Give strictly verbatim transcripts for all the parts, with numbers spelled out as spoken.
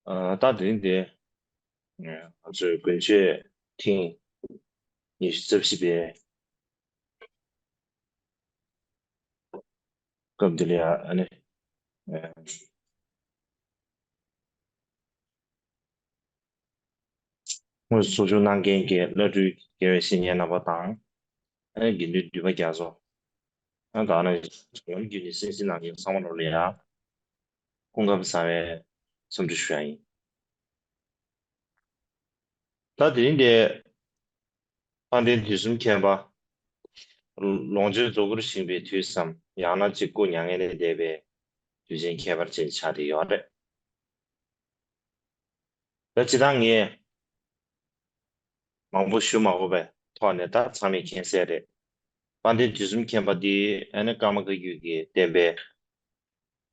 ཨ། ད་དེ་རིང་དེ་ང་ཚོའི་དགུན་ཆོས་ཐེངས་ཉི་ཤུ་རྩ་བཞི་པའི་སྐབས་འདི་ལ་ཡང་ཨ་ནི། ཨ། དངོས་སུ་ཚོགས་ཞུགས་གནང་མཁན་གྱི་བླ་སྤྲུལ་དགེ་བའི་བཤེས་གཉེན་རྣམ་པ་དང་། ཨ་ནི་དགེ་འདུན་འདུས་པ་རྒྱ་མཚོ། ཨ་ནི་ད་ནི་ཡོངས་ཀྱི་ནི་སེམས་ཤིང་ནང་ཡོད་ཚང་མ་ལོ་ལ་ཡ། སྐུ་ཁམས་བཟང་བའི་འཚམས་འདྲི་ཞུ་ཡ་ཡིན། ད་དེ་རིང་དེ། དཔལ་ལྡན་དུས་གསུམ་མཁྱེན་པ། ལོངས་སྤྱོད་རྫོགས་སྐུར་བཞེངས་པའི་དུས་སམ། ཡང་ན་གཅིག་སྐུ་མྱ་ངན་ལས་འདས་པའི་དུས་ཆེན་ཁྱད་པར་ཅན་ཆགས་བསྡད་ཡོད་རེད། ད་སྤྱིར་བཏང་ངས་མང་པོ་ཞུ་མ་དགོས་པའི་ཐོག་ནས་ད་ཚང་མས་མཁྱེན་གསལ་རེད། དཔལ་ལྡན་དུས་གསུམ་མཁྱེན་པ་འདི་ཨ་ནི་ཀརྨ་བཀའ་བརྒྱུད་ཀྱི་བསྟན་པའི་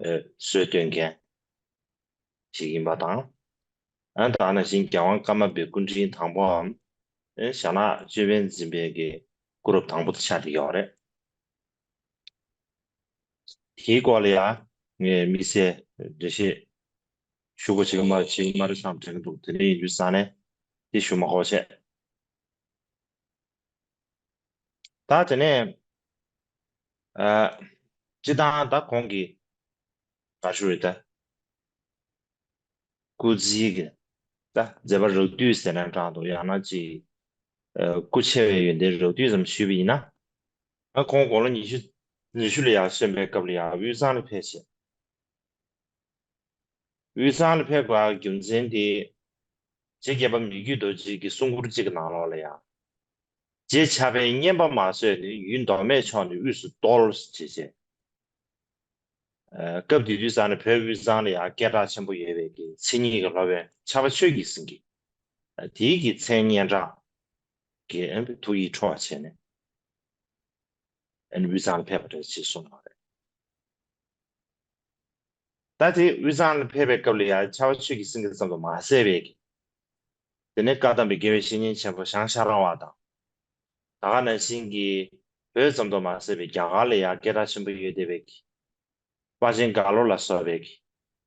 ཨ་སྲོལ་གཏོད་མཁན་ཞིག་ཡིན་པ་དང་། ཨ་ནི་ད་ག་ནང་བཞིན་རྒྱལ་དབང་ཀརྨ་པའི་སྐུ་ཕྲེང་དང་པོའམ། ཨ་ནི་ཞྭ་ནག་ཅོད་པན་འཛིན་པའི་གི་སྐུ་རབས་དང་པོ་དེ་ཆགས་བསྡད་ཡོད་རེད། དེའི་སྐོར་ལ་ཡང་ངས་དམིགས་བསལ་འགྲེལ་བཤད་ཞུ་དགོས་བྱེད་ཀྱི་མ་བྱེད་ཀྱི་མ་རེད་བསམ་དྲན་གྱི་འདུག་དེ་འདྲ་ཡིན་དུས་ཙང་ནས་དེ་ཞུ་མ་དགོས་བྱས། ད་དེ་ནས་ཨ་སྤྱིར་བཏང་ད་གོང་གི་ག་ཞུ་རེད་ད། སྐུ་ཚེའི་གི་ད་མཛད་པ་རབ་བསྡུས་ཟེར་ན་འདྲ་འདུག་ཡང་ན་ཅིག་ཨ་སྐུ་ཆེ་བའི་ཡོན་ཏན་རབ་བསྡུས་ཙམ་ཞུས་པ་ཡིན་ན། ཨ་ཁོང་དགུང་ལོ་ཉི་ཤུ་ཉི་ཤུ་ལ་ཡར་སོན་པའི་སྐབས་ལ་ཡང་དབུས་གཙང་ལ་ཕེབས་བྱས། དབུས་གཙང་ལ་ཕེབས་པའི་རྒྱུ་མཚན་དེ། རྗེ་བརྒྱད་པ་མི་བསྐྱོད་རྡོ་རྗེ་གི་གསུང་མགུར་གཅིག་གི་ནང་ལོགས་ལ་ཡང་། རྗེ་ཆགས་པས་བསྙེན་པ་མ་བཟོད་ནས། ཡུལ་མདོ་སྨད་ཕྱོགས་ནས་དབུས་སུ་བརྡོལ་ཞེས་བྱས། ཨ་སྐབས་དེ་དུས་ཙང་ནས་བོད་དབུས་གཙང་ལ་ཡང་སྐད་གྲགས་ཆེན་པོ་ཡོད་པའི་གི་མཚན་ཉིད་ཀྱི་སློབ་དཔོན་ཕྱྭ་པ་ཆོས་ཀྱི་སེང་གེ། ཨ་དེའི་གི་མཚན་སྙན་གྲགས་ཀྱིས་ཨ་ནི་ཐུགས་ཡིད་འཕྲོག་བྱས་ནས། ཨ་ནི་དབུས་གཙང་ལ་ཕེབས་པ་རེད་ཅེས་གསུངས་པ་རེད། ད་དེ་དབུས་གཙང་ལ་ཕེབས་པའི་སྐབས་ལ་ཡང་ཕྱྭ་པ་ཆོས་ཀྱི་སེང་གེ་ཙམ་དུ་མ་ཟད་པའི་གི། དེ་ནས་བཀའ་གདམས་པའི་དགེ་བའི་བཤེས་གཉེན་ཆེན་པོ་ཞང་ཤ་ར་བ་དང་། ད་ག་ནང་བཞིན་གྱི་བོད་ཙམ་དུ་མ་ཟད་པའི་རྒྱ་གར་ལ་ཡང་སྐད་གྲགས་ཆེན་པོ་ཡོད་བསྡད་པའི་གི། དཔལ་ཆེན་རྒྭ་ལོ་ལ་སོགས་པའི་གི་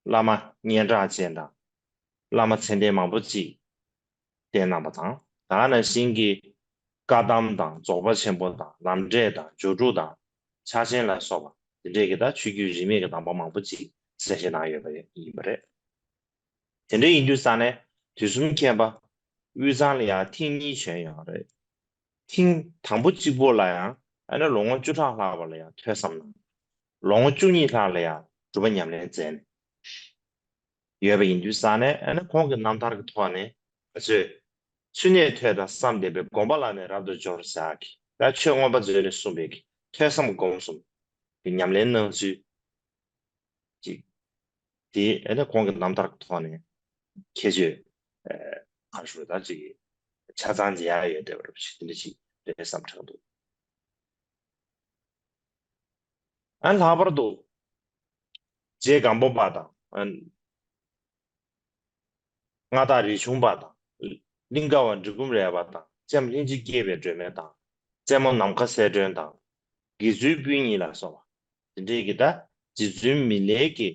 བླ་མ་སྙན་གྲགས་ཅན་དང་། བླ་མ་མཚན་ལྡན་མང་པོ་ཅིག་བསྟེན་གནང་བ་དང་། ད་ག་ནང་བཞིན་གྱི་བཀའ་གདམས་དང་རྫོགས་པ་ཆེན་པོ་དང་ལམ་འབྲས་དང་སྦྱོར་དྲུག་དང་ཕྱག་ཆེན་ལ་སོགས་པ་འདི་འདྲའི་གི་ད་ཆོས་བརྒྱུད་རིས་མེད་ཀྱི་གདམས་པ་མང་པོ་ཅིག་གསན་བཞེས་གནང་ཡོད་པ་ཡིན་པ་རེད། དེ་འདྲ་ཡིན་དུས་ཙང་ནས་དུས་གསུམ་མཁྱེན་པ་དབུས་གཙང་ལ་ཡང་ཐེངས་གཉིས་བྱོན་ཡོད་རེད། ཐེངས་དང་པོ་གཅིག་པོ་ལ་ཡང་ཨ་ནི་ལོ་ངོ་བཅུ་ཕྲག་ལྷག་པ་ལ་ཡང་ཐོས་བསམ་གནང་། ལོ་ངོ་བཅུ་གཉིས་ལྷག་ལ་ཡང་སྒྲུབ་པ་ཉམས་ལེན་མཛད་ནས་ཡོད་པ་ཡིན་དུས་ཙང་ནས་ཨ་ནི་ཁོང་གི་རྣམ་ཐར་གྱི་ཐོག་ནས་ང་ཚོས་ཚུལ་གནས་ཐོས་དང་བསམ་ལྡན་པས། སྒོམ་པ་ལ་ནི་རབ་ཏུ་སྦྱོར་ཟེར་གྱི་ད་ཆོས་མངོན་པ་མཛོད་ནས་གསུངས་པའི་གི་ཐོས་བསམ་སྒོམ་གསུམ་གྱི་ཉམས་ལེན་གནང་ཚུལ། ཅིག་དེ་ཨ་ནི་ཁོང་གི་རྣམ་ཐར་གྱི་ཐོག་ནས་ཁྱད་ཆོས་ཨ་ག་རེ་ཞུ་ད་ཅིག་ཆ་ཚང་མཇལ་ཡ་ཡོད་བསྡད་པ་རེད་པ་ཞིག་དེ་འདྲ་ཞིག་རེད་བསམ་དྲན་འདུག་ཨ་ལྷག་པར་དུ་རྗེ་སྒམ་པོ་པ་དང་ཨ། མངའ་བདག་རས་ཆུང་པ་དང་། གླིང་ཀ་བ་འབྲི་གུང་རས་པ་དང་། ལྕམ་གླིང་རྗེ་སྐྱེས་པའི་སྒྲོན་མེ་དང་། རྩེ་མོ་ནམ་མཁའ་གསལ་སྒྲོན་དང་། དགེ་ཚུལ་སྤུན་གཉིས་ལ་སོགས་པ་དེ་འདྲའི་གི་ད་རྗེ་བཙུན་མི་ལའི་གི་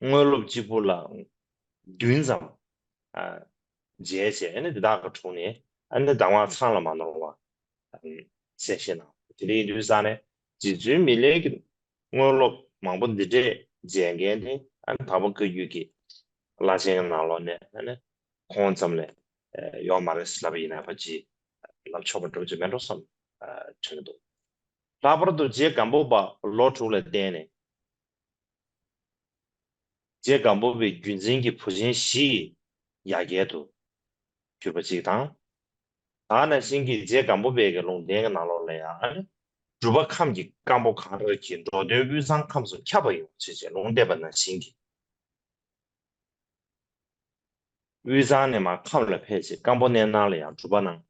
དངོས་སློབ་གཅིག་པུ་ལ་བདུན་ཙམ་ཨ་མཇལ་བྱས་ཨ་ནི་དེ་དག་གི་དྲུང་ནས་ཨ་ནི་གདམས་ངག་ཚང་ལ་མ་ནོར་བ་གསན་བཞེས་གནང་། དེ་འདྲ་ཡིན་དུས་ཙང་ནས་རྗེ་བཙུན་མི་ལའི་གི་དངོས་སློབ་མང་པོ་འདི་འདྲས་མཇལ་མཁན་དེ་ཨ་ནི་དྭགས་པོ་བཀའ་བརྒྱུད་ཀྱི་བླ་ཆེན་གྱི་ནང་ལོགས་ནས་ཨ་ནི་ཁོང་ཙམ་ལས་ཡོད་མ་རེད་ལབ་ཡིན་ན་ཕལ་ཆེར་ལབ་ཆོག་པ་འགྲོ་རྒྱུ་མེད་འགྲོ་བསམ་དྲན་གྱི་འདུག་ལྷག་པར་དུ་རྗེ་སྒམ་པོ་པ་ལོ་དྲུག་ལ་བསྟེན་ནས། རྗེ་སྒམ་པོ་པའི་བརྒྱུད་འཛིན་གྱི་བུ་ཆེན་བཞི་ཡི་ཡ་གྱལ་དུ་གྱུར་པ་གཅིག་དང་། ད་ག་ནང་བཞིན་གྱི་རྗེ་སྒམ་པོ་པའི་གི་ལུང་བསྟན་གྱི་ནང་ལོགས་ལ་ཡང་སྒྲུབ་པ་ཁམས་ཀྱི་སྐམ་པོ་གང་རེད་ཀྱིས་འགྲོ་དོན་དབུས་གཙང་ཁམས་སུ་ཁྱབ་པ་ཡོང་ཆེད་ཅེས་ལུང་བསྟན་པ་ནང་བཞིན་གྱི། དབུས་གཙང་ནས་མར་ཁམས་ལ་ཕེབས་རྗེས་སྐམ་པོ་གནས་ནང་ལ་ཡང་སྒྲུབ་པ་གནང་།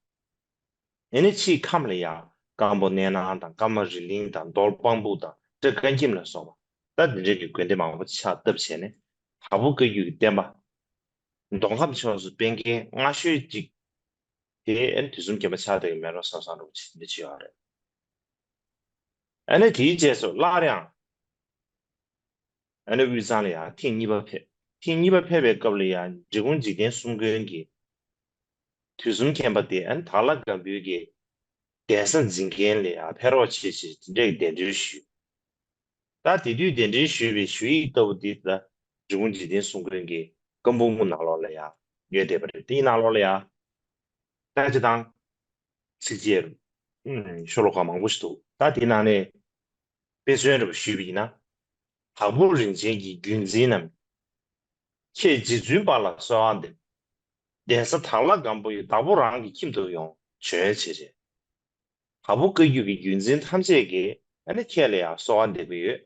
ཨེ་ནི་ཕྱིས་ཁམས་ལ་ཡང་སྐམ་པོ་གནས་ནང་དང་ཀརྨ་རི་གླིང་དང་རྡོར་སྤང་སྤུག་དང་སྤྲེལ་དཀར་ཁྱིམ་ལ་སོགས་པ་ད་འདི་འདྲའི་གི་དགོན་སྡེ་མང་པོ་ཕྱག་བཏབ་བྱས་ནས་དྭགས་པོ་བཀའ་བརྒྱུད་ཀྱི་བསྟན་པ་མདོ་ཁམས་ཕྱོགས་སུ་སྤེལ་མཁན་སྔ་ཤོས་གཅིག་དེ་ཨེ་ནི་དུས་གསུམ་མཁྱེན་པ་ཕྱག་དེ་གི་མེ་རོ་བསམ་བསམ་འདྲ་བོ་ཅིག་འདི་ཅི་ཡོད་རེད། ཨེ་ནི་དེའི་རྗེས་སུ་སླར་ཡང་ཨ་ནི་དབུས་གཙང་ལ་ཡང་ཐེངས་གཉིས་པ་ཕེབས། ཐེངས་གཉིས་པ་ཕེབས་པའི་སྐབས་ལ་ཡང་འབྲི་གུང་འཇིག་རྟེན་གསུམ་མགོན་གྱིས་དུས་གསུམ་མཁྱེན་པ་དེ་ཨ་ནི་དྭགས་ལྷ་སྒམ་པོའི་གི་གདན་ས་འཛིན་མཁན་ལ་ཡང་ཕེབས་རོགས་བྱེད་ཅེས་དེ་འདྲའི་གདན་འདྲེན་ཞུས། ད་དེ་དུས་གདན་འདྲེན་ཞུས་པའི་ཞུ་ཡིག་ལྟ་བུ་འདི་ད་འབྲི་གུང་འཇིག་རྟེན་གསུམ་མགོན་གྱི་བཀའ་འབུམ་ནང་ལོགས་ལ་ཡང་ཡོད་བསྡད་པ་རེད། དེའི་ནང་ལོགས་ལ་ཡང་ལྟ་ཅི་དང་ཚིགས་བཅད་ཤོ་ལོ་ཀ་མང་པོ་ཞིག་འདུག་ད་དེའི་ནང་ནས་དཔེ་མཚོན་རེ་བ་ཞུས་པ་ཡིན་ན། དྭགས་པོ་རིན་ཆེན་གྱི་བརྒྱུད་འཛིན་རྣམས། ཁྱེད་རྗེ་བཙུན་པ་ལ་གསོལ་བ་འདེབས། གདན་ས་དྭགས་ལྷ་སྒམ་པོ་ཡི་བདག་པོ་རང་གི་ཁྱིམ་དུ་ཡོང་བྱོན་བྱེད་ཅེས། དྭགས་པོ་བཀའ་བརྒྱུད་ཀྱི་བརྒྱུད་འཛིན་ཐམས་ཅད་ཀྱིས་ཨ་ནི་ཁྱེད་ལ་ཡང་གསོལ་བ་འདེབས་ཀྱི་ཡོད།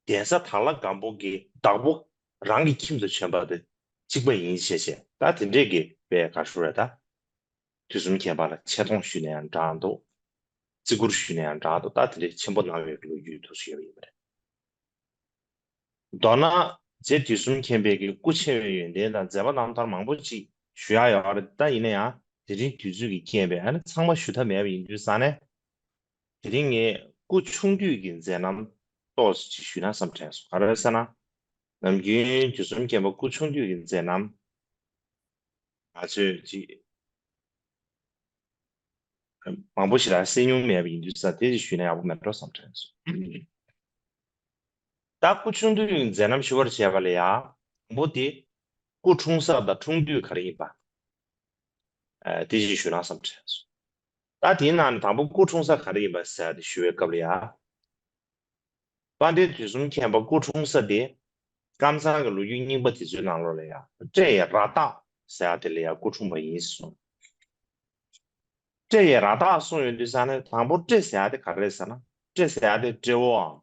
གདན་ས་དྭགས་ལྷ་སྒམ་པོ་གི་བདག་པོ་རང་གི་ཁྱིམ་དུ་བྱོན་པ་དེ་གཅིག་པ་ཡིན་ཞེས་བཤད། ད་དེ་འདྲས་ཀྱི་དཔེ་ག་ཞུ་རེད་ད། དུས་གསུམ་མཁྱེན་པ་ལ་ཆེ་མཐོང་ཞུས་ན་ཡང་འདྲ་འདུག་བརྩི་བཀུར་ཞུས་ན་ཡང་འདྲ་འདུག་ད་དེ་འདྲས་ཆེན་པོ་གནང་བའི་ལོ་རྒྱུས་ཐོག་ཞུས་པ་ཡིན་པ་རེད། མདོར་ན་རྗེ་དུས་གསུམ་མཁྱེན་པའི་གི་སྐུ་ཆེ་བའི་ཡོན་ཏན་དང་མཛད་པ་རྣམ་ཐར་མང་པོ་ཅིག་ཞུ་ཡ་ཡོད་རེད། ད་ཡིན་ན་ཡང་དེ་རིང་དུས་ཚོད་ཀྱི་རྐྱེན་པས་ཨ་ནི་ཚང་མ་ཞུ་ཐབས་མེད་པ་ཡིན་དུས་ཙང་ནས། དེ་རིང་ངས་སྐུ་ཆུང་དུས་ཀྱི་མཛད་རྣམ་ཏོག་ཙམ་ཅིག་ཞུས་ན་བསམ་དྲན་སོང་། ག་རེ་ཟེར་ན། ནམ་རྒྱུན་དུས་གསུམ་མཁྱེན་པ་སྐུ་ཆུང་དུས་ཀྱི་མཛད་རྣམ་ང་ཚོས་ཅིག་མང་པོ་ཞིག་ལ་གསན་མྱོང་མེད་པ་ཡིན་དུས་ཙང་དེ་ཅིག་ཞུས་ན་ཡག་པོ་མེད་འགྲོ་བསམ་དྲན་སོང་། ད་སྐུ་ཆུང་དུས་ཀྱི་མཛད་རྣམ་ཞུ་བར་བྱས་པ་ལ་ཡང་དང་པོ་དེ་སྐུ་འཁྲུངས་ས་དང་འཁྲུངས་དུས་ག་རེ་ཡིན་པ། ཨ། དེ་ཅིག་ཞུས་ན་བསམ་དྲན་སོང་། ད་དེའི་ནང་ནས་དང་པོ་སྐུ་འཁྲུངས་ས་ག་རེ་ཡིན་པ་ཟེར་ཡ་དེ་ཞུ་བའི་སྐབས་ལ་ཡང་། དཔལ་ལྡན་དུས་གསུམ་མཁྱེན་པ་སྐུ་འཁྲུངས་ས་དེ་ཀམ་ཚང་གི་ལོ་རྒྱུས་རྙིང་པ་དེ་ཚོའི་ནང་ལོགས་ལ་ཡང་སྤྲེའུ་ཡི་ར་རྟ་ཟེར་ཡ་དེ་ལ་ཡང་སྐུ་འཁྲུངས་པ་ཡིན་གསུངས། སྤྲེའུ་ཡི་ར་རྟ་གསུངས་ཡོང་དུས་ཙང་ནས་དང་པོ་སྤྲེ་ཟེར་ཡ་དེ་ག་རེ་རེད་ཟེར་ན། སྤྲེ་ཟེར་ཡ་དེ་སྤྲེའུའམ།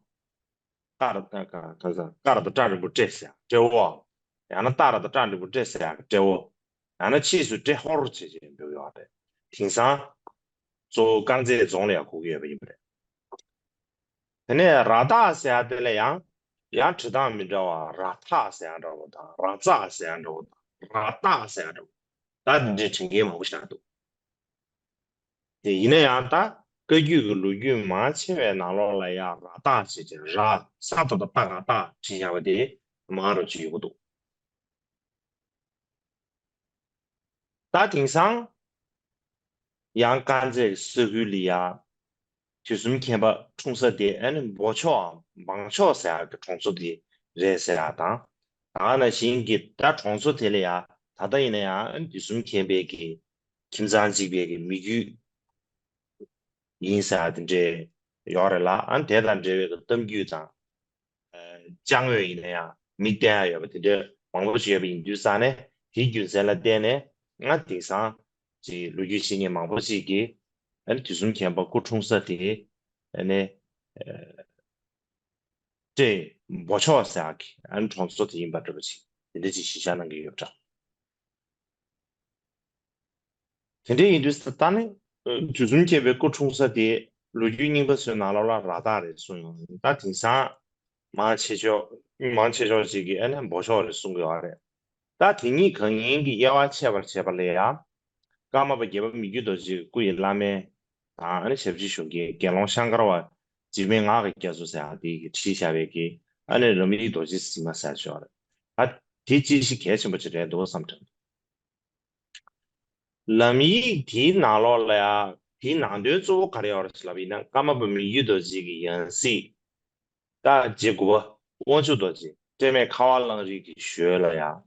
ཀ་ར་ཀ་ཀ་ཀ་ཀ་ར་བཏགས་སྤྲ་འགྲེང་བུ་སྤྲེ་ཟེར་ཡ་སྤྲེའུའམ། ཡང་ན་ཏ་ར་བཏགས་སྤྲ་འགྲེང་བུ་སྤྲེ་ཟེར་ཡ་སྤྲེའུ། ཡང་ན་ཕྱིས་སུ་སྤྲེ་ཧོར་བྱས་བྱས་འབོད་ཡོད་རེད། དེང་སང་གཙོ་བོ་དཀར་མཛེས་རྫོང་ལ་ཡང་གོ་གི་ཡོད་པ་ཡིན་པ་རེད། དེ་ནས་ར་བཏགས་ཟེར་ཡ་དེ་ལ་ཡང་ཡང་འབྲི་སྟངས་མི་འདྲ་བ། ར་ཐག་ཟེར་ཡ་འདྲ་བོ་དང་། ར་ཙག་ཟེར་ཡ་འདྲ་བོ་དང་། ར་བཏགས་ཟེར་ཡ་འདྲ་བོ། ད་འདི་འདྲའི་དྲན་མཁན་མང་པོ་ཞིག་འདུག་དེ་ཡིན་ན་ཡང་ད་བཀའ་བརྒྱུད་ཀྱི་ལོ་རྒྱུས་མང་ཆེ་བའི་ནང་ལོགས་ལ་ཡང་ར་བཏགས་བྱས་ཏེ། ར་ས་ད་བཏགས་སྟ་ག་བཏགས་བྲིས་བཞག་པ་དེ་མང་རུ་ཅིག་ཡོང་གི་འདུག་ད་དེང་སང་ཡང་དཀར་མཛེས་ས་ཁུལ་ལ་ཡ་དུས་གསུམ་མཁྱེན་པ་འཁྲུངས་ས་དེ་ཨ་ནི་འབོ་ཆོག་གམ་འབངས་ཆོག་ཟེར་ཡག་གི་གྲོང་ཚོ་དེ་རེད་ཟེར་ཡག་དང་། ད་ག་ནང་བཞིན་གྱི་ད་གྲོང་ཚོ་དེ་ལ་ཡ་ད་ལྟ་ཡིན་ན་ཡང་ཨ་ནི་དུས་གསུམ་མཁྱེན་པའི་གི་ཁྱིམ་ཚང་གཅིག་པའི་གི་མི་རྒྱུད་ཡིན་ཟེར་ཡག་དེ་འདྲས་ཡོད་རེད་ལ། ཨ་ནི་དེ་དང་འབྲེལ་བའི་གི་གཏམ་རྒྱུད་དང་། ཅང་འོས་ཡིན་ན་ཡང་མིག་བསྟན་ཡ་ཡོད་པ་དེ་འདྲ་མང་པོ་ཞིག་ཡོད་པ་ཡིན་དུས་ཙང་ནས། དེའི་རྒྱུ་མཚན་ལ་བརྟེན་ནས་ང་དེང་སང་ཅིག་ལོ་རྒྱུས་ཤེས་མཁན་མང་པོ་ཞིག་གིས་ཨ་ནི་དུས་གསུམ་མཁྱེན་པ་སྐུ་འཁྲུངས་ས་དེ་ཨ་ནི་སྤྲེ་འབོ་ཆོག་ཟེར་ཡག་གི་ཨ་ནི་གྲོང་ཚོ་དེ་ཡིན་པ་འདྲ་པོ་ཅིག་དེ་འདྲ་ཅིག་གཞི་བཞག་གནང་གི་ཡོད་པ་འདྲ། དེ་འདྲ་ཡིན་དུས་ད་ནི་དུས་གསུམ་མཁྱེན་པའི་སྐུ་འཁྲུངས་ས་དེ་ལོ་རྒྱུས་རྙིང་པ་ཚོའི་ནང་ལོགས་ལ་ར་བཏགས་རེད་གསུངས་ཡོང་། ད་དེང་སང་མང་ཆེ་ཤོས་མང་ཆེ་ཤོས་ཅིག་གིས་ཨ་ནི་འབོ་ཆོག་རེད་གསུང་གི་ཡོད་རེད། ད་དེ་གཉིས་གང་ཡིན་གྱི་དབྱེ་བ་ཕྱེ་བར་བྱེད་པ་ལ་ཡང་། ཀརྨ་པ་དགྱེས་པ་མི་བསྐྱོད་རྡོ་རྗེ་སྐུ་ཡི་བླ་མ་དང་། ཨ་ནི་ཞབས་ཕྱི་ཞུ་མཁན་དགེ་སློང་ཤང་ཀར་བ་འཇིགས་མེད་ངག་གི་རྒྱ་མཚོ་ཟེར་ཡག་དེ་གིས་བྲིས་བཞག་པའི་གི་ཨ་ནི་ལམ་ཡིག་རྡོ་རྗེ་སིལ་མ་ཟེར་ཡག་ཅིག་ཡོད་རེད། ད་དེ་ཅིག་ཤིག་གལ་ཆེན་པོ་ཅིག་རེད་འདུག་བསམ་དྲན་འདུག་ལམ་ཡིག་དེའི་ནང་ལོགས་ལ་ཡང་དེའི་ནང་དོན་གཙོ་བོ་ག་རེ་ཡོད་རེད་ཟེར་ལབ་པ་ཡིན་ན། ཀརྨ་པ་མི་བསྐྱོད་རྡོ་རྗེ་གི་ཡང་སྲིད་ད་རྗེ་དགུ་པ་དབང་ཕྱུག་རྡོ་རྗེ། སྤྲེལ་མེད་ཁ་བ་གླང་རི་གི་ཞོལ་ལ་ཡང་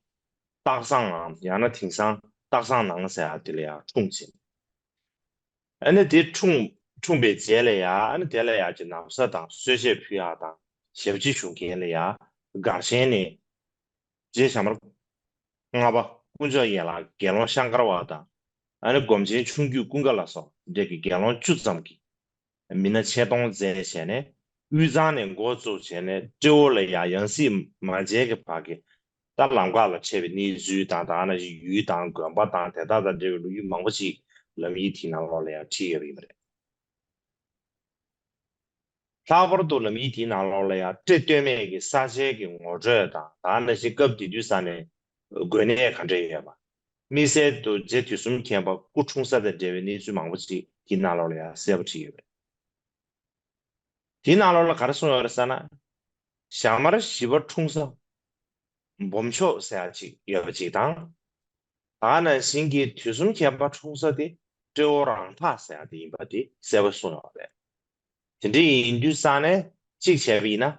སྟག་ཚང་ནང་། ཡང་ན་དེང་སང་སྟག་ཚང་ནང་ཟེར་ཡག་དེ་ལ་ཡང་འཁྲུངས་ཕྱིན། ཨ་ནི་དེ་འཁྲུངས་འཁྲུངས་པའི་རྗེས་ལ་ཡང་ཨ་ནི་དེ་ལ་ཡང་ཅིག་ན་བཟའ་དང་གསོལ་ཇ་ཕུལ་ཡག་དང་ཞབས་ཕྱི་ཞུ་མཁན་ལ་ཡང་སྒར་ཆེན་ནས་རྗེ་ཞྭ་དམར་ལྔ་པ་དཀོན་མཆོག་ཡན་ལག་དགེ་སློང་ཤང་ཀར་བ་དང་། ཨ་ནི་སྒོམ་ཆེན་ཆུང་བརྒྱུད་ཀུན་དགའ་ལ་སོགས་འདྲ་གི་དགེ་སློང་བཅུ་ཙམ་གྱིས་མི་སྣ་ཆེད་གཏོང་མཛད་བྱས་ནས། དབུས་གཙང་ནས་འགོ་བཙུགས་བྱས་ནས་སྤྲེའུ་ལ་ཡང་ཡང་སྲིད་མ་མཇལ་གྱི་བར་གྱི་ད་ལམ་ཁ་ལ་འཕྲད་པའི་གནས་ཚུལ་དང་། ད་ནང་བཞིན་ཡུལ་དང་དགོན་པ་དང་དེ་དག་དང་འབྲེལ་བའི་ལོ་རྒྱུས་མང་པོ་ཞིག་ལམ་ཡིག་དེའི་ནང་ལོགས་ལ་ཡང་བྲིས་ཡོད་པ་ཡིན་པ་རེད། ལྷག་པར་དུ་ལམ་ཡིག་དེའི་ནང་ལོགས་ལ་ཡང་སྤྲེལ་སྟོད་སྨད་ཀྱི་ས་ཆའི་གི་ངོ་སྤྲོད་དང་། ད་ནང་བཞིན་སྐབས་དེ་དུས་ས་ནས་དགོན་གནས་ག་འདྲ་ཡོད་པ། དམིགས་བསལ་དུ་རྗེ་དུས་གསུམ་མཁྱེན་པ་སྐུ་འཁྲུངས་ས་དང་འབྲེལ་བའི་གནས་ཚུལ་མང་པོ་ཞིག་དེའི་ནང་ལོགས་ལ་ཡང་གསལ་པོ་བྲིས་ཡོད་པ་རེད། དེའི་ནང་ལོགས་ལ་ག་རེ་གསུངས་ཡོད་རེད་ཟེར་ན། ཞྭ་དམར་བཞི་པ་འཁྲུངས་ས་ སྦོམ་ཕྱོགས་ཟེར་ཡ་ཅིག་ཡོད་པ་ཅིག་དང་། ད་ག་ནང་བཞིན་གྱི་དུས་གསུམ་མཁྱེན་པ་འཁྲུངས་ས་དེ་སྤྲེའུ་རང་འཐག་ཟེར་ཡ་དེ་ཡིན་པ་དེ་གསལ་པོ་གསུངས་ཡོད་རེད། དེ་འདྲ་ཡིན་དུས་ཙང་ནས་གཅིག་བྱས་པ་ཡིན་ན།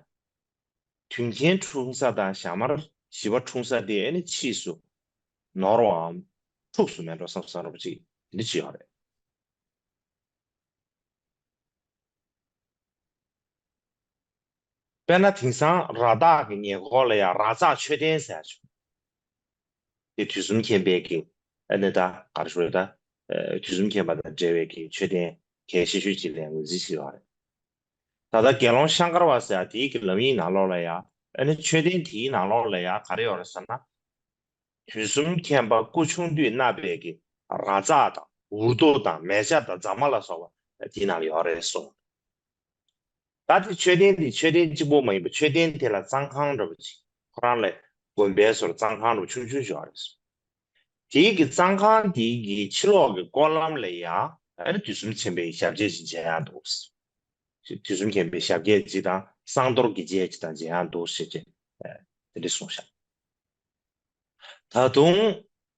དུས་མཁྱེན་འཁྲུངས་ས་དང་ཞྭ་དམར་ཞི་བ་འཁྲུངས་ས་དེ་ཨ་ནི་ཕྱིས་སུ་ནོར་བའམ་འཁྲུགས་སུ་མེད་འགྲོ་བསམ་བསམ་འདྲ་པོ་ཅིག་དེ་འདྲ་ཅིག་ཡོད་རེད། དཔེར་ན་དེང་སང་ར་བཏགས་ཀྱི་ཉེ་འཁོར་ལ་ཡང་ར་ཙག་མཆོད་རྟེན་ཟེར་ཡ་བྱུང་། དེ་དུས་གསུམ་མཁྱེན་པའི་གི་ཨ་ནི་ད་ག་རེ་ཞུ་རེད་ད། ཨ་དུས་གསུམ་མཁྱེན་པ་དང་འབྲེལ་བའི་གི་མཆོད་རྟེན་གལ་ཆེ་ཤོས་ཅིག་ལ་ངོས་འཛིན་བྱེད་ཡོད་རེད། ད་ལྟ་དགེ་སློང་ཤང་ཀར་བ་ཟེར་ཡ་དེའི་གི་ལམ་ཡིག་ནང་ལོགས་ལ་ཡང་ཨ་ནི་མཆོད་རྟེན་དེའི་ནང་ལོགས་ལ་ཡང་ག་རེ་ཡོད་རེད་ཟེར་ན། དུས་གསུམ་མཁྱེན་པ་སྐུ་ཆུང་དུས་མནབས་པའི་གི་ར་ཙག་དང་འུར་རྡོ་དང་མལ་ཆ་དང་རྫ་མ་ལ་སོགས་པ་དེའི་ནང་ལ་ཡོད་རེད་གསུངས། ད་དེ་མཆོད་རྟེན་འདི་མཆོད་རྟེན་གཅིག་པོ་མ་ཡིན་པར་མཆོད་རྟེན་དེ་ལ་གཙང་ཁང་འདྲ་པོ་ཅིག་ཁོ་རང་ལ་དགོན་པའི་སོར་གཙང་ཁང་འདྲ་པོ་ཆུང་ཆུང་ཞིག་ཡོད་རེད་གསུངས། དེའི་གི་གཙང་ཁང་དེའི་གི་ཕྱི་ལོགས་ཀྱི་སྐོར་ལམ་ལ་ཡང་ཨ་ནི་དུས་གསུམ་མཁྱེན་པའི་ཞབས་རྗེས་ཅིག་མཇལ་ཡག་འདུག་དུས་གསུམ་མཁྱེན་པའི་ཞབས་རྗེས་ཅིག་དང་བསང་གཏོར་གྱི་རྗེས་ཅིག་དང་མཇལ་ཡག་འདུག་ཟེར་ཅེས་དེ་འདྲ་གསུངས་ཤག་ད་དུང་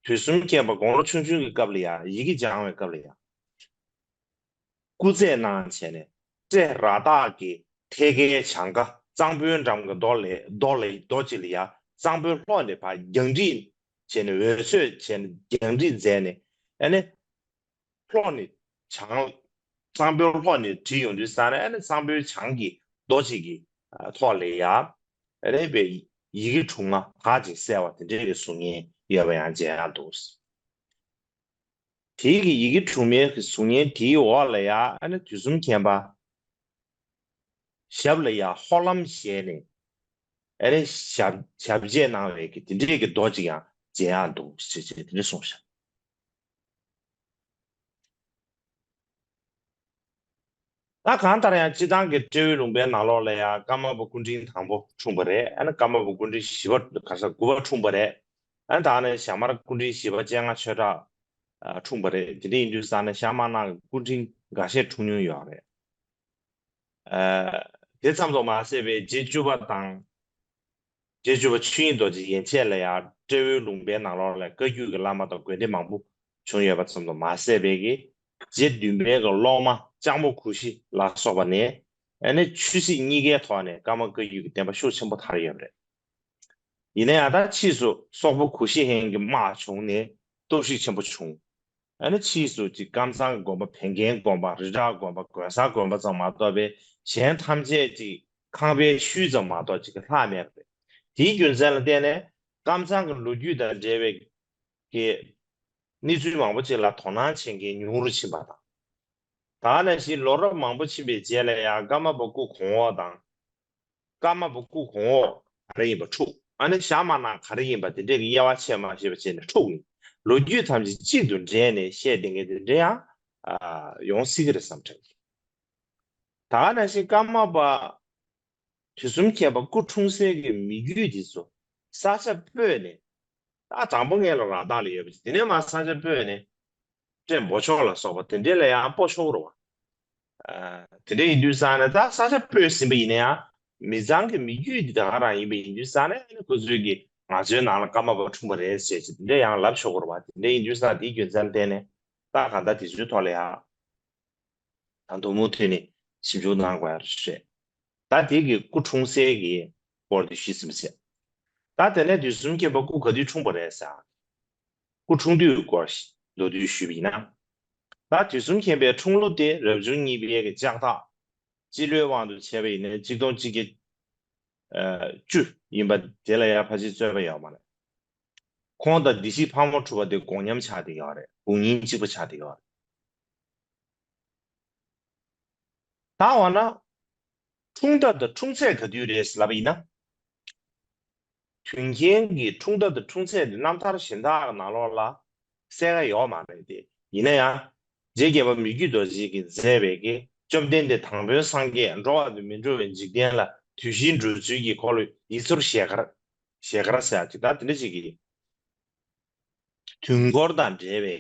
དུས་གསུམ་མཁྱེན་པ་དགུང་ལོ་ཆུང་ཆུང་གི་སྐབས་ལ་ཡང་ཡི་གེ་སྦྱང་བའི་སྐབས་ལ་ཡང་སྐུ་རྩེད་གནང་བྱས་ནས་སྤྲེ་ར་བཏགས་ཀྱི་ཐད་ཀའི་གྱང་ཁ་གཙང་པོའི་འགྲམ་གྱི་རྡོ་ལས་རྡོ་ལས་རྡོ་གཅིག་ལ་ཡང་གཙང་པོའི་ལྷོ་ནས་ཕར་རྒྱང་བསྒྲིགས་བྱས་ནས་འོལ་ཚོད་བྱས་ནས་རྒྱང་བསྒྲིགས་མཛད་ནས་ཨ་ནི། ལྷོ་ནས་བྱང་། གཙང་པོའི་ལྷོ་ནས་བྲིས་ཡོང་དུས་ཙང་ནས་ཨ་ནི་གཙང་པོའི་བྱང་གི་རྡོ་གཅིག་གི་ཐོག་ལ་ཡ། ཨ་ནི་པའི་ཡི་གེ་དྲུག་མ་དག་ཅིག་གསལ་བ་དེ་འདྲའི་གི་གཟུགས་བརྙན་ཡོད་པ་ཡང་མཇལ་ཡག་འདུག་དེའི་གི་ཡི་གེ་དྲུག་མའི་གི་གཟུགས་བརྙན་དེའི་འོག་ལ་ཡ་ཨ་ནི་དུས་གསུམ་མཁྱེན་པ། ཞབས་ལ་ཡ་ཧོར་ལམ་བཞེས་ནས། ཨ་ནི་ཞབས་ཞབས་རྗེས་གནང་བའི་གི་དེ་འདྲའི་གི་རྡོ་གཅིག་ཡང་མཇལ་ཡག་འདུག་ཅེས་བྱས་དེ་འདྲ་གསུངས་ཤག་ད་གང་ལྟར་ཡང་སྤྱི་བཏང་གི་སྤྲེའུའི་ལུང་པའི་ནང་ལོགས་ལ་ཡང་ཀརྨ་པ་སྐུ་ཕྲེང་དང་པོ་འཁྲུངས་པ་རེད། ཨ་ནི་ཀརྨ་པ་སྐུ་ཕྲེང་བཞི་པ་ག་ས་དགུ་པ་འཁྲུངས་པ་རེད། ཨ་ནི་ད་ནི་ཞྭ་དམར་སྐུ་ཕྲེང་བཞི་པ་སྤྱན་སྔ་ཆོས་གྲགས་ཨ་འཁྲུངས་པ་རེད། དེ་འདྲ་ཡིན་དུས་ཙང་ནས་ཞྭ་དམར་ནག་གི་སྐུ་ཕྲེང་འགའ་ཤས་འཁྲུངས་མྱོང་ཡོད་རེད། ཨ་དེ་ཙམ་དུ་མ་ཟད་པའི་རྗེ་བཅུ་པ་དང་། རྗེ་བཅུ་པ་ཆོས་དབྱིངས་རྡོ་རྗེ་ཡན་ཆད་ལ་ཡང་སྤྲེའུའི་ལུང་པའི་ནང་ལོགས་ལ་བཀའ་བརྒྱུད་ཀྱི་བླ་མ་དང་དགོན་སྡེ་མང་པོ་བྱུང་ཡོད་པ་ཙམ་དུ་མ་ཟད་པའི་གི་རྗེ་བདུན་པའི་གི་སློབ་མ་ལྕགས་མོ་གུ་ཤྲི་ལ་སོགས་པ་ནས་ཨ་ནི་ཆོས་སྲིད་གཉིས་ཀའི་ཐོག་ནས་ཀརྨ་བཀའ་བརྒྱུད་ཀྱི་བསྟན་པ་ཤུགས་ཆེན་པོ་དར་ཡོད་པ་རེད། ཡིན་ན་ཡང་ད་ཕྱིས་སུ་སོག་པོ་གུ་ཤྲི་ཧན་གྱི་དམག་བྱུང་ནས་གཏོར་བཤིག་ཆེན་པོ་བྱུང་། ཨ་ནི་ཕྱིས་སུ་ཅིག་ཀམ་ཚང་གི་དགོན་པ་བན་རྒན་དགོན་པ་རི་བྲག་དགོན་པ་དགོན་གསར་དགོན་པ་ཙམ་མ་གཏོགས་པའི་གཞན་ཐམས་ཅད་ཅིག་ཁང་པའི་ཤུལ་ཙམ་མ་གཏོགས་ཅིག་ལྷག་མེད་པ་རེད། དེའི་རྒྱུ་མཚན་ལ་བརྟེན་ནས་ཀམ་ཚང་གི་ལོ་རྒྱུས་དང་འབྲེལ་བའི་གི་གནས་ཚུལ་མང་པོ་ཅིག་ལ་དོ་སྣང་བྱེད་མཁན་ཉུང་རུ་ཕྱིན་པ་དང་། ད་ག་ནང་བཞིན་ལོ་རབས་མང་པོ་ཕྱིན་པའི་རྗེས་ལ་ཡང་ཀརྨ་པ་སྐུ་གོང་འོག་དང་། ཀརྨ་པ་སྐུ་གོང་འོག་ག་རེ་ཡིན་པ་འཁྲུག་ཨ་ནི་ཞྭ་དམར་ནག་ག་རེ་ཡིན་པ་དེ་འདྲས་ཀྱི་དབྱེ་བ་ཕྱེ་མ་ཤེས་པ་བྱས་ནས་འཁྲུག་ནས་ལོ་རྒྱུས་ཐམས་ཅད་གཅིག་ཏུ་འདྲེས་ནས་བཤད་བསྡད་མཁན་དེ་འདྲས་ཡང་ཨ་ཡོང་སྲིད་ཀྱི་རེད་བསམ་དྲན་གྱི། ད་ག་ནང་བཞིན་ཀརྨ་པ་དུས་གསུམ་མཁྱེན་པ་སྐུ་འཁྲུངས་སའི་གི་མི་རྒྱུད་འདི་ཚོ་ས་ཆ་སྤོས་ནས་ད་དང་པོ་ངེད་ལ་ར་བཏགས་ལ་ཡོད་པ་ཅིག་དེ་ནས་མར་ས་ཆ་སྤོས་ནས། སྤྲེལ་འབོ་ཆོག་ལ་སོགས་པ་དེ་འདྲས་ལ་ཡང་སྤོ་ཆོག་རུ་བ། ཨ་དེ་འདྲས་ཡིན་དུས་ཙང་ནས་ད་ས་ཆ་སྤོས་ཟིན་པ་ཡིན་ན་ཡང་མི་ཚང་གི་མི་རྒྱུད་འདི་ད་ག་རང་ཡིན་པ་ཡིན་དུས་ཙང་ནས་ཁོ་ཚོས་ཀྱི་ང་ཚོའི་ནང་ལ་ཀརྨ་པ་འཁྲུངས་པ་རེད་ཟེར་ཅིག་དེ་འདྲས་ཡང་ལབ་ཆོག་རུ་བ། དེ་འདྲས་ཡིན་དུས་ཙང་དེའི་རྒྱུ་མཚན་བརྟེན་ནས་ད་གང་ལྟར་དེ་ཚོའི་ཐོག་ལ་ཡང་ད་དོ་མུ་མཐུད་ནས་ཞིབ་འཇུག་གནང་དགོས་ཡ་རེད། ད་དེ་གི་སྐུ་འཁྲུངས་སའི་གི་སྐོར་དེ་ཞུས་ཟིན་པ་ཟེར། ད་དེ་ནས་དུས་གསུམ་མཁྱེན་པ་སྐུ་ག་དུས་འཁྲུངས་པ་རེད་ཟེར། སྐུ་འཁྲུངས་དུས་སྐོར་མདོར་བསྡུས་ཞུས་པ་ཡིན་ན། ད་དུས་གསུམ་མཁྱེན་པའི་འཁྲུངས་ལོ་དེ་རབ་བྱུང་གཉིས་པའི་གི་ལྕགས་སྟག་སྤྱི་ལོའི་དབང་དུ་བྱས་པ་ཡིན་ན་གཅིག་སྟོང་གཅིག་བརྒྱ་བཅུ་ཡིན་པ་དེ་ལ་ཡང་ཕལ་ཆེར་རྩོད་པ་ཡོད་མ་རེད། ཁོང་དང་བདེ་སྐྱིད་ཕག་མོ་གྲུ་པ་དེ་དགོངས་མཉམ་ཆགས་བསྡད་ཡོད་རེད། དགུང་ཉིན་གཅིག་པ་ཆགས་བསྡད་ཡོད་རེད། ད་འོ་ན། འཁྲུངས་ཟླ་དང་འཁྲུངས་ཚེས་ག་དུས་རེད་ལབ་པ་ཡིན་ན། དུས་མཁྱེན་གྱི་འཁྲུངས་ཟླ་དང་འཁྲུངས་ཚེས་དེ་རྣམ་ཐར་གཞན་དག་གི་ནང་ལོགས་ལ་གསལ་ཁ་ཡོད་མ་རེད་དེ། ཡིན་ན་ཡང་། རྗེ་རྒྱལ་བ་མི་བསྐྱོད་རྡོ་རྗེ་གིས་མཛད་པའི་གི་བཅོམ་ལྡན་འདས་དང་པོའི་སངས་རྒྱས་འགྲོ་བ་དང་མི་འགྲོ་བའི་འཇིག་རྟེན་ལ་དུས་བཞིའི་འགྲོ་ཚུལ་གྱི་སྐོར་ལ་ཡིག་ཚོར་ཞལ་དཀར། ཞལ་དཀར་ཟེར་ཡ་ཅིག་ད་དེ་འདྲ་ཅིག་གི། དུས་འཁོར་དང་འབྲེལ་བའི་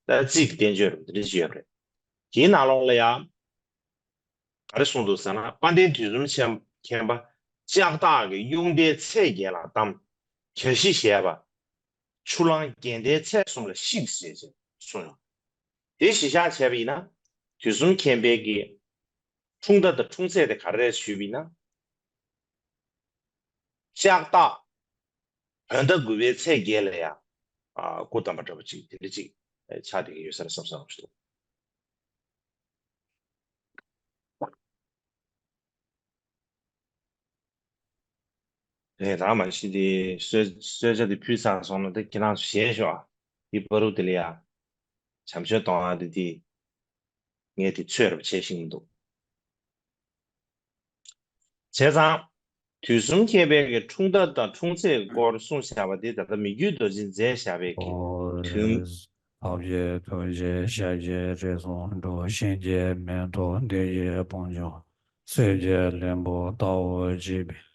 ད་རྩིས་ཀྱི་བསྟན་བཅོས་རུ་འདི་འདྲ་ཞིག་ཡོད་པ་རེད། དེའི་ནང་ལོགས་ལ་ཡང་ག་རེ་གསུངས་འདུག་ཟེར་ན། དཔལ་ལྡན་དུས་གསུམ་མཁྱེན་མཁྱེན་པ་ལྕགས་སྟག་གི་གཡུང་ཟླའི་ཚེས་བརྒྱད་ལ་བལྟམས། གྱ་བཞི་བཞེས་པ། ཆུ་གླང་རྒྱལ་ཟླའི་ཚེས་གསུམ་ལ་གཤེགས་ཟེར་ཅེས་གསུངས་ཡོད། དེ་གཞི་བཞག་བྱས་པ་ཡིན་ན། དུས་གསུམ་མཁྱེན་པའི་གི་འཁྲུངས་ཟླ་དང་འཁྲུངས་ཚེས་དེ་ག་རེ་རེད་ཞུས་པ་ཡིན་ན། ལྕགས་སྟག་བོད་ཟླ་དགུ་པའི་ཚེས་བརྒྱད་ལ་ཡང་སྐུ་བལྟམས་པ་འདྲ་པོ་ཅིག་དེ་འདྲ་ཅིག་ཆགས་བསྡད་ཀྱི་ཡོད་ས་རེད་བསམ་བསམ་ཞིག་འདུག། རེད། ད་མ་གཞི་དེ་གསོལ་གསོལ་ཇ་དེ་ཕུལ་ཚར་སོང་ན་དེ་ཁྱེད་རང་ཚོ་བཞེས་ཤོག་ཨ། དེ་བར་དུ་དེ་ལ་ཡ་བྱམས་ཆོས་གཏོང་ཡ་དེ་དེ་ངས་དེ་ཚོད་རབ་བྱེད་ཤེས་ཀྱི་མི་འདུག། བྱས་ཙང་དུས་གསུམ་མཁྱེན་པའི་གི་འཁྲུངས་ཟླ་དང་འཁྲུངས་ཚེས་སྐོར་གསུངས་བཞག་པ་དེ་ད་ལྟ་མི་བསྐྱོད་རྡོ་རྗེས་མཛད་བཞག་པའི་གི་ཨོ་དུས། ཐུགས་རྗེ་ཐུགས་རྗེ་ཤཱཀྱའི་རིགས་སུ་འགྲོ། གཤིན་རྗེའི་མེ་ཏོག་འདི་ཡི་དཔུང་འཇོམས། གསེར་གྱི་ལྷུན་པོ་ལྟ་བུར་བརྗིད་པའི།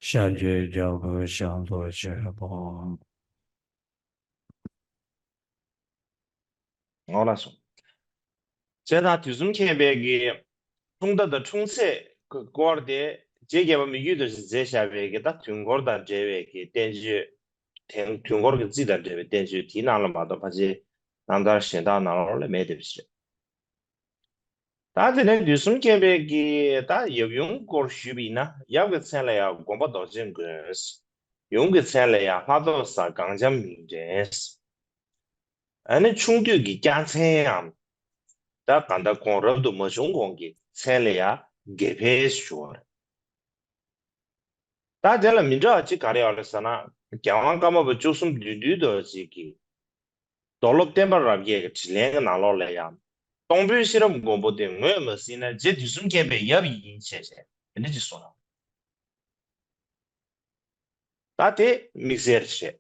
ཤཱཀྱའི་རྒྱལ་པོའི་ཞབས་སུ་མཆིའོ། ངོ་ལ་སོང་། བྱས་ཙང་དུས་གསུམ་མཁྱེན་པའི་གི་འཁྲུངས་ཟླ་དང་འཁྲུངས་ཚེས་སྐོར་དེ་རྗེ་རྒྱལ་བ་མི་བསྐྱོད་རྡོ་རྗེས་མཛད་བཞག་པའི་གི་ད་དུས་འཁོར་དང་འབྲེལ་བའི་གི་བསྟན་བཅོས། དེང་དུས་འཁོར་གྱི་རྩིས་དང་འབྲེལ་བའི་བསྟན་བཅོས་དེའི་ནང་ལ་མ་གཏོགས་ཕལ་ཆེར་རྣམ་ཐར་གཞན་དག་ནང་ལོགས་ལ་མེད་བསྡད་པ་ཞིག་རེད། ད་དེ་ནས་དུས་གསུམ་མཁྱེན་པའི་གི་ད་ཡབ་ཡུམ་སྐོར་ཞུས་པ་ཡིན་ན། ཡབ་ཀྱི་མཚན་ལ་ཡང་མགོན་པོ་རྡོ་རྗེ་མགོན། ཡུམ་གྱི་མཚན་ལ་ཡང་ལྷ་ཐོག་གཟའ་གངས་ལྗང་མིང་འདྲེན། ཨ་ནི་ཆུང་དུས་ཀྱི་སྐྱག་མཚན་ཡང་ད་གང་ལྟར་ཁོང་རབ་ཏུ་མ་བྱུང་གོང་གི་མཚན་ལ་ཡང་དགེ་འཕེལ་ཞུ་བ་རེད། ད་དེ་ལ་མི་འདྲ་བ་གཅིག་ག་རེ་ཡོད་རེད་ཟེར་ན། རྒྱལ་དབང་ཀརྨ་པ་བཅུ་གསུམ་བདུད་འདུལ་རྡོ་རྗེ་གིས་རྡོར་སློབ་བསྟན་པ་རབ་རྒྱས་ཀྱི་དྲིས་ལན་གྱི་ནང་ལོགས་ལ་ཡང་། སྟོང་དཔོན་ཤེས་རབ་མགོན་པོ་དེ་ངོས་མ་ཟིན་ན། རྗེ་དུས་གསུམ་མཁྱེན་པའི་ཡབ་ཡིན་ཞེས་བྱས་དེ་འདྲ་ཅིག་གསུངས་ཡོད། ད་དེ་དམིགས་བསལ་རེད།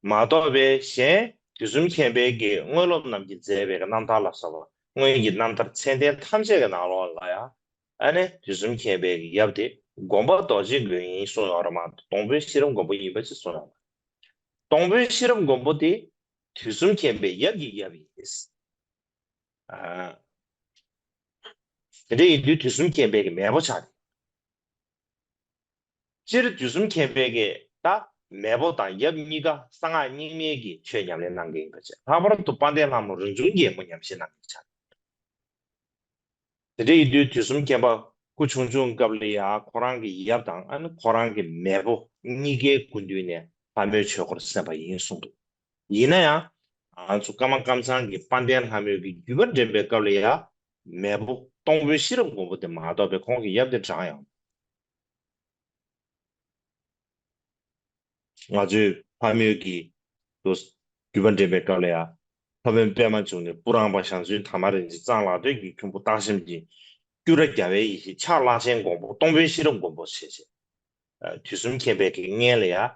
མ་གཏོགས་པའི་གཞན་དུས་གསུམ་མཁྱེན་པའི་གི་དངོས་སློབ་རྣམས་ཀྱིས་མཛད་པའི་གི་རྣམ་ཐར་ལ་སོགས་པ་སྔོན་གྱི་རྣམ་ཐར་ཚད་ལྡན་ཐམས་ཅད་ཀྱི་ནང་ལོགས་ལ་ཡང་། ཨ་ནི་དུས་གསུམ་མཁྱེན་པའི་གི་ཡབ་དེ་མགོན་པོ་རྡོ་རྗེ་མགོན་ཡིན་གསུངས་ཡོད་རེད་མ་གཏོགས། སྟོང་དཔོན་ཤེས་རབ་མགོན་པོ་ཡིན་པ་ཅིག་གསུངས་ཡོད་མ་རེད། སྟོང་དཔོན་ཤེས་རབ་མགོན་པོ་དེ་དུས་གསུམ་མཁྱེན་པའི་ཡབ་ཀྱི་ཡབ་ཡིན། ཨ། དེ་འདྲ་ཡིན་དུས་དུས་གསུམ་མཁྱེན་པའི་གི་མེས་པོ་ཆགས་ཏེ། སྤྱིར་དུས་གསུམ་མཁྱེན་པའི་གི་ད་མེས་པོ་དང་ཡབ་གཉིས་ཀ་གསང་སྔགས་རྙིང་མའི་གི་ཆོས་ཉམས་ལེན་གནང་མཁན་ཡིན་པ་བྱས། ལྷག་པར་དུ་དཔལ་ལྡན་ལྷ་མོ་རིན་འབྱུང་རྒྱལ་མོ་ཉམས་བཞེས་གནང་མཁན་ཆགས། དེ་འདྲ་ཡིན་དུས་དུས་གསུམ་མཁྱེན་པ་སྐུ་ཆུང་ཆུང་སྐབས་ལ་ཡང་ཁོ་རང་གི་ཡབ་དང་ཨ་ནི་ཁོ་རང་གི་མེས་པོ་གཉིས་ཀའི་སྐུ་མདུན་ནས་ལྷ་མོའི་ཆོས་སྐོར་གསན་པ་ཡིན་གསུངས་འདུག། ཡིན་ན་ཡང་། ང་ཚོ་ཀརྨ་ཀམ་ཚང་གི་དཔལ་ལྡན་ལྷ་མོའི་གི་བརྒྱུད་པ་འདྲེན་པའི་སྐབས་ལ་ཡང་མེས་པོ་སྟོང་དཔོན་ཤེས་རབ་མགོན་པོ་དེ་མ་གཏོགས་པའི་ཁོང་གི་ཡབ་དེ་བགྲངས་ཡོང་། ང་ཚོའི་ལྷ་མོའི་གི་དུ་བརྒྱུད་པ་འདྲེན་པའི་སྐབས་ལ་ཡང་། ལྷ་མོའི་པདྨ་འབྱུང་གནས་སྤུར་རངས་པ་ཞང་བཙུན་དར་མ་རིན་ཆེན་གཙང་ལག་སྟོད་ཀྱི་ཁྱུང་པོ་སྟག་ཤམ་གྱི། སྐྱུ་ར་རྒྱལ་བའི་ཡེ་ཤེས་ཕྱག་ལྷ་ཆེན་མགོན་པོ་སྟོང་དཔོན་ཤེས་རབ་མགོན་པོ་ཞེས་བྱས། དུས་གསུམ་མཁྱེན་པའི་གི་སྔོན་ལ་ཡང་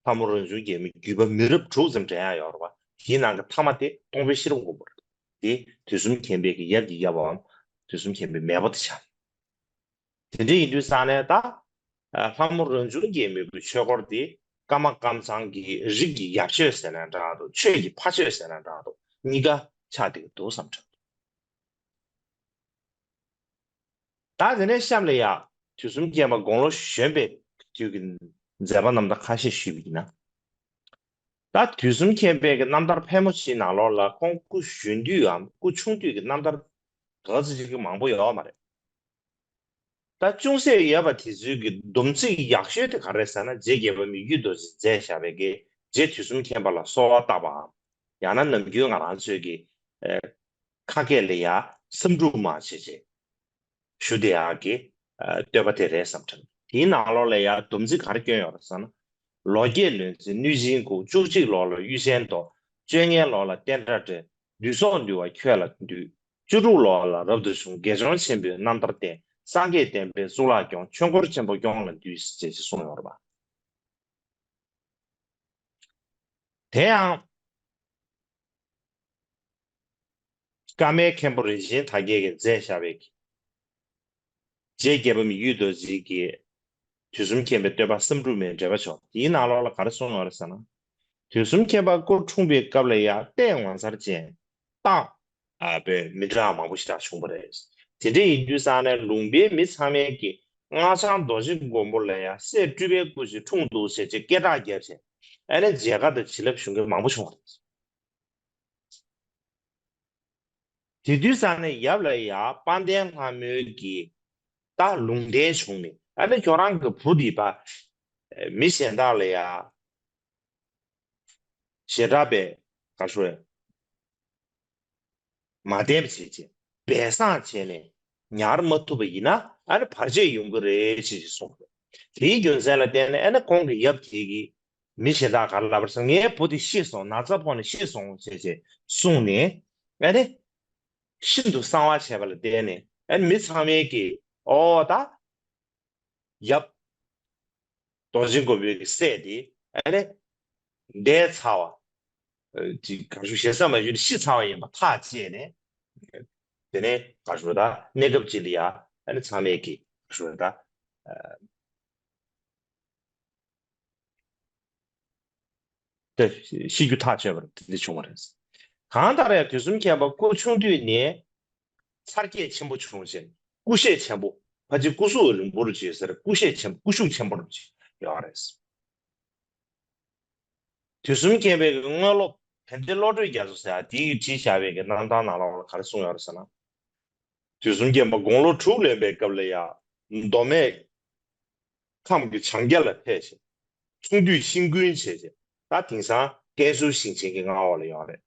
ལྷ་མོ་རིན་འབྱུང་རྒྱལ་མོའི་བརྒྱུད་པ་མི་རབས་དྲུག་ཙམ་འདྲེན་ཡ་ཡོད་རེད་པ། དེའི་ནང་གི་མཐའ་མ་དེ་སྟོང་དཔོན་ཤེས་རབ་མགོན་པོ་རེད། དེ་དུས་གསུམ་མཁྱེན་པའི་གི་ཡབ་ཀྱི་ཡབ་བམ། དུས་གསུམ་མཁྱེན་པའི་མེས་པོ་དེ་ཆགས་རེད། དེ་འདྲ་ཡིན་དུས་ཙང་ནས་ད། ལྷ་མོ་རིན་འབྱུང་རྒྱལ་མོའི་གི་ཆོས་སྐོར་དེ་ཀརྨ་ཀམ་ཚང་གི་རིགས་ཀྱི་ཡབ་ཆོས་ཟེར་ན་འདྲ་འདུག། ཆོས་ཀྱི་ཕ་ཆོས་ཟེར་ན་འདྲ་འདུག། གཉིས་ཀ་ཆགས་བསྡད་ཀྱི་འདུག་བསམ་དྲན་འདུག། ད་དེ་ནས་གཤམ་ལ་ཡ་དུས་གསུམ་མཁྱེན་པ་དགུང་ལོ་གཞོན་པའི་དུས་ཀྱི་མཛད་པ་རྣམ་ཐར་ཁ་ཤས་ཞུས་པ་ཡིན་ན། ད་དུས་གསུམ་མཁྱེན་པའི་གི་རྣམ་ཐར་ཕལ་མོ་ཆེའི་ནང་ལོགས་ལ་ཁོང་སྐུ་གཞོན་དུས་འམ་སྐུ་ཆུང་དུས་ཀྱི་རྣམ་ཐར་ག་ཚོད་ཅིག་མང་པོ་ཡོད་མ་རེད། ད་ཅུང་ཟད་ཡོད་པ་དེ་ཚོའི་གི་སྡོམ་ཚིག་ཡག་ཤོས་དེ་ག་རེ་ཟེར་ན། རྗེ་རྒྱལ་བ་མི་བསྐྱོད་རྡོ་རྗེས་མཛད་བཞག་པའི་གི་རྗེ་དུས་གསུམ་མཁྱེན་པ་ལ་གསོལ་བ་བཏབ་པའམ། ཡང་ན་ནམ་རྒྱུན་ང་རང་ཚོའི་གི་ཨེ་ཁ་སྐད་ལ་ཡ་བསམ་འགྲུབ་མ་བྱེད་ཅེས་ཞུ་བདེ་ཡག་གི་ཨ་བསྟོད་པ་དེ་རེད་བསམ་དྲན། དེའི་ནང་ལོགས་ལ་ཡ་སྡོམ་ཚིག་ག་རེ་བསྐྱོན་ཡོད་རེད་ཟེར་ན། ལོ་བརྒྱད་ལོན་ཚེ་གནོད་སྦྱིན་སྐུ། བཅུ་གཅིག་ལོ་ལ་གཡུལ་ཆེན་བཟློག། བཅོ་ལྔའི་ལོ་ལ་བསྟན་དགྲ་བསྒྲལ། བདུད་སོགས་འདུལ་བ་ཁྱོད་ལ་འདུད། བཅུ་དྲུག་ལོ་ལ་རབ་ཏུ་བྱུང་། དགེ་སྦྱོང་ཆེན་པོའི་རྣམ་ཐར་བསྟན། སངས་རྒྱས་བསྟན་པའི་གཙུག་ལག་སྐྱོང་། ཆོས་འཁོར་ཆེན་པོ་སྐྱོང་ལ་འདུད། ཅེས་གསུངས་ཡོད་རེད་པ། དེ་ཡང་། ཀརྨའི་མཁན་པོ་རིན་ཆེན་དར་རྒྱས་ཀྱིས་མཛད་བཞག་པའི་རྗེ་རྒྱལ་བ་མི་བསྐྱོད་རྡོ་རྗེ་གི་དུས་གསུམ་མཁྱེན་པའི་བསྟོད་པ་བསམ་འགྲུབ་མའི་འགྲེལ་པ་ཕྱོགས་དེའི་ནང་ལོགས་ལ་ག་རེ་གསུངས་ཡོད་རེད་ཟེར་ན། དུས་གསུམ་མཁྱེན་པ་སྐུ་འཁྲུངས་པའི་སྐབས་ལ་ཡང་ལྟས་ངོ་མཚར་ཅན། རྟགས་ཨ་དཔེ་མི་འདྲ་བ་མང་པོ་ཞིག་བྱུང་བ་རེད། དེ་འདྲ་ཡིན་དུས་ཙང་ནས་ལུང་པའི་མི་ཚང་མས་ཀྱི་སྔགས་འཆང་རྡོ་རྗེ་མགོན་པོ་ལ་ཡང་སྲས་སྤྲུལ་པའི་སྐུ་ཞིག་འཁྲུངས་འདུག་ཟེར་ཅེས་སྐད་གྲགས་བརྒྱབ་བྱས། ཨ་ནི་མཇལ་ཁ་དང་བྱིན་རླབས་ཞུ་མཁན་མང་པོ་བྱུང་བ་རེད། དེ་དུས་ཙ་ནས་ཡབ་ལ་ཡ་དཔལ་ལྡན་ལྷ་མོའི་གི་ད་ལུང་བསྟན་བྱུང་ནས། ཨ་ནི་ཁྱོད་རང་གི་བུ་འདི་པ་མི་གཞན་དག་ལ་ཡ་ཞེ་དྲག་པའི་ག་ཞུ་མ་བསྟན་པ་བྱས་རྗེས་སྦས་གསང་བྱས་ནས་ཉར་མ་ཐུབ་པ་ཡིན་ན། ཨ་ནི་བར་ཆད་ཡོང་གི་རེད་ཅེས་གསུངས་པ་རེད། དེའི་རྒྱུ་མཚན་ལ་བརྟེན་ནས་ཨ་ནི་ཁོང་གི་ཡབ་དེ་གིས་མི་གཞན་དག་ག་རེ་ལབ་པ་རེད་ཟེར་ན། ངའི་བུ་དེ་ཤི་སོང་། ན་ཚ་ཕོག་ནས་ཤི་སོང་ཞེས་བྱས་གསུངས་ནས། ཨ་ནི་ཤིན་ཏུ་གསང་བ་བྱས་པ་ལ་བརྟེན་ནས། ཨ་ནི་མི་ཚང་མས་ཀྱིས་ཨོ་ད་ཡབ་རྡོ་རྗེ་མགོན་པོའི་གི་སྲས་དེ་ཨ་ནི་འདས་ཚར་བ། ཨ་ཅིག་ག་ཞུ་ཞེ་ས་མ་ཞུ་ནས་ཤི་ཚར་བ་ཡིན་པ་ཐག་བཅད་ནས། དེ་ནས་ག་ཞུ་ད་གནས་སྐབས་ཅིག་ལ་ཡ་ཨ་ནི་ཚང་མས་ཀྱིས་ག་ཞུ་ད། ཨ། དེ་ཤི་རྒྱུ་ཐག་ཆོད་པ་རེད། དེ་འདྲ་བྱུང་བ་རེད། གང་ལྟར་ཡང་དུས་གསུམ་མཁྱེན་པ་སྐུ་ཆུང་དུས་ནས་འཚར་སྐྱེད་ཆེན་པོ་བྱུང་ཞིང་། སྐུ་ཤེད་ཆེན་པོ། ཕལ་ཆེར་སྐུ་གཟུགས་རིང་པོར་བྱས་ཟེར། སྐུ་ཤེད་ཆེན་པོ། སྐུ་ཤུགས་ཆེན་པོར་བྱས་ཡོད་རེད། དུས་གསུམ་མཁྱེན་པའི་དངོས་སློབ་བན་དེ་བློ་གྲོས་རྒྱ་མཚོ་ཟེར་ཡ་དེ་ཡིས་བྲིས་བཞག་པའི་གི་རྣམ་ཐར་ནང་ལོགས་ལ་ག་རེ་གསུངས་ཡོད་རེད་ཟེར་ན། དུས་གསུམ་མཁྱེན་པ་དགུང་ལོ་དྲུག་ལོན་པའི་སྐབས་ལ་ཡ་མདོ་སྨད་ཁམས་ཀྱི་བྱང་རྒྱ་ལ་ཕེབས་ཤིང་། ཆུང་དུས་ཤིང་ཀུན་བྱས་བྱས། ད་དེང་སང་ཀན་སུའུ་ཞིང་ཆེན་གྱི་མངའ་འོག་ལ་ཡོད་རེད།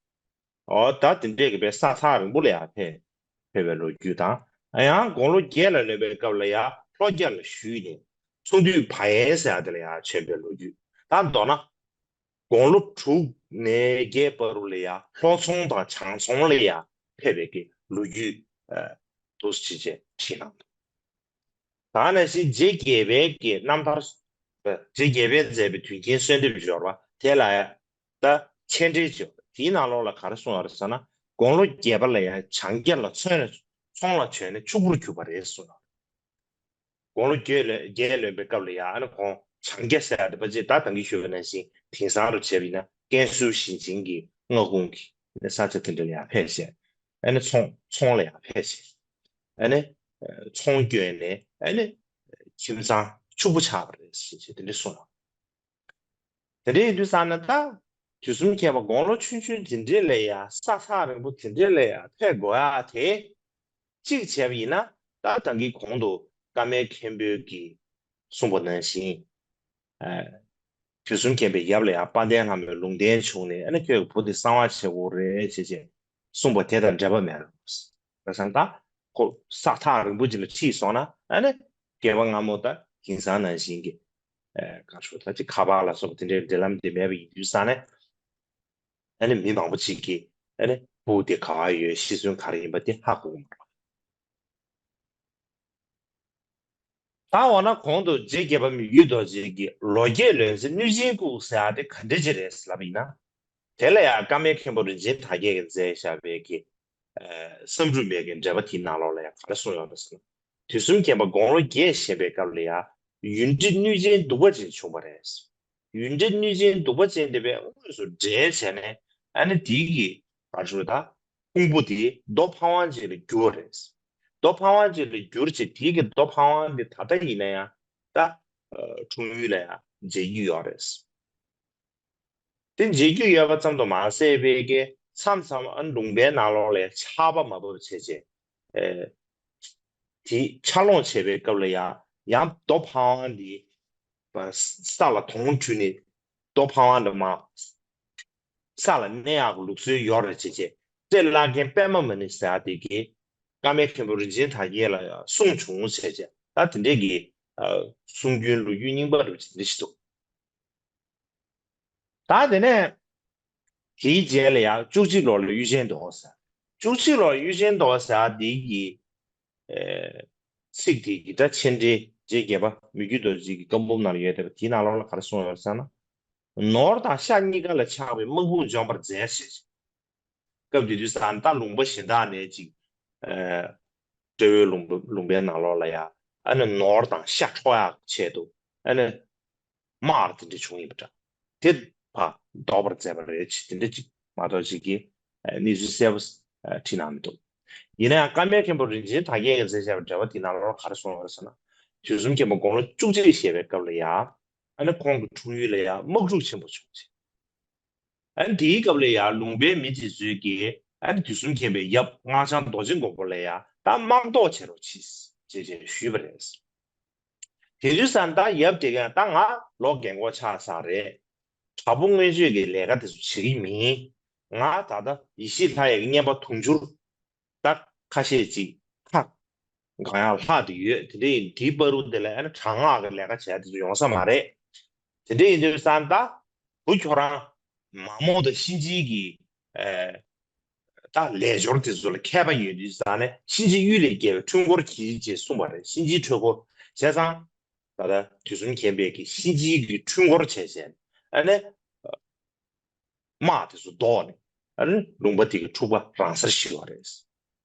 འོ་ད་དེ་འདྲས་ཀྱི་པའི་ས་ཐག་རིང་པོ་ལ་ཡ་ཕེབས་ཕེབས་པའི་ལོ་རྒྱུས་དང་། ཡང་དགུང་ལོ་བརྒྱད་ལ་ལོན་པའི་སྐབས་ལ་ཡ་ལྷོ་རྒྱ་ལ་བཞུད་ནས། ཆུང་དུས་བ་ཡན་ཟེར་ཡ་དེ་ལ་ཡ་བྱོན་པའི་ལོ་རྒྱུས། ད་མདོར་ན། དགུང་ལོ་དྲུག་ནས་བརྒྱད་བར་དུ་ལ་ཡ་ལྷོ་ཚོང་དང་བྱང་ཚོང་ལ་ཡ་ཕེབས་པའི་གི་ལོ་རྒྱུས་ཨ་འདུག་སེ་བྱས་བྱས་བྲིས་གནང་འདུག། ད་ནང་བཞིན་རྗེ་བརྒྱད་པའི་གི་རྣམ་ཐར། རྗེ་བརྒྱད་པས་མཛད་པའི་དོན་རྐྱེན་གསོལ་འདེབས་སྦྱོར་བ་དེ་ལ་ཡ་ད་མཆན་འགྲེལ་བྱས། དེའི་ནང་ལོགས་ལ་ག་རེ་གསུངས་ཡོད་རེད་ཟེར་ན། དགུང་ལོ་བརྒྱད་པ་ལ་ཡ་བྱང་རྒྱ་ལ་ཚོང་ལ་ཚོང་ལ་བྱོན་ནས་ཕྱུག་པོར་གྱུར་པ་རེད་གསུངས་ཡོད་རེད། དགུང་ལོ་བརྒྱད་ལོན་བརྒྱད་ལོན་པའི་སྐབས་ལ་ཡ་ཨ་ནི་ཁོང་བྱང་རྒྱ་ཟེར་ཡ་དེ་ཕལ་ཆེར་ད་ད་གིན་ཞུས་པ་ནང་བཞིན་དེང་སང་རུ་བྱས་པ་ཡིན་ན་ཀན་སུའུ་ཞིང་ཆེན་གྱི་མངའ་ཁོངས་ཀྱི་ས་ཆ་དེ་འདྲ་ལ་ཡ་ཕེབས་བྱས། ཨ་ནི་ཚོང་ཚོང་ལ་ཡ་ཕེབས་བྱས། ཨ་ནི་ཚོང་བསྐྱོན་ནས་ཨ་ནི་ཁྱིམ་ཚང་ཕྱུག་པོ་ཆགས་པ་རེད་ཟེར་བྱས་དེ་འདྲ་གསུངས་ཡོད། དེ་འདྲ་ཡིན་དུས་ཙང་ནས་ད་དུས་གསུམ་མཁྱེན་པ་དགུང་ལོ་ཆུང་ཆུང་དེ་འདྲས་ལ་ཡ་ས་ཐག་རིང་པོ་དེ་འདྲས་ལ་ཡ་ཕེབས་དགོས་ཡ་དེ། གཅིག་བྱས་པ་ཡིན་ན་ད་ད་གིན་གོང་དུ་ཀརྨའི་མཁན་པོས་ཀྱིས་གསུངས་པ་ནང་བཞིན། ཨ་དུས་གསུམ་མཁྱེན་པའི་ཡབ་ལ་ཡ་དཔལ་ལྡན་ལྷ་མོའི་ལུང་བསྟན་བྱུང་ནས། ཨ་ནི་ཁྱོད་ཀྱི་བུ་དེ་གསང་བ་བྱེད་དགོས་རེད་ཅེས་ཅེས་གསུངས་པ་དེ་དང་འབྲེལ་བ་མེད་རེད། བྱས་ཙང་ད་ཁོ་ས་ཐག་རིང་པོ་ཅིག་ལ་ཁྲིད་སོང་ན། ཨ་ནི་རྒྱལ་བ་སྔ་མོ་ད་དེང་སང་ནང་བཞིན་གྱི་ཨ་ག་ཞུ་ད་ཅིག་ཁ་པར་ལ་སོགས་པ་དེ་འདྲའི་འབྲེལ་ལམ་དེ་མེད་པ་ཡིན་དུས་ཙང་ནས། ཨ་ནི་མི་མང་པོ་ཅིག་གིས་ཨ་ནི་བུ་དེ་ག་པར་ཡོད། ཤི་གསོན་ག་རེ་ཡིན་པ་དེ་ཧ་གོ་གི་མ་རེད། ད་འོ་ན་གོང་དུ་རྗེ་བརྒྱད་པ་མི་བསྐྱོད་རྡོ་རྗེ་གིས་ལོ་བརྒྱད་ལོན་ཚེ་གནོད་སྦྱིན་བཀུག་ཟེར་ཡ་དེ་ག་འདྲ་ཅིག་རེད་ལབ་ཡིན་ན། དེ་ལ་ཡང་ཀརྨའི་མཁན་པོ་རིན་ཆེན་དར་རྒྱས་ཀྱིས་མཛད་བཞག་པའི་གི་ཨ་བསམ་གྲུབ་མའི་གི་འགྲེལ་པ་དེའི་ནང་ལོགས་ལ་ཡང་ག་རེ་གསུངས་ཡོད་རེད་ཟེར་ན། དུས་གསུམ་མཁྱེན་པ་དགུང་ལོ་བརྒྱད་བཞེས་པའི་སྐབས་ལ་ཡང་ཡུན་རིང་གནོད་སྦྱིན་གདུག་པ་ཅན་བྱུང་བ་རེད། ཡུན་རིང་གནོད་སྦྱིན་གདུག་པ་ཅན་དེ་བས་དངོས་སུ་བསྒྲལ་བྱས་ནས། ཨ་ནི་དེའི་གི་ག་རེ་ཞུ་ད། ཕུང་པོ་དེ་རྡོ་ཕ་ཝང་ཅིག་ལ་བསྒྱུར་བ་རེད། རྡོ་ཕ་ཝང་ཅིག་ལ་བསྒྱུར་བྱས། དེའི་གི་རྡོ་ཕ་ཝང་དེ་ད་ལྟ་ཡིན་ན་ཡང་ད་ཨ་འཁྲུངས་ཡུལ་ལ་ཡང་མཇལ་རྒྱུ་ཡོད་རེད། དེ་མཇལ་རྒྱུ་ཡོད་པ་ཙམ་དུ་མ་ཟད་པའི་གི་མཚམས་མཚམས་ཨ་ལུང་པའི་ནང་ལོགས་ལ་ཆར་པ་མ་བབས་བྱས་བྱས། ཨེ་དེ་ཆར་ལོངས་བྱས་པའི་སྐབས་ལ་ཡང་ཡང་རྡོ་ཕ་ཝང་འདི་ས་ལ་དོང་བྲུས་ནས་རྡོ་ཕ་ཝང་འདི་མར་ས་ལ་གནས་ཡག་གི་ལུགས་སྲོལ་ཡོད་རེད་བྱས་བྱས། སྤྲེལ་བླ་རྒན་པདྨ་མ་ཎི་ཟེར་ཡ་དེ་གིས་ཀརྨའི་མཁན་པོ་རིན་ཆེན་དར་རྒྱས་ལ་ཡང་གསུངས་བྱུང་བྱས་བྱས། ད་དེ་འདྲས་ཀྱི་ཨ་གསུང་རྒྱུན་ལོ་རྒྱུས་རྙིང་པ་རུ་འདི་ཞིག་འདུག། ད་དེ་ནས་དེའི་རྗེས་ལ་ཡང་བཅུ་གཅིག་ལོ་ལ་གཡུ་ཅན་མདོག་ཟེར། བཅུ་གཅིག་ལོ་གཡུ་ཅན་མདོག་ཟེར་བ་འདི་གི་ཨེ་ཚིག་དེ་གི་ད་མཆན་འགྲེལ་རྗེ་བརྒྱད་པ་མི་བསྐྱོད་རྡོ་རྗེ་གི་བཀའ་འབུམ་ནང་ལ་ཡོད་བསྡད་པ་དེའི་ནང་ལོགས་ལ་ག་རེ་གསུངས་ཡོད་ཟེར་ན། ནོར་དང་ཤ་གཉིས་ཀ་ལ་ཆགས་པའི་དམག་དཔུང་འཇོམས་པར་མཛད་ཞེས། སྐབས་དེ་དུས་ཙང་ད་ལུང་པ་གཞན་དག་ནས་ཅིག་ཨ་སྤྲེའུའི་ལུང་པ་ལུང་པའི་ནང་ལོགས་ལ་ཡ་ཨ་ནི་ནོར་དང་ཤ་འཕྲོག་ཡག་ཆེད་དུ་ཨ་ནི་དམག་དེ་འདྲ་བྱུང་ཡིན་པ་འདྲ། དེ་ཕར་ཟློག་པར་མཛད་པ་རེད་ཅེས་དེ་འདྲ་ཅིག་མ་གཏོགས་ཅིག་གིས་ཨ་གནས་ཚུལ་གསལ་པོ་ཨ་བྲིས་གནང་མི་འདུག། ཡིན་ན་ཡང་ཀརྨའི་མཁན་པོ་རིན་ཆེན་དར་རྒྱས་ཀྱིས་མཛད་བཞག་པའི་འགྲེལ་པ་དེའི་ནང་ལོགས་ལ་ག་རེ་གསུངས་ཡོད་ཟེར་ན། དུས་གསུམ་མཁྱེན་པ་དགུང་ལོ་བཅུ་གཅིག་བཞེས་པའི་སྐབས་ལ་ཡ། ཨ་ནི་ཁོང་གི་འཁྲུངས་ཡུལ་ལ་ཡང་དམག་འཁྲུག་ཆེན་པོ་བྱུང་ཚེ། ཨ་ནི་དེའི་སྐབས་ལ་ཡང་ལུང་པའི་མི་དེ་ཚོས་ཀྱིས་ཨ་ནི་དུས་གསུམ་མཁྱེན་པའི་ཡབ་སྔགས་འཆང་རྡོ་རྗེ་མགོན་པོ་ལ་ཡང་ད་དམག་ཟློག་བྱེད་རོགས་གྱིས་ཅེས་ཅེས་ཞུས་པ་རེད། དེ་དུས་ཙམ་ད་ཡབ་དེ་གས་ད་ང་ལོ་རྒན་གོག་ཆགས་ཚར་རེད། དྲག་པོ་མངོན་སྤྱོད་ཀྱི་ལས་ཀ་དེ་ཚོ་བྱེད་ཀྱི་མིན། ང་ད་ལྟ་ཡེ་ཤེས་ལྷ་ཡི་གི་བསྙེན་པ་དུང་ཕྱུར་ད་ཁ་ཤས་ཅིག་ཁ་གང་ཡང་ལྷག་དེ་ཡོད། དེ་འདྲ་ཡིན་དེའི་བར་དུ་དེ་ལ་ཨ་ནི་དྲག་སྔགས་ཀྱི་ལས་ཀ་བྱས་དེ་ཚོ་ཡོང་ས་མ་རེད། དེ་འདྲ་ཡིན་དུས་ཙམ་ད་བུ་ཁྱོད་རང་མ་མོ་དང་གཤིན་རྗེའི་གི་ཨེ། ད་ལས་སྦྱོར་དེ་ཚོ་ལ་མཁས་པ་ཡོད་དུས་ཙང་ནས་གཤིན་རྗེ་གཡུལ་ལས་རྒྱལ་བའི་འཁྲུལ་འཁོར་གྱིས་ཅེས་གསུངས་པ་རེད། གཤིན་རྗེའི་འཁྲུལ་འཁོར་བྱས་ཙང་ད་ལྟ་དུས་གསུམ་མཁྱེན་པས་ཀྱི་གཤིན་རྗེའི་གི་འཁྲུལ་འཁོར་བྱས་བྱས་ཨ་ནི་དམག་དེ་ཚོ་བཟློག་ནས་ཨ་ནི་ལུང་པ་དེ་གི་འཁྲུག་པ་རང་སར་ཞི་བ་རེད།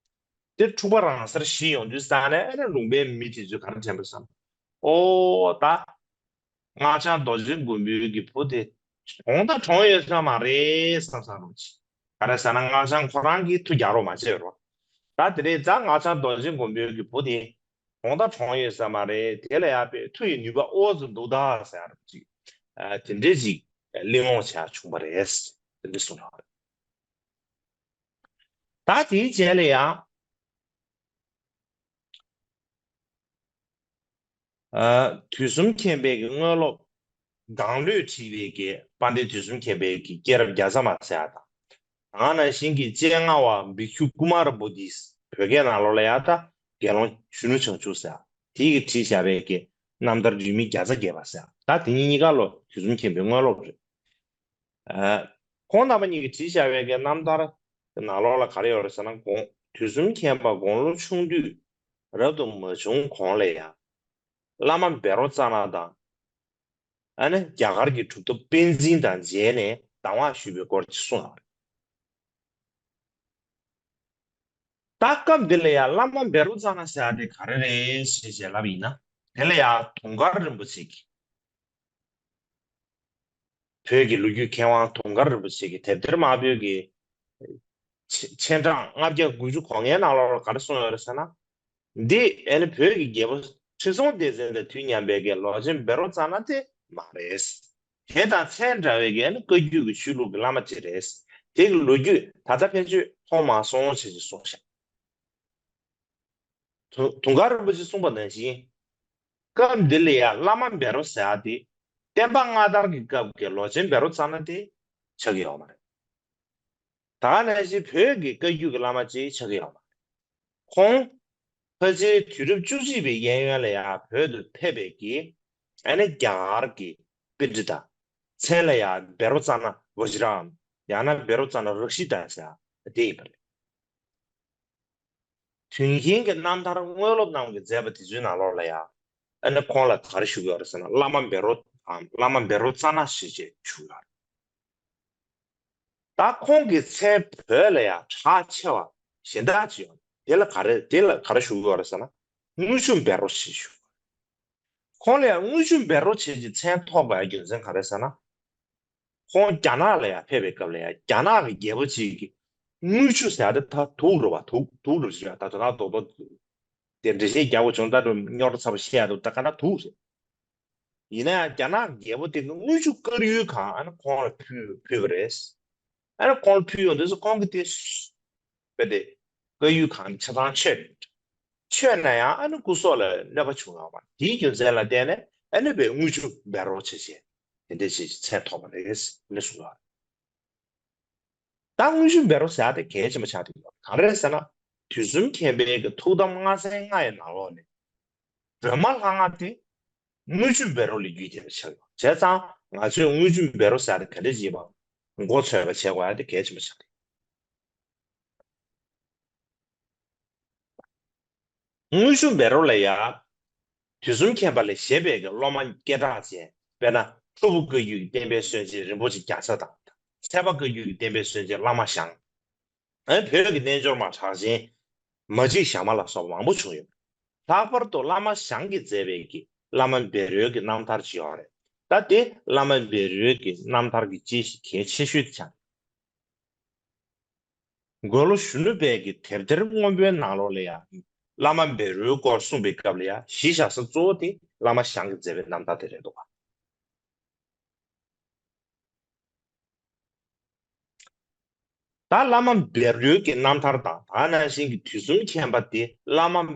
དེ་འཁྲུག་པ་རང་སར་ཞི་ཡོང་དུས་ཙང་ནས་ཨ་ནི་ལུང་པའི་མི་དེ་ཚོས་ག་རེ་དྲན་པ་བསམ། ཨོ་ད། སྔགས་འཆང་རྡོ་རྗེ་མགོན་པོའི་གི་བུ་དེ་གྲོངས་ད་གྲོངས་ཡོད་ས་མ་རེད་བསམ་བསམ་རོགས་གྱིས། ག་རེ་ཟེར་ན་སྔགས་འཆང་ཁོ་རང་གིས་ཐུགས་རྒྱག་རོགས་མ་བྱས་རོགས། ད་དེ་རེད་ཙང་སྔགས་འཆང་རྡོ་རྗེ་མགོན་པོའི་གི་བུ་དེ་གྲོངས་ད་གྲོངས་ཡོད་ས་མ་རེད། དེ་ལ་ཡག་པའི་མཐུ་ཡི་ནུས་པ་ཨོ་ཙམ་འདུག་ད་ཟེར་རོགས་གྱིས། དེ་འདྲས་ཅིག་གླེང་སློང་བྱས་བྱུང་བ་རེད། དེ་འདྲས་གསུངས་རོགས། ད་དེའི་རྗེས་ལ་ཡང་། ཨ། དུས་གསུམ་མཁྱེན་པའི་གི་དངོས་སློབ་གང་ལོས་བྲིས་པའི་གི་དཔལ་ལྡན་དུས་གསུམ་མཁྱེན་པའི་གི་སྐྱེས་རབས་བརྒྱ་རྩ་མ་ཟེར་ཡ་དང་། ད་ག་ནང་བཞིན་གྱི་སྤྱན་སྔ་བ་བི་ཁྱུ་ཀུ་མ་ར་བོ་དྷི། བོད་སྐད་ནང་ལོགས་ལ་ཡ་ད་དགེ་སློང་གཞོན་ནུ་བྱང་ཆུབ་ཟེར་ཡ་དེ་གི་བྲིས་བཞག་པའི་གི་རྣམ་ཐར་རྒྱུད་སྨིན་བརྒྱ་རྩ་བརྒྱད་པ་ཟེར་ཡ་ད་དེ་གཉིས་གཉིས་ཀ་ལོ་དུས་གསུམ་མཁྱེན་པའི་དངོས་སློབ་རེད། ཨ། ཁོང་རྣམ་པ་གཉིས་ཀྱིས་བྲིས་བཞག་པའི་གི་རྣམ་ཐར་གྱི་ནང་ལོགས་ལ་ག་རེ་ཡོད་རེད་ཟེར་ན། དགུང་དུས་གསུམ་མཁྱེན་པ་དགུང་ལོ་ཆུང་དུས་རབ་ཏུ་མ་བྱུང་གོང་ལ་ཡང་བླ་མ་བཻ་རོ་ཙ་ན་དང་། ཨ་ནི་རྒྱ་གར་གྱི་གྲུབ་ཐོབ་པཎ་ཛིན་དང་མཇལ་ནས་གདམས་ངག་ཞུས་པའི་སྐོར་གྱི་གསུངས་ཡོད་རེད། ད་སྐབས་འདི་ལ་ཡང་བླ་མ་བཻ་རོ་ཙ་ན་ཟེར་ཡ་དེ་ག་རེ་རེད་ཞེས་བྱས་ལབ་ཡིན་ན། དེ་ལ་ཡང་དུང་དཀར་རིན་པོ་ཆེ་གིས། བོད་ཀྱི་ལོ་རྒྱུས་མཁས་དབང་དུང་དཀར་རིན་པོ་ཆེ་གིས་དེབ་ཐེར་དམར་པོའི་གི་ཆེ་ཆེ་གྲངས་ལྔ་བརྒྱ་དགུ་བཅུ་གོ་ལྔའི་ནང་ལོགས་ལ་ག་རེ་གསུངས་ཡོད་རེད་ཟེར་ན། འདི་ཨ་ནི་བོད་ཀྱི་རྒྱལ་པོ་ཁྲི་སྲོང་ལྡེ་བཙན་དང་དུས་མཉམ་པའི་གི་ལོ་ཆེན་བཻ་རོ་ཙ་ན་དེ་མ་རེད། དེ་དང་མཚན་འདྲ་བའི་གི་ཨ་ནི་བཀའ་བརྒྱུད་ཀྱི་ཆོས་ལུགས་ཀྱི་བླ་མ་ཅིག་རེད། དེ་གི་ལོ་རྒྱུས་ད་ལྟ་ཕན་ཆོད་མཐོང་མ་སོང་ཞེས་ཀྱི་གསུངས་ཤག་དུ་དུང་དཀར་རིན་པོ་ཆེས་གསུངས་པ་ནང་བཞིན། སྐབས་འདི་ལ་ཡང་བླ་མ་བཻ་རོ་ཟེར་ཡ་དེ་བསྟན་པ་སྔ་དར་གྱི་སྐབས་ཀྱི་ལོ་ཆེན་བཻ་རོ་ཙ་ན་དེ་ཆགས་ཀྱི་ཡོད་མ་རེད། ད་ག་ནང་བཞིན་བོད་ཀྱི་བཀའ་བརྒྱུད་ཀྱི་བླ་མ་ཅིག་ཆགས་ཀྱི་ཡོད་མ་རེད། ཁོང་ཕལ་ཆེར་དུས་རབས་བཅུ་གཅིག་པའི་གཡས་གཡོན་ལ་ཡང་བོད་དུ་ཕེབས་པའི་གི་ཨ་ནི་རྒྱ་གར་གྱི་པཎྜི་ཏ། མཚན་ལ་ཡང་བཻ་རོ་ཙ་ན་བཛྲའམ་ཡང་ན་བཻ་རོ་ཙ་ན་རཀྵི་ཏ་ཟེར་ཡ་དེ་ཡིན་པ་རེད། དོན་གཞན་གྱི་རྣམ་ཐར་དངོས་སློབ་རྣམས་ཀྱིས་མཛད་པ་དེ་ཚོའི་ནང་ལོགས་ལ་ཡང་ཨ་ནི་ཁོང་ལ་ག་རེ་ཞུ་གི་ཡོད་རེད་ཟེར་ན། བླ་མ་བཻ་རོ་དང་བླ་མ་བཻ་རོ་ཙ་ན་ཞེས་བྱས་ཞུ་གི་ཡོད་རེད། ད་ཁོང་གི་མཚན་བོད་ལ་ཡང་གྲགས་ཆེ་བ་གཞན་དག་ཅིག་ཡོད། དེ་ལ་ག་རེ་དེ་ལ་ག་རེ་ཞུ་གི་ཡོད་རེད་ཟེར་ན། དངུལ་ཆུ་བཻ་རོ་ཞེས་ཞུ། ཁོང་ལ་ཡང་དངུལ་ཆུ་བཻ་རོ་བྱས་ཀྱི་མཚན་ཐོགས་པའི་རྒྱུ་མཚན་ག་རེ་ཟེར་ན། ཁོང་རྒྱ་ནག་ལ་ཡང་ཕེབས་པའི་སྐབས་ལ་ཡང་རྒྱ་ནག་གི་རྒྱལ་པོ་གཅིག་གིས་དངུལ་ཆུ་ཟེར་ཡ་དེ་ད་དུག་རེད་བ། དུག་དུག་རེད་ཟེར་ཡ། ད་དོ་ན་རྡོག་རྡོག་དེ་འགྲེལ་བཤད་རྒྱག་དགོས་བྱུང་། ད་དུང་རྙོག་དྲ་ཚ་པོ་བཤད་ཡ་འདུག་ད་ག་ན་དུག་རེད། ཡིན་ན་ཡང་རྒྱ་ནག་གི་རྒྱལ་པོ་དེ་གིས་དངུལ་ཆུ་དཀར་ཡོལ་གང་ཨ་ནི་ཁོང་ལ་ཕུལ་ཕུལ་བ་རེད། ཨ་ནི་ཁོང་ལ་ཕུལ་ཡོང་དུས་སུ་ཁོང་གིས་དེ་དཔེ་དེ་དཀར་ཡོལ་གང་ཆ་ཚང་མཆོད། མཆོད་ན་ཡང་ཨ་ནི་སྐུ་སྲོག་ལ་གནོད་པ་བྱུང་ཡོང་བ་དེའི་རྒྱུ་མཚན་ལ་བརྟེན་ནས་ཨ་ནི་བའི་དངུལ་ཆུ་བཻ་རོ་བྱས་བྱས་དེ་འདྲ་བྱས་བྱས་མཚན་ཐོགས་པ་རེད་ཟེར་ནས་གསུངས་པ། ད་དངུལ་ཆུ་བཻ་རོ་ཟེར་ཡ་དེ་གལ་ཆེན་པོ་ཆགས་ཀྱི་ཡོད། གང་རེད་ཟེར་ན། དུས་གསུམ་མཁྱེན་པའི་གི་ཐུགས་དམ་ལྔ་ཚན་ལྔ་ཡི་ནང་ལོགས་ནས་སྒྲོལ་མ་ལྷ་སྔགས་དེ་དངུལ་ཆུ་བཻ་རོ་ལས་བརྒྱུད་བསྡད་པ་ཆགས་ཡོད། བྱས་ཙང་ང་ཚོས་དངུལ་ཆུ་བཻ་རོ་ཟེར་ཡ་དེ་ག་འདྲ་ཅིག་ཡིན་པ་མགོ་ཚོས་པ་བྱེད་དགོས་ཡ་དེ་གལ་ཆེན་པོ་ཆགས་ཀྱི་ཡོད། དངུལ་ཆུ་བཻ་རོ་ལ་ཡང་། དུས་གསུམ་མཁྱེན་པ་ལས་བཞེངས་པའི་གི་སློབ་མ་སྐད་གྲགས་ཅན། དཔེར་ན་ཁྲོ་བོ་བཀའ་བརྒྱུད་ཀྱི་བསྟན་པའི་སྲོལ་འབྱེད་རིན་པོ་ཆེ་བརྒྱ་རྩ་དང་། ཚལ་པ་བཀའ་བརྒྱུད་ཀྱི་བསྟན་པའི་སྲོལ་འབྱེད་བླ་མ་ཞང་། ཨ་ནི་བོད་ཀྱི་རྣལ་འབྱོར་མ་གྲགས་ཅན་མ་གཅིག་ཞྭ་དམར་ལ་སོགས་པ་མང་པོ་བྱུང་ཡོད། ལྷག་པར་དུ་བླ་མ་ཞང་གིས་མཛད་པའི་གི་བླ་མ་བཻ་རོའི་གི་རྣམ་ཐར་ཅིག་ཡོད་རེད། ད་དེ་བླ་མ་བཻ་རོའི་གི་རྣམ་ཐར་གྱི་དཔྱད་གཞི་གལ་ཆེ་ཤོས་དེ་ཆགས། མགོན་ལོ་གཞོན་ནུ་དཔལ་གྱི་དེབ་ཐེར་སྔོན་པོའི་ནང་ལོགས་ལ་ཡང་བླ་མ་བཻ་རོའི་སྐོར་གསུངས་པའི་སྐབས་ལ་ཡང་གཞི་བཞག་ས་གཙོ་བོ་དེ་བླ་མ་ཞང་གིས་མཛད་པའི་རྣམ་ཐར་དེ་རེད་འདུག་ག། ད་བླ་མ་བཻ་རོའི་གི་རྣམ་ཐར་དང་ད་ནང་བཞིན་གྱི་དུས་གསུམ་མཁྱེན་པ་དེ་བླ་མ།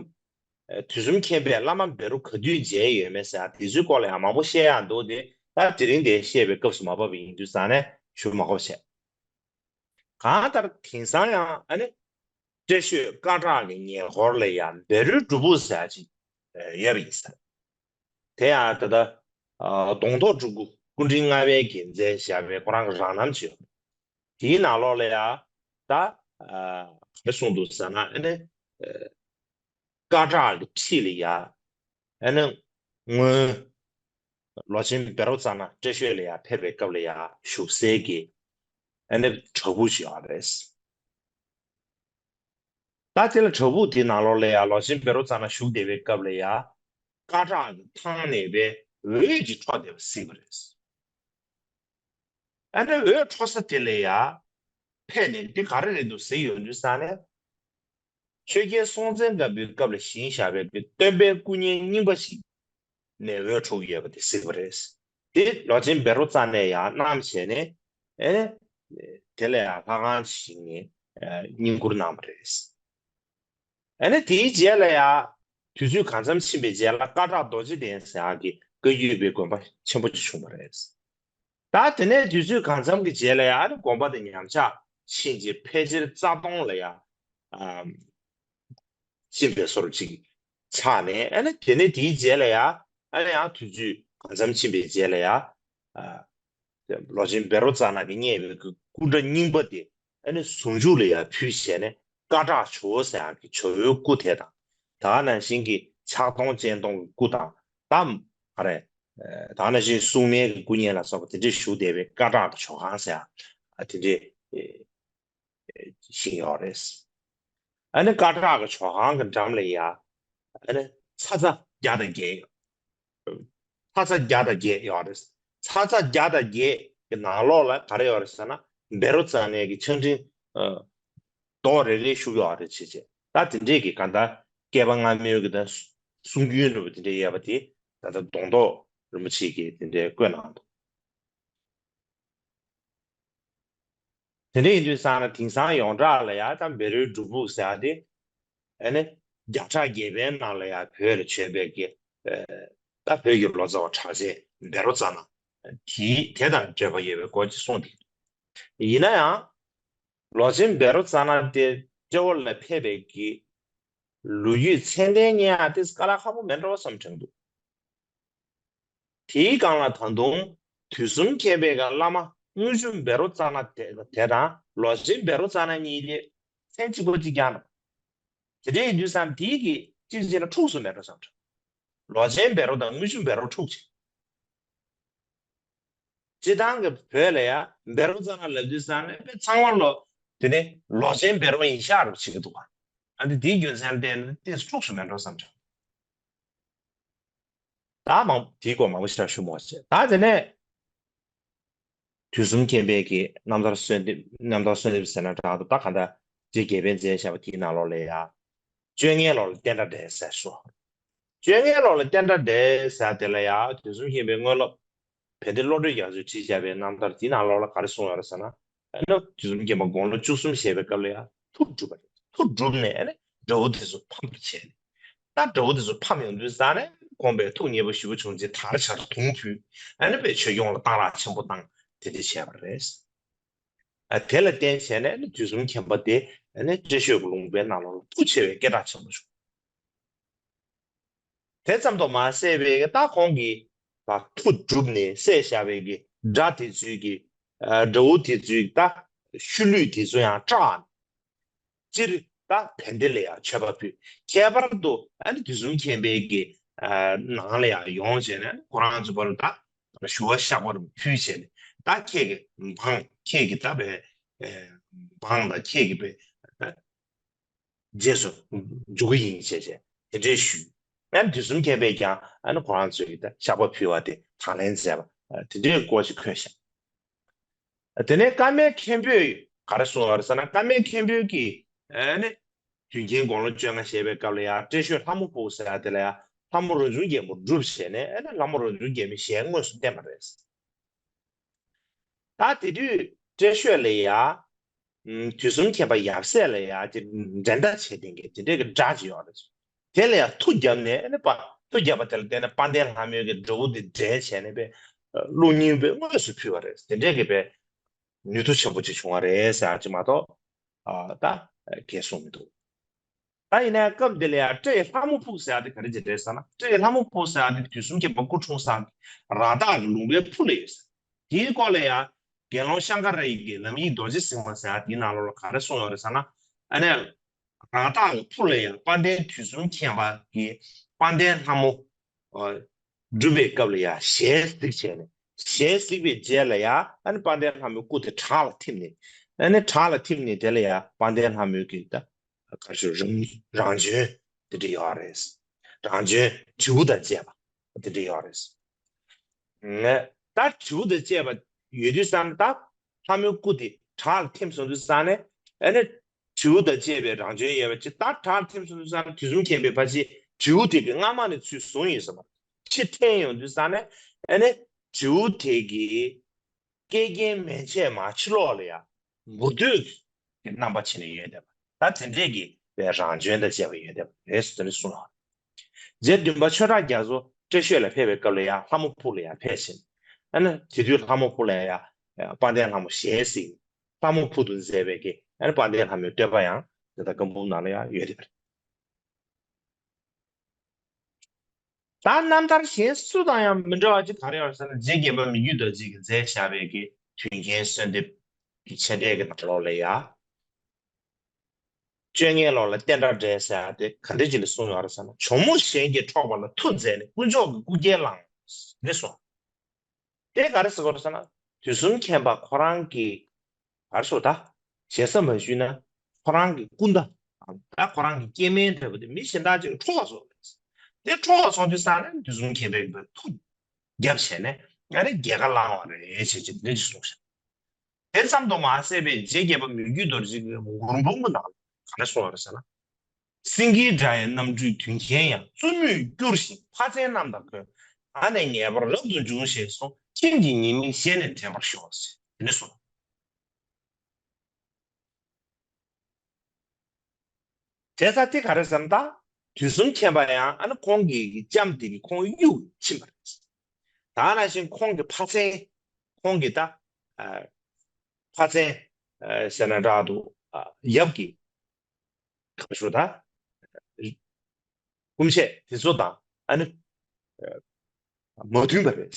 དུས་གསུམ་མཁྱེན་པས་བླ་མ་བཻ་རོ་ག་དུས་མཇལ་ཡོད་མེད་ཟེར་ཡ་དེ་ཚོའི་སྐོར་ལ་ཡང་མང་པོ་བཤད་ཡག་འདུག་དེ་ད་དེ་རིང་དེ་བཤད་པའི་སྐབས་སུ་མ་བབས་པ་ཡིན་དུས་ཙང་ནས་ཞུ་མ་དགོས་པ་བྱས། གང་ལྟར་དེང་སང་ཡང་ཨ་ནི། བཀྲ་ཤིས་སྐད་གྲགས་ཀྱི་ཉེ་འཁོར་ལ་ཡང་བཻ་རོའི་སྒྲུབ་ཕུག་ཟེར་ཡག་ཅིག་ཡོད་པ་ཡིན་ཟེར། དེ་ཡང་ད་ལྟ་གདོང་ཐོག་སྤྲུལ་སྐུ་སྐུ་ཕྲེང་ལྔ་པའི་རྒྱལ་མཚན་ཞབས་པད་ཁོ་རང་གི་རང་རྣམ་ཅིག་ཡོད། དེའི་ནང་ལོགས་ལ་ཡང་ད་ག་རེ་གསུངས་འདུག་ཟེར་ན་ཨ་ནི། སྐད་གྲགས་ཀྱི་འཁྲིས་ལ་ཡ། ཨ་ནི་སྔོན། ལོ་ཆེན་བཻ་རོ་ཙ་ན་བཀྲ་ཤིས་ལ་ཡ་ཕེབས་པའི་སྐབས་ལ་ཡ་བཞུགས་སའི་གི། ཨ་ནི་བྲག་ཕུག་ཅིག་ཡོད་རེད། ད་དེ་ལ་བྲག་ཕུག་དེའི་ནང་ལོགས་ལ་ཡ་ལོ་ཆེན་བཻ་རོ་ཙ་ན་བཞུགས་བསྡད་པའི་སྐབས་ལ་ཡ། སྐད་གྲགས་ཀྱི་ཐང་ནས་པའི་འོད་ཅིག་འཕྲོ་བསྡད་པ་གཟིགས་པ་རེད། ཨ་ནི་འོད་འཕྲོ་ས་དེ་ལ་ཡ། ཕེབས་ནས་འདི་ག་རེ་རེད་འདུག་ཟེར་ཡོང་དུས་ཙང་ནས། ཆོས་རྒྱལ་སྲོང་བཙན་སྒམ་པོའི་སྐབས་ལ་བཞེངས་བཞག་པའི་སྟོན་པའི་སྐུ་བརྙན་རྙིང་པ་ཞིག་ནས་འོད་འཕྲོ་གི་ཡོད་པ་དེ་གཟིགས་པ་རེད། དེ་ལོ་ཆེན་བཻ་རོ་ཙ་ནས་ཡང་བསྣམས་བྱས་ནས་ཨེ། དེ་ལ་ཡང་ལྷ་ཁང་ཞིག་ནས་བསྙེན་བཀུར་གནང་བ་རེད། ཨ་ནི་དེའི་རྗེས་ལ་ཡང་དུས་ཚོད་གང་འཚམ་ཕྱིན་པའི་རྗེས་ལ་སྐད་གྲགས་རྡོ་རྗེ་གདན་ཟེར་ཡག་གི་བཀའ་བརྒྱུད་པའི་དགོན་པ་ཆེན་པོ་ཅིག་བྱུང་བ་རེད། ད་དེ་ནས་དུས་ཚོད་གང་འཚམ་གྱི་རྗེས་ལ་ཡང་ཨ་ནི་དགོན་པ་དེ་ཉམས་ཆག་ཕྱིན་རྗེས་ཕལ་ཆེར་རྩ་སྟོང་ལ་ཡང་ཕྱིན་པའི་བཟོ་འདྲ་ཅིག་ཆགས་ནས་ཨ་ནི་དེ་ནས་དེའི་རྗེས་ལ་ཡང་ཨ་ནི་ཡང་དུས་ཚོད་གང་འཚམ་ཕྱིན་པའི་རྗེས་ལ་ཡང་། ལོ་ཆེན་བཻ་རོ་ཙ་ན་གིས་བརྙེས་པའི་སྐུ་འདྲ་རྙིང་པ་དེ་ཨ་ནི་ཟུང་འཇུག་ལ་ཡང་ཕུལ་བྱས་ནས་སྐད་གྲགས་ཇོ་བོ་ཟེར་ཡག་གི་ཇོ་བོའི་སྐུ་དེ་དང་། ད་ནང་བཞིན་གྱི་ཕྱག་སྟོང་སྤྱན་སྟོང་གི་སྐུ་དང་། ད་ག་རེ། ད་ནང་བཞིན་སྲུང་མའི་གི་སྐུ་བརྙན་ལ་སོགས་པ་དེ་འདྲས་བཞུགས་བསྡད་པའི་སྐད་གྲགས་ཀྱི་ཇོ་ཁང་ཟེར་ཡག་དེ་འདྲས། ཞིག་ཡོད་རེད། ཨ་ནི་སྐད་གྲགས་ཀྱི་ཇོ་ཁང་གི་འགྲམ་ལ་ཡ། ཨ་ནི་ཚ་ཚ་བརྒྱ་དང་བརྒྱད་ཡོད། ཚ་ཚ་བརྒྱ་དང་བརྒྱད་ཡོད་རེད། ཚ་ཚ་བརྒྱ་དང་བརྒྱད་ཀྱི་ནང་ལོགས་ལ་ག་རེ་ཡོད་རེད་ཟེར་ན་བཻ་རོ་ཙ་ན་གི་ཆང་ཕྲེང་། རྡོག་རེ་རེ་བཞུགས་ཡོད་རེད་བྱས་བྱས་ད་དེ་འདྲས་ཀྱི་གང་ལྟར་བསྐལ་པ་སྔ་མོའི་གི་ད་གསུང་རྒྱུན་འདྲ་པོ་དེ་འདྲས་ཡོད་པ་དེ་ད་ལྟ་གདོང་ཐོག་རིན་པོ་ཆེ་གིས་དེ་འདྲས་བཀོད་གནང་འདུག་དེ་འདྲ་ཡིན་དུས་ཙང་ན་དེང་སང་ཡོངས་གྲགས་ལ་ཡང་ད་བཻ་རོའི་སྒྲུབ་ཕུག་ཟེར་ཡག་དེ། ཨ་ནི་བརྒྱ་ཕྲག་བརྒྱད་པའི་ནང་ལ་ཡང་བོད་ལ་བྱོན་པའི་གི། ད་བོད་ཀྱི་ལོ་ཙཱ་བ་གྲགས་ཅན་བཻ་རོ་ཙ་ན། དེའི་དེ་དང་འབྲེལ་བ་ཡོད་པའི་སྐོར་ཅིག་གསུངས་ཏེ། ཡིན་ན་ཡང་། ལོ་ཆེན་བཻ་རོ་ཙ་ན་དེ་སྤྲེའུ་ལ་ཕེབས་པའི་གི། ལོ་རྒྱུས་ཚད་ལྡན་རྙེད་ཡག་དེ་དཀའ་ལས་ཁག་པོ་མེད་འགྲོ་བསམ་དྲན་འདུག་དེའི་སྒང་ལ་ད་དུང་དུས་གསུམ་མཁྱེན་པའི་སྒང་བླ་མ་དངུལ་ཆུ་བཻ་རོ་ཙ་ན་དེ་དེ་དང་ལོ་ཆེན་བཻ་རོ་ཙ་ན་གཉིས་དེ་མཚན་གཅིག་པ་གཅིག་རྐྱང་རེད། དེ་འདྲ་ཡིན་དུས་ཙང་དེའི་གི་གཅིག་བྱས་ན་འཁྲུགས་སུ་མེད་འགྲོ་བསམ་དྲན། ལོ་ཆེན་བཻ་རོ་དང་དངུལ་ཆུ་བཻ་རོ་འཁྲུགས་བྱས། སྤྱིར་བཏང་གི་བོད་ལ་ཡ་བཻ་རོ་ཙ་ན་ལབ་དུས་ཙང་ནས་དཔེ་ཚང་མ་ལོ་དེ་ནས་ལོ་ཆེན་བཻ་རོ་ཡིན་ཤག་རུ་བྱེད་ཀྱི་འདུག་ག་ཨ་འདི་དེའི་རྒྱུ་མཚན་ལ་བརྟེན་ནས་ཏོག་ཙམ་འཁྲུགས་སུ་མེད་འགྲོ་བསམ་བྱུང་། ད་མང་དེའི་སྐོར་མང་པོ་ཞིག་ཞུ་མ་བྱེད། ད་དེ་ནས་དུས་གསུམ་མཁྱེན་པའི་གི་རྣམ་ཐར་གསོལ་འདེབས་རྣམ་ཐར་གསོལ་འདེབས་ཟེར་ན་འདྲ་འདུག་ད་ག་འདྲ་རྗེ་རྒྱལ་པོས་མཛད་བཞག་པ་དེའི་ནང་ལོགས་ལ་ཡ། བཅོ་ལྔའི་ལོ་ལ་བསྟན་དགྲ་བསྒྲལ་ཟེར་སོ། བཅོ་ལྔའི་ལོ་ལ་བསྟན་དགྲ་བསྒྲལ་ཟེར་དེ་ལ་ཡང་དུས་གསུམ་མཁྱེན་པའི་དངོས་སློབ། བན་དེ་བློ་གྲོས་རྒྱ་མཚོས་བྲིས་བཞག་པའི་རྣམ་ཐར་དེའི་ནང་ལོགས་ལ་ག་རེ་གསུངས་ཡོད་རེད་ཟེར་ན། ཨ་ནི་དུས་གསུམ་མཁྱེན་པ་དགུང་ལོ་བཅུ་གསུམ་བཞེས་པའི་སྐབས་ལ་ཡང་ཐུགས་གྲུབ་པ་རེད། ཐུགས་གྲུབ་ནས་ཨ་ནི་དགྲ་བོ་དེ་ཚོ་ཕམ་པར་བྱས་ནས། ད་དགྲ་བོ་དེ་ཚོ་ཕམ་ཡོང་དུས་ཙང་ནས་དགོངས་པའི་ཐུགས་མཉེས་པོ་ཞེ་པོ་བྱུང་རྗེས་དར་ཕྱར་དུང་ཕུལ། ཨ་ནི་པའི་ཆོས་སྐྱོང་ལ་གཏང་རག་ཆེན་པོ་བཏང་དེ་འདྲ་བྱས་པ་རེད། ཨ་དེ་ལ་བརྟེན་བྱས་ནས་ཨ་ནི་དུས་གསུམ་མཁྱེན་པ་དེ་ཨ་ནི་བཀྲ་ཤིས་ཀྱི་ལུང་པའི་ནང་ལོགས་ལ་མཐུ་ཆེ་བའི་སྐད་གྲགས་ཆེན་པོ་བྱུང་། དེ་ཙམ་དུ་མ་ཟད་པའི་ད་ཁོང་གིས་ད་མཐུ་བསྒྲུབས་ནས་བསད་བཞག་པའི་གི་དགྲ་དེ་ཚོའི་གི་ཨ་དགྲ་བོ་དེ་ཚོའི་ད་ཤུལ་ལུས་དེ་ཚོ་ཡང་སྐྲག་སྤྱིར་ད་བན་དེ་ལ་ཡང་མཆོད་པ་ཕུལ། ཁྱད་པར་དུ་ཨ་ནི་དུས་གསུམ་མཁྱེན་པའི་གི་ཨ་ནང་ལ་ཡང་ཡོང་བྱས་ནས་ཁོ་རང་ཚོ་བར་ད་ཞུ་བ་བཤགས་པ་རུ་ཕུལ་བྱས་ནས་ད་ཁྱེད་ཀྱི་འབངས་ཁྱེད་ཀྱི་ད་བའི་འབངས་དང་ཁྱེད་ཀྱི་བའི་རྗེས་སུ་འཇུག་གི་ཡིན་བྱས་བྱས་དེ་འདྲའི་ཞུས། ཨ་ནི་དུས་གསུམ་མཁྱེན་པས་ཀྱང་ཨ་ནི་ཁོ་རང་ཚོའི་གི་ད་བཤགས་པ་ཕུལ་བ་དེ་དང་ལེན་མཛད་པ་དེ་འདྲའི་སྐོར་ཞིག་འཁོད་བཞག་དེ་ནས་ཀརྨའི་མཁན་པོས་ག་རེ་གསུངས་པ་རེད་ཟེར་ན། ཀརྨའི་མཁན་པོས་ཀྱིས་ཨ་ནི་དུས་མཁྱེན་དགུང་ལོ་བཅོ་ལྔ་བཞེས་པའི་སྐབས་ལ་ཡང་བཀྲ་ཤིས་ལྷ་མོ་ཕུག་ཟེར་ཡ་དེ་ལ་ཡང་ལྷ་མོ་རང་བྱུང་རྒྱལ་མོ་སྒྲུབ་བྱས་ནས་ཨ་ནི་ལྷ་མོ་རང་བྱུང་རྒྱལ་མོའི་ཞལ་དངོས་སུ་བསྟན་པ་རེད། ད་དེ་དུས་བཀྲ་ཤིས་ལ་ཡང་ དུས་གསུམ་མཁྱེན་པ་ཡབ་སྲས་ལ་ཡང་དེ་འགྲན་ཟླ་བྱེད་མཁན་གྱི་དེ་འདྲའི་གི་དགྲ་ཅིག་ཡོད་རེད། དེ་ལ་ཡང་མཐུ་བརྒྱབ་ནས་ཨ་ནི་པ་མཐུ་བརྒྱབ་པ་དེ་ལ་བརྟེན་ནས་དཔལ་ལྡན་ལྷ་མོའི་གི་དགྲ་བོ་དེ་བསྒྲལ་བྱས་ནས་པས་ཀླུ་སྙིང་པོས་དངོས་སུ་ཕུལ་བ་རེད། དེ་འདྲའི་གི་པས་ནུས་མཐུ་ཆེན་པོ་ཅིག་བྱུང་བ་རེད་ཟེར་ཡ་ཅིག་མ་གཏོགས་ད་གས་གསུངས་མི་འདུག་ད་ཡིན་ན་སྐབས་འདི་ལ་ཡང་སྤྲེའུ་ལྷ་མོ་ཕུག་ཟེར་ཡ་དེ་ག་རེ་ཅིག་རེད་ཟེར་ན། སྤྲེའུ་ལྷ་མོ་ཕུག་ཟེར་ཡ་དེ་དུས་གསུམ་མཁྱེན་པ་སྐུ་འཁྲུངས་ས་ར་དྭགས་ཀྱི་ལུང་པའི་ཕུ་ལ་ཡོད་ཟེར། དེའི་སྐོར་ལ་ཡང་དགེ་སློང་ཤང་ཀ་ར་ཡི་གི་ལམ་ཡིག་རྡོ་རྗེ་སེམས་དཔའ་ཟེར་ཡ་དེའི་ནང་ལོགས་ལ་ག་རེ་གསུངས་ཡོད་རེད་ཟེར་ན། ཨ་ནི་ར་དྭགས་ཀྱི་ཕུ་ལ་ཡང་དཔལ་ལྡན་དུས་གསུམ་མཁྱེན་པ་གིས་དཔལ་ལྡན་ལྷ་མོ་སྒྲུབ་པའི་སྐབས་ལ་ཡང་ཞལ་གཟིགས་བྱས་ནས། ཞལ་གཟིགས་པའི་རྗེས་ལ་ཡང་ཨ་ནི་དཔལ་ལྡན་ལྷ་མོའི་སྐུ་དེ་བྲག་ལ་ཐིམ་ནས། ཨ་ནི་བྲག་ལ་ཐིམ་ནས་དེ་ལ་ཡང་དཔལ་ལྡན་ལྷ་མོའི་གི་ད་ག་ཞུ་རང་རང་བྱོན་དེ་འདྲ་ཡོད་རེད། རང་བྱོན་དྲེའུ་དང་བཅས་པ་དེ་འདྲ་ཡོད་རེད། ད་དྲེའུ་དང་བཅས་པ་ཡོད་དུས་ཙང་ད་ལྷ་མོའི་སྐུ་དེ་བྲག་ལ་ཐིམ་སོང་དུས་ཙང་ནས་ཨ་ནི་དྲེའུ་དང་བཅས་པའི་རང་བྱོན་ཡོད་པ་ཅིག་ད་བྲག་ལ་ཐིམ་སོང་དུས་ཙང་ནས་དུས་གསུམ་མཁྱེན་པའི་ཕ་ཕྱི་དྲེའུ་དེ་གི་སྔ་མ་ནས་ཚུར་བཟུང་ཡིན་ཟེར་བ། ཕྱིར་འཐེན་ཡོང་དུས་ཙང་ནས་ཨ་ནི་དྲེའུ་དེ་གི་སྐེ་རྒྱན་མན་ཆད་མ་ཕྱི་ལོགས་ལ་ཡང་འབུར་དོད་ཀྱི་རྣམ་པ་བྱས་ནས་ཡོད་བསྡད་པ། ད་དེ་འདྲས་ཀྱི་པའི་རང་བྱོན་དང་བཅས་པ་ཡོད་བསྡད་པ་རེད་ཟེར་ནས་གསུངས་ཡོད། རྗེ་བདུན་པ་ཆོས་གྲགས་རྒྱ་མཚོ་བཀྲ་ཤོད་ལ་ཕེབས་པའི་སྐབས་ལ་ཡང་ལྷ་མོ་ཕུག་ལ་ཡང་ཕེབས་ཤིང་། ཨ་ནི་དེ་དུས་ལྷ་མོ་ཕུག་ལ་ཡང་དཔལ་ལྡན་ལྷ་མོ་ཞལ་གཟིགས། ལྷ་མོ་ཕུག་ཏུ་མཛད་པའི་གི་ཨ་ནི་དཔལ་ལྡན་ལྷ་མོའི་བསྟོད་པ་ཡང་དེ་ལྟར་བཀའ་འབུམ་ནང་ལ་ཡང་ཡོད་བསྡད་པ་རེད། ད་རྣམ་ཐར་གཞན་སུ་དང་ཡང་མི་འདྲ་བ་ཅིག་ག་རེ་ཡོད་ཟེར་ན། རྗེ་བརྒྱད་པ་མི་བསྐྱོད་རྡོ་རྗེ་གིས་མཛད་བཞག་པའི་གི་དུས་མཁྱེན་གསོལ་འདེབས་ཀྱི་མཆན་འགྲེལ་གྱི་ནང་ལོགས་ལ་ཡ། བཅོ་ལྔའི་ལོགས་ལ་བསྟན་དགྲ་བསྒྲལ་ཟེར་ཡ་དེ་ག་འདྲ་ཅིག་ལ་གསུངས་ཡོད་རེད་ཟེར་ན། གྱོག་མོ་གཞན་གྱིས་འཕྲོག་པ་ལ་མཐུ་མཛད་ནས་དཀོན་མཆོག་གི་སྐུ་རྒྱན་བླངས་ནས་གསུངས། དེ་ག་རེ་ཟེར་དགོས་རེད་ཟེར་ན། དུས་གསུམ་མཁྱེན་པ་ཁོ་རང་གི་ག་རེ་ཟེར་ད། ཞེ་ས་མ་ཞུས་ན་ཁོ་རང་གི་སྐུ་ཟླ། ད་ཁོ་རང་གི་སྐྱེ་དམན་འདྲ་པོ་དེ་མི་གཞན་དག་ཅིག་འཕྲོག་སོང་རེད། དེ་འཕྲོག་སོང་དུས་ཙང་ནས་དུས་གསུམ་མཁྱེན་པས་མཐུ་རྒྱབ་བྱས་ནས་ང་ནི་རྒྱལ་ཁ་བླངས་པ་རེད་ཅེས་ཅིག་འདི་འདྲ་ཅིག་གསུངས་ཤག་དེ་ཙམ་དུ་མ་ཟད་པའི་རྗེ་བརྒྱད་པ་མི་བསྐྱོད་རྡོ་རྗེ་གི་མགུར་འབུམ་གྱི་ནང་ལ་ག་རེ་གསུངས་པ་རེད་ཟེར་ན། སེང་གེའི་སྒྲ་ཡི་རྣམ་འཕྲུལ་དུས་མཁྱེན་ཡང་། བཙུན་མོས་བསྐྱུར་ཞིང་ཕ་མཚན་རྣམས་དང་འཁོད། ཨ་ནེ་ངེས་པར་རབ་ཏུ་འབྱུང་ཞེས་གསུངས། ཁྱིམ་གྱི་ཉེ་མིང་ཞལ་ནས་དྲན་པར་ཤོག་ཟེར་དེ་ནས་གསུངས། བྱས་ཙང་དེ་ག་རེ་ཟེར་ན། ད་དུས་གསུམ་མཁྱེན་པ་ཡང་ཨ་ནི་ཁོང་གི་ལྕམ་དེ་གི་ཁོང་གཡུག་ཕྱིན་པ་རེད། ད་ནང་བཞིན་ཁོང་གི་ཕ་མཚན། ཁོང་གི་ད་ཨ་ཕ་མཚན་ཨ་ཟེར་ན་འདྲ་འདུག་ཨ་ཡབ་ཀྱི་ག་ཞུ་ད། སྐུ་མཆེད་དེ་ཚོ་དང་ཨ་ནི་མ་མཐུན་པ་རེད།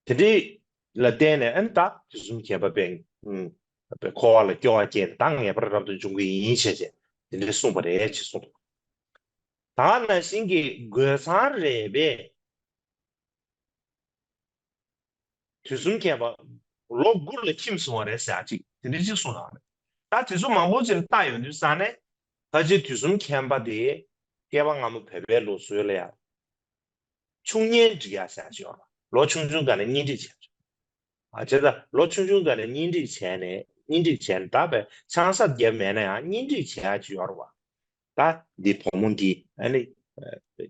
དེ་འདྲའི་ལ་བརྟེན་ནས་ཨ་ནི་ད་དུས་གསུམ་མཁྱེན་པ་པས་པས་འཁོར་བ་ལ་སྐྱོ་བ་སྐྱེས་ནས་ད་ངེས་པར་རབ་ཏུ་འབྱུང་གི་ཡིན་ཞེས་བྱས་དེ་འདྲའི་གསུངས་པ་རེད་ཅེས་གསུངས་འདུག་ད་ནང་བཞིན་གྱི་རྒོད་ཚང་རས་པས། དུས་གསུམ་མཁྱེན་པ་ལོ་དགུ་ལ་ཁྱིམ་སོང་བ་རེད་ཟེར་ཅིག་དེ་འདྲ་ཅིག་གསུངས་ཡོད་རེད། ད་དེ་ཚོ་མང་པོ་ཅིག་ལ་བལྟ་ཡོང་དུས་ཙང་ནས་ཕལ་ཆེར་དུས་གསུམ་མཁྱེན་པ་དེ་སྐྱེ་བ་སྔ་མ་བོད་པའི་ལུགས་སྲོལ་ལ་ཡང་ཆུང་གཉེན་སྒྲིག་ཡ་ཟེར་ཅིག་ཡོད་རེད། ལོ་ཆུང་ཆུང་སྒང་ནས་གཉེན་སྒྲིག་བྱས་ཅིག་ཨ་བྱས་ཙང་ལོ་ཆུང་ཆུང་སྒང་ནས་གཉེན་སྒྲིག་བྱས་ནས་གཉེན་སྒྲིག་བྱས་ནས་ད་བས་ཆང་ས་བརྒྱབ་མེད་ན་ཡང་གཉེན་སྒྲིག་བྱས་ཡ་ཅིག་ཡོད་རེད་བ། ད་འདི་བུ་མོ་འདི་ཨ་ནི་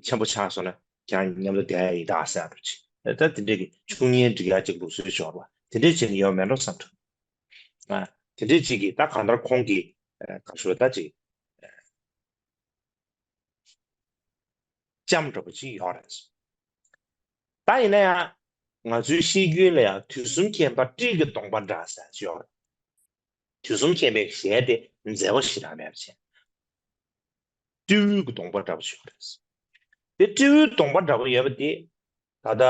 ཆེན་པོ་ཆགས་སོང་ན་ཁྱེད་རང་མཉམ་དུ་བསྡད་ཡ་ཡིན་ད་ཟེར་འགྲོ་ཅིག་ད་དེ་འདྲས་ཀྱི་ཆུང་གཉེན་སྒྲིག་ཡ་ཅིག་ལུགས་སྲོལ་ཅིག་ཡོད་རེད་བ། དེ་འདྲས་བྱས་ནས་ཡོད་མེད་འགྲོ་བསམ་འགྲོ། ཨ་དེ་འདྲས་ཅིག་གིས་ད་གང་ལྟར་ཁོང་གིས་ག་ཞུ་ད་ཅིག་ལྕམ་འདྲ་པོ་ཅིག་ཡོད་རེད། ད་ཡིན་ན་ཡང་ང་ཚོའི་ཤེས་རྒྱུན་ལ་ཡང་དུས་གསུམ་མཁྱེན་པ་སྤྲེའུ་གི་གདོང་པ་འདྲ་ཟེར་ཅིག་ཡོད་རེད། དུས་གསུམ་མཁྱེན་པའི་ཞལ་དེ་མཛེས་པ་ཞེ་དྲག་མེད་པ་བྱས། སྤྲེའུའི་གདོང་པ་འདྲ་པོ་ཞིག་ཡོད་རེད། དེ་སྤྲེའུའི་གདོང་པ་འདྲ་པོ་ཡོད་པ་དེ་ད་ལྟ་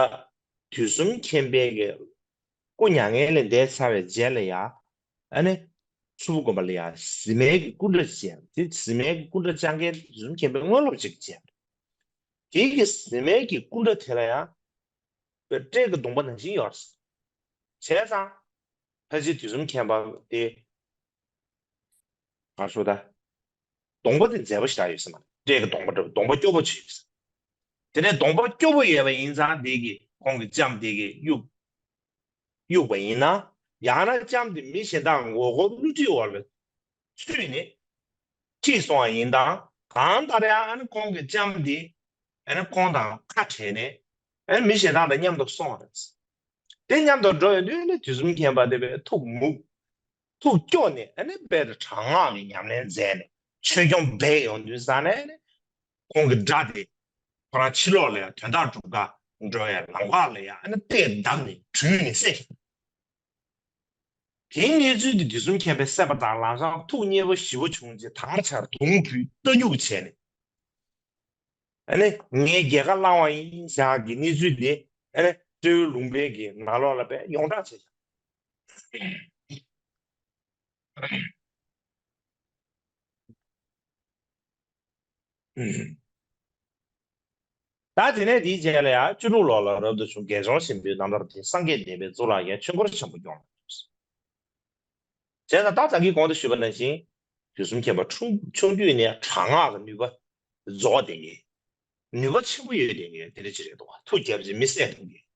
དུས་གསུམ་མཁྱེན་པའི་གི་སྐུ་མྱ་ངན་ལས་འདས་ཚར་བའི་རྗེས་ལ་ཡ་ཨ་ནི་ཆུ་བོ་དགོན་པ་ལ་ཡ་གཟིམ་མལ་གྱི་སྐུ་འདྲ་ཅིག་བྱས། དེ་གཟིམ་མལ་གྱི་སྐུ་འདྲ་བཅངས་མཁན་དུས་གསུམ་མཁྱེན་པའི་དངོས་སློབ་ཅིག་བྱས། དེ་གི་གཟིམ་མལ་གྱི་སྐུ་འདྲ་དེ་ལ་ཡ་སྤྲེའུ་གི་གདོང་པ་ནང་བཞིན་ཡོད་རེད། བྱས་ཙང་ཕལ་ཆེར་དུས་གསུམ་མཁྱེན་པ་དེ། ག་རེ་ཟེར་ད། གདོང་པ་དེ་མཛེས་པོ་ཞེ་དྲག་ཡོད་ས་མ་རེད། སྤྲེའུ་གི་གདོང་པ་འདྲ་པོ་གདོང་པ་སྐྱོ་པོ་ཅིག་ཡོད་ས། དེ་ནས་གདོང་པ་སྐྱོ་པོ་ཡོད་པ་ཡིན་ཙང་དེ་གི་ཁོང་གི་ལྕམ་དེ་གིས་གཡུག་གཡུག་པ་ཡིན་ན། ཡང་ན་ལྕམ་དེ་མི་གཞན་དག་མགོ་སྐོར་བསླུ་བྲིད་འོག་ལ་ཚུད་ནས་ཁྲིད་སོང་བ་ཡིན་དང་། གང་ལྟར་ཡང་ཨ་ནི་ཁོང་གི་ལྕམ་དེ་ཨ་ནི་ཁོང་དང་ཁ་བྲལ་ནས་ཨ་ནི་མི་གཞན་དག་དང་མཉམ་དུ་སོང་བ་རེད། དེ་མཉམ་དུ་འགྲོ་ཡོང་དུས་ནི་དུས་གསུམ་མཁྱེན་པ་དེ་བས་ཐུག་མུག་ཐུགས་སྐྱོ་ནས་ཨ་ནི་དཔལ་དང་དྲག་སྔགས་ཀྱི་ཉམས་ལེན་མཛད་ནས་ཆོས་སྐྱོང་སྦས་ཡོང་དུས་ཙང་ནས་ཨ་ནི་ཁོང་གི་དགྲ་དེ་ཁོ་རང་ཕྱི་ལོགས་ལ་ཡང་དོན་དག་སྒྲུབ་ག་འགྲོ་བའི་ལམ་ཁ་ལ་ཡང་ཨ་ནི་རྟས་བརྡབས་ནས་དྲུད་ནས་བསད། དེའི་གནས་ཚུལ་དེ་དུས་གསུམ་མཁྱེན་པས་གསན་པ་དང་ལམ་སང་ཐུགས་མཉེས་པོ་ཞེ་པོ་བྱུང་རྗེས་དར་ཕྱར་དུང་ཕུད་རྟ་སྨྱུག་བྱས་ནས། ཨ་ནི་ངའི་རྒྱལ་ཁ་བླངས་པ་ཡིན་ཟེར་གྱི་གནས་ཚུལ་དེ་ཨ་ནི་སྤྲེའུ་ལུང་པའི་གི་ནང་ལོགས་ལ་དཔེ་ཡོངས་གྲགས་བྱས་ཤག་ད་དེ་ནས་དེའི་རྗེས་ལ་ཡང་བཅུ་དྲུག་ལོ་ལ་རབ་ཏུ་བྱུང་རྒས་གཅོང་ཆེན་པོའི་རྣམ་ཐར་དེ་སངས་རྒྱས་བསྟན་པའི་གཙུག་ལག་རྒྱན་ཆོས་འཁོར་ཆེན་པོ་སྐྱོང་ལ་བྱས་ཙང་ད་ད་གིན་གོང་དུ་ཞུས་པ་ནང་བཞིན་དུས་གསུམ་མཁྱེན་པ་ཆུང་ཆུང་དུས་ནས་དྲག་སྔགས་ཀྱི་ནུས་པ་རྫོགས་བསྡད་མཁན། ནུས་པ་ཆེན་པོ་ཡོད་བསྡད་མཁན་དེ་འདྲ་ཅིག་རེད་འདུག་བ། ཐུགས་རྒྱལ་བ་ཅིག་མི་བསད་ཐུབ་མཁན།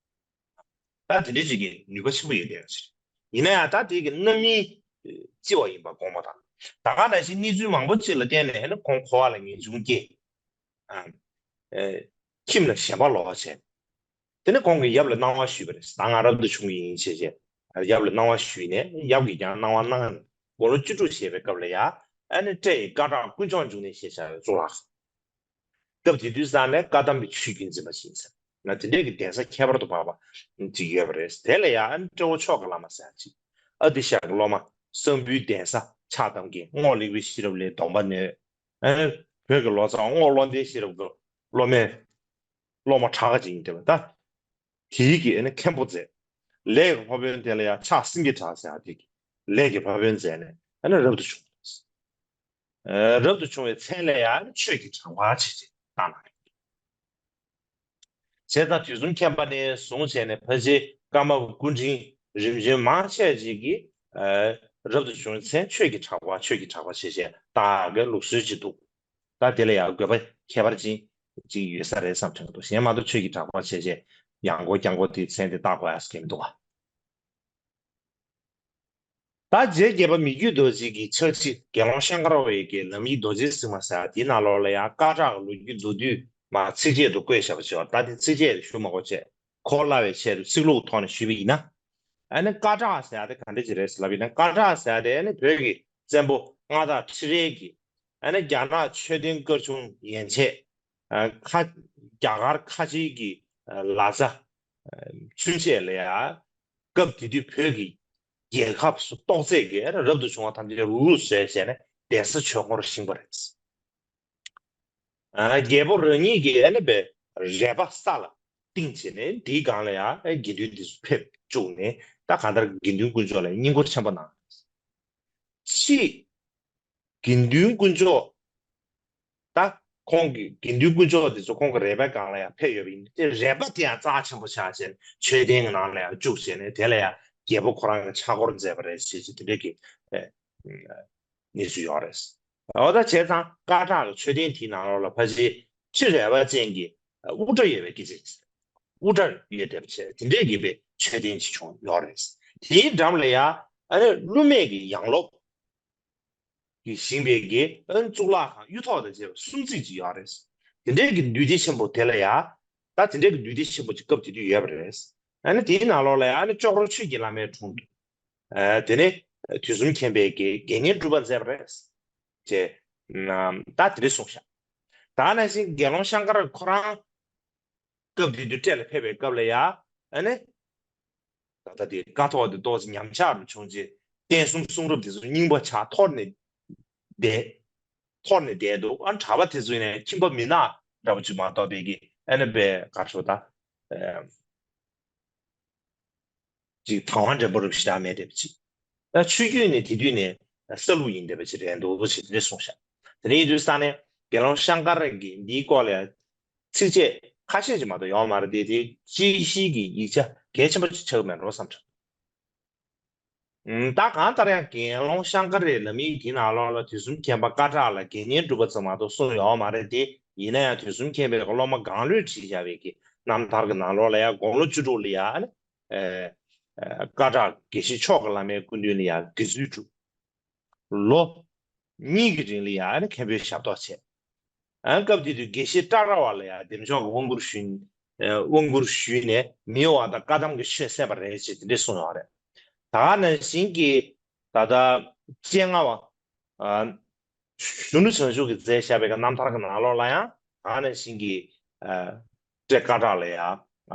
ད་དེ་འདྲ་ཅིག་གི་ནུས་པ་ཆེན་པོ་ཡོད་བསྡད་ཡོད་ཟེར། ཡིན་ན་ཡང་ད་དེ་གི་རྣམ་སྨིན་ལྕི་བ་ཡིན་པ་དགོངས་པ་དང་། ད་ག་ནང་བཞིན་གནས་ཚུལ་མང་པོ་ཅིག་ལ་བརྟེན་ནས་ཨ་ནི་ཁོང་འཁོར་བ་ལ་ངེས་འབྱུང་སྐྱེས། ཨ། ཨེ། ཁྱིམ་ལ་ཞེན་པ་ལོག་བྱས། དེ་ནས་ཁོང་གིས་ཡབ་ལ་གནང་བ་ཞུས་པ་རེད། ད་ང་རབ་ཏུ་བྱུང་གི་ཡིན་ཞེས་བྱས། ཡབ་ལ་གནང་བ་ཞུས་ནས་ཡབ་ཀྱིས་ཀྱང་གནང་བ་གནང་ནས་དགུང་ལོ་བཅུ་དྲུག་བཞེས་པའི་སྐབས་ལ་ཡ། ཨ་ནི་སྤྲེའུ་ཡི་སྐ་བྲག་དཀོན་མཆོག་འབྱུང་གནས་ཞེས་བྱ་བའི་གཙུག་ལག་སྐབས་དེ་དུས་ཙང་ནས་བཀའ་གདམས་པའི་ཆོས་བརྒྱུད་འཛིན་པ་ཞིག་ཡིན་ཟེར། ང་དེ་འདྲས་ཀྱི་གདན་ས་ཁྱད་པར་དུ་འཕགས་པ་ཅིག་ཡོད་པ་རེད། དེ་ལ་ཡང་ཨ་ནི་སྤྲེའུ་མཆོག་གི་བླ་མ་ཟེར་ཡག་ཅིག་ཨ་ཏི་ཤ་གི་སློབ་མ་གསང་ཕུའི་གདན་ས་ཕྱག་བཏབ་མཁན་རྔོག་ལེགས་པའི་ཤེས་རབ་ལས་སྡོམ་པ་ནོས། ཨ་ནི་བོད་ཀྱི་ལོ་ཙཱ་རྔོག་བློ་ལྡན་ཤེས་རབ་ཀྱི་སློབ་མའི་སློབ་མ་གྲགས་ཅིག་ཡིན་བསྡད་པ་ད། དེའི་གི་ཨ་ནི་མཁན་པོ་མཛད། ལས་ཀྱི་ཕ་བོན་དེ་ལ་ཡང་ཕྱག་སེང་གེ་བྲག་ཟེར་ཡག་དེ་གི་ལས་ཀྱི་ཕ་བོན་མཛད་ནས་ཨ་ནི་རབ་ཏུ་བྱུང་། ཨ། རབ་ཏུ་བྱུང་བའི་མཚན་ལ་ཡང་ཨ་ནི་ཆོས་ཀྱི་གྲགས་པ་ཞེས་བྱས་བཏགས་གནང་ཡོད། བྱས་ཙང་དུས་གསུམ་མཁྱེན་པ་ནས་བཟུང་བྱས་ནས་ཕལ་ཆེར་ཀརྨ་པ་སྐུ་ཕྲེང་རིམ་བྱོན་མང་ཆེ་ཅིག་གིས་ཨ། རབ་ཏུ་བྱུང་བའི་མཚན་ཆོས་ཀྱི་གྲགས་པ་ཆོས་ཀྱི་གྲགས་པ་ཞེས་བྱས་བཏགས་ཀྱི་ལུགས་སྲོལ་ཅིག་འདུག་ད་དེ་ལ་ཡང་དགོས་པ་ཁྱད་པར་ཅན་ཅིག་ཡོད་ས་རེད་བསམ་དྲན་གྱི་འདུག་གཞན་མ་གཏོགས་ཆོས་ཀྱི་གྲགས་པ་བྱས་བྱས་ཡང་སྒོ་རྐྱང་པོ་དེའི་མཚན་དེ་བཏགས་དགོས་ཡག་གི་མི་འདུག་ག་ད་རྗེ་བརྒྱད་པ་མི་བསྐྱོད་རྡོ་རྗེ་གི་ཕྱག་བྲིས་དགེ་སློང་ཤང་ཀ་ར་བའི་གི་ལམ་ཡིག་རྡོ་རྗེ་སིལ་མ་ཟེར་ཡག་དེའི་ནང་ལོགས་ལ་ཡང་སྐ་བྲག་གི་ལོ་རྒྱུས་མདོར་བསྡུས་མ་ཚིགས་བཅད་དུ་བཀོད་བཞག་པ་ཅིག་ཡོད། ད་དེ་ཚིགས་བཅད་དེ་ཞུ་མ་དགོས་བྱས་གོ་སླ་བའི་ཆེད་དུ་ཚིག་ལྷུག་ཐོག་ནས་ཞུས་པ་ཡིན་ན། ཨ་ནི་སྐ་བྲག་ཟེར་ཡག་དེ་ག་འདྲ་ཅིག་རེད་ཟེར་ལབ་ཡིན་ན། སྐ་བྲག་ཟེར་ཡག་དེ་ཨ་ནི་བོད་ཀྱི་བཙན་པོ་མངའ་བདག་ཁྲི་རལ་གྱིས་ཨ་ནི་རྒྱ་ནག་ཆོས་ལྡན་སྐར་ཆུང་ཡན་ཆད། ཨ། ཁ། རྒྱ་གར་ཁ་ཆེའི་གི་ཨ། ལ་རྩྭ། ཨ། ཆུན་ཆད་ལ་ཡ། སྐབས་དེ་དུས་བོད་ཀྱི་རྒྱལ་ཁབ་སུ་གཏོགས་ཚད་ཀྱི་ཨ་ནི་རབ་ཏུ་བྱུང་བ་ཐམས་ཅད་རུ་རུ་བཟོས་བྱས་ནས་གདན་ས་ཆོས་འཁོར་བཞེངས་པ་རེད། ཨ། རྒྱལ་པོ་རང་ཉིད་ཀྱིས་ཨ་ནི་པའི་རལ་པ་ས་ལ་བཏིང་བྱས་ནས་དེའི་སྒང་ལ་ཡ་ཨ། དགེ་འདུན་དེ་ཚོ་ཕེབས་བཅུག་ནས་ད་གང་ལྟར་དགེ་འདུན་དཀོན་མཆོག་ལ་བསྙེན་བཀུར་ཆེན་པོ་གནང་། ཕྱིས། དགེ་འདུན་དཀོན་མཆོག་ད་ཁོང་གི་དགེ་འདུན་དཀོན་མཆོག་དེ་ཚོ་ཁོང་གི་རལ་པའི་སྒང་ལ་ཡང་ཕེབས་ཡོད་པ་ཡིན་ཏེ། རལ་པ་དེ་ཡང་རྩ་ཆེན་པོ་ཆགས་བྱས་ནས་མཆོད་རྟེན་གྱི་ནང་ལ་ཡང་བཅུག་བྱས་ནས་དེ་ལ་ཡང་རྒྱལ་པོ་ཁོ་རང་གིས་ཕྱག་སྐོར་མཛད་པ་རེད་ཟེར་གྱི་དེ་འདྲ་གི་ཨེ། གནས་ཚུལ་ཡོད་རེད། འོ་ད་བྱས་ཙང་སྐ་བྲག་གི་མཆོད་རྟེན་དེའི་ནང་ལོགས་ལ་ཕལ་ཆེར་ཁྲི་རལ་པ་ཅན་གྱི་དབུ་སྐྲ་ཡོད་པའི་སྐད་ཆ་ཡིན། དབུ་སྐྲ་ཡོད་བསྡད་པ་བྱས་དེ་འདྲས་ཀྱི་པའི་མཆོད་རྟེན་ཅིག་བྱུང་ཡོད་རེད། དེའི་འགྲམ་ལ་ཡང་ཨ་ནི་ཀླུ་མེས་ཀྱི་ཡང་ལོབས་ཀྱིས་བཞེངས་པའི་གི་ཨ་ནི་གཙུག་ལག་ཁང་གཡུ་ཐོག་དང་བཅས་པ་གསུམ་བརྩེགས་ཅིག་ཡོད་རེད། དེ་འདྲས་ཀྱི་འདུས་སྡེ་ཆེན་པོ་དེ་ལ་ཡང་ད་དེ་འདྲས་ཀྱི་འདུས་སྡེ་ཆེན་པོ་ཅིག་སྐབས་དེ་དུས་ཡོད་པ་རེད། ཨ་ནི་དེའི་ནང་ལོགས་ལ་ཡང་ཨ་ནི་ཅོག་རོ་ཆོས་ཀྱི་བླ་མའི་དྲུང་དུ། ཨ། དེ་ནས་དུས་གསུམ་མཁྱེན་པའི་དགེ་དགེ་བསྙེན་སྒྲུབ་པ་མཛད་པ་རེད། ཅེས་ད་དེ་འདྲ་གསུངས་ཤག་ད་ནང་བཞིན་དགེ་སློང་ཤང་ཀ་ར་ཁོ་རང་སྐབས་དེ་དུས་སྤྲེལ་ལ་ཕེབས་པའི་སྐབས་ལ་ཡ། ཨ་ནི་ད་ལྟ་དེ་ཀཿཐོག་དེ་ཏོག་ཙམ་ཉམས་ཆག་རུ་བྱུང་རྗེས་རྟེན་གསུམ་གསུང་རབ་དེ་ཚོ་རྙིང་པ་ཆགས་འཐོར་ནས་བསྡད། འཐོར་ནས་བསྡད་འདུག་ཨ། གྲྭ་པ་དེ་ཚོ་ཡིན་ནའི་ཁྱིམ་པ་མི་ནག་འདྲ་པོ་ཅིག་མ་གཏོགས་པའི་གི་ཨ་ནི་པའི་ག་རེ་ཞུ་ད། ཨ། ཅིག་དང་བ་འདྲ་པོ་རུ་ཞེ་དྲག་མེད་བསྡད་པ་ཅིག་ད་ཆོས་བརྒྱུད་ནས་དེ་དུས་ནས་ས་ལུགས་ཡིན་བསྡད་པ་ཅིག་རེད་འདུག་ཅེས་དེ་འདྲ་གསུངས་ཤག་དེ་ནས་ཡིན་དུས་ས་ནས་དགེ་སློང་ཤང་ཀ་ར་གིས་འདིའི་སྐོར་ལ་ཚིགས་བཅད་ཁ་ཤས་ཅིག་མ་གཏོགས་ཡོད་མ་རེད་དེ། དེ་དཔྱད་གཞིའི་གི་ཡིག་ཆ་གལ་ཆེན་པོ་ཅིག་ཆགས་ཀྱི་མེད་འགྲོ་བསམ་བྱུང་། ད་གང་ལྟར་ཡང་དགེ་སློང་ཤང་ཀ་རའི་ལམ་ཡིག་དེའི་ནང་ལོགས་ལ་དུས་གསུམ་མཁྱེན་པ་སྐ་བྲག་ལ་དགེ་བསྙེན་སྒྲུབ་པ་ཙམ་མ་གཏོགས་གསུངས་ཡོད་མ་རེད་དེ། ཡིན་ན་ཡང་དུས་གསུམ་མཁྱེན་པའི་སློབ་མ་གང་ལོས་བྲིས་བཞག་པའི་གི་རྣམ་ཐར་གྱི་ནང་ལོགས་ལ་ཡང་དགུང་ལོ་བཅུ་དྲུག་ལ་ཡང་ཨ་ནི། ཨེ། ཨེ། སྐ་བྲག་དགེ་བཤེས་མཆོག་གི་བླ་མའི་སྐུ་མདུན་ལ་ཡང་དགེ་ཚུལ་སྒྲུབ། ལོ་གཉིས་ཀྱི་རིང་ལ་ཡང་ཨ་ནི་མཁན་པོའི་ཞབས་ཏོག་བྱས། ཨ། སྐབས་དེ་དུས་དགེ་བཤེས་ཀྲ་ར་བ་ལ་ཡང་བདེ་མཆོག་གི་དབང་བསྐུར་ཞུས། ཨེ། དབང་བསྐུར་ཞུས་ནས་མི་གཡོ་བ་དང་བཀའ་གདམས་ཀྱི་ཆོས་གསན་པ་རེད་ཅེས་དེ་འདྲས་གསུངས་ཡོད་རེད། ད་ག་ནང་བཞིན་གྱི་ ད་ལྟ་སྤྱན་སྔ་བ། ཨ། གཞོན་ནུ་བྱང་ཆུབ་ཀྱིས་མཛད་བཞག་པའི་རྣམ་ཐར་གྱི་ནང་ལོགས་ལ་ཡང་གང་ནས་ཤིང་གི། ཨ། སྐྲས་སྐ་བྲག་ལ་ཡང་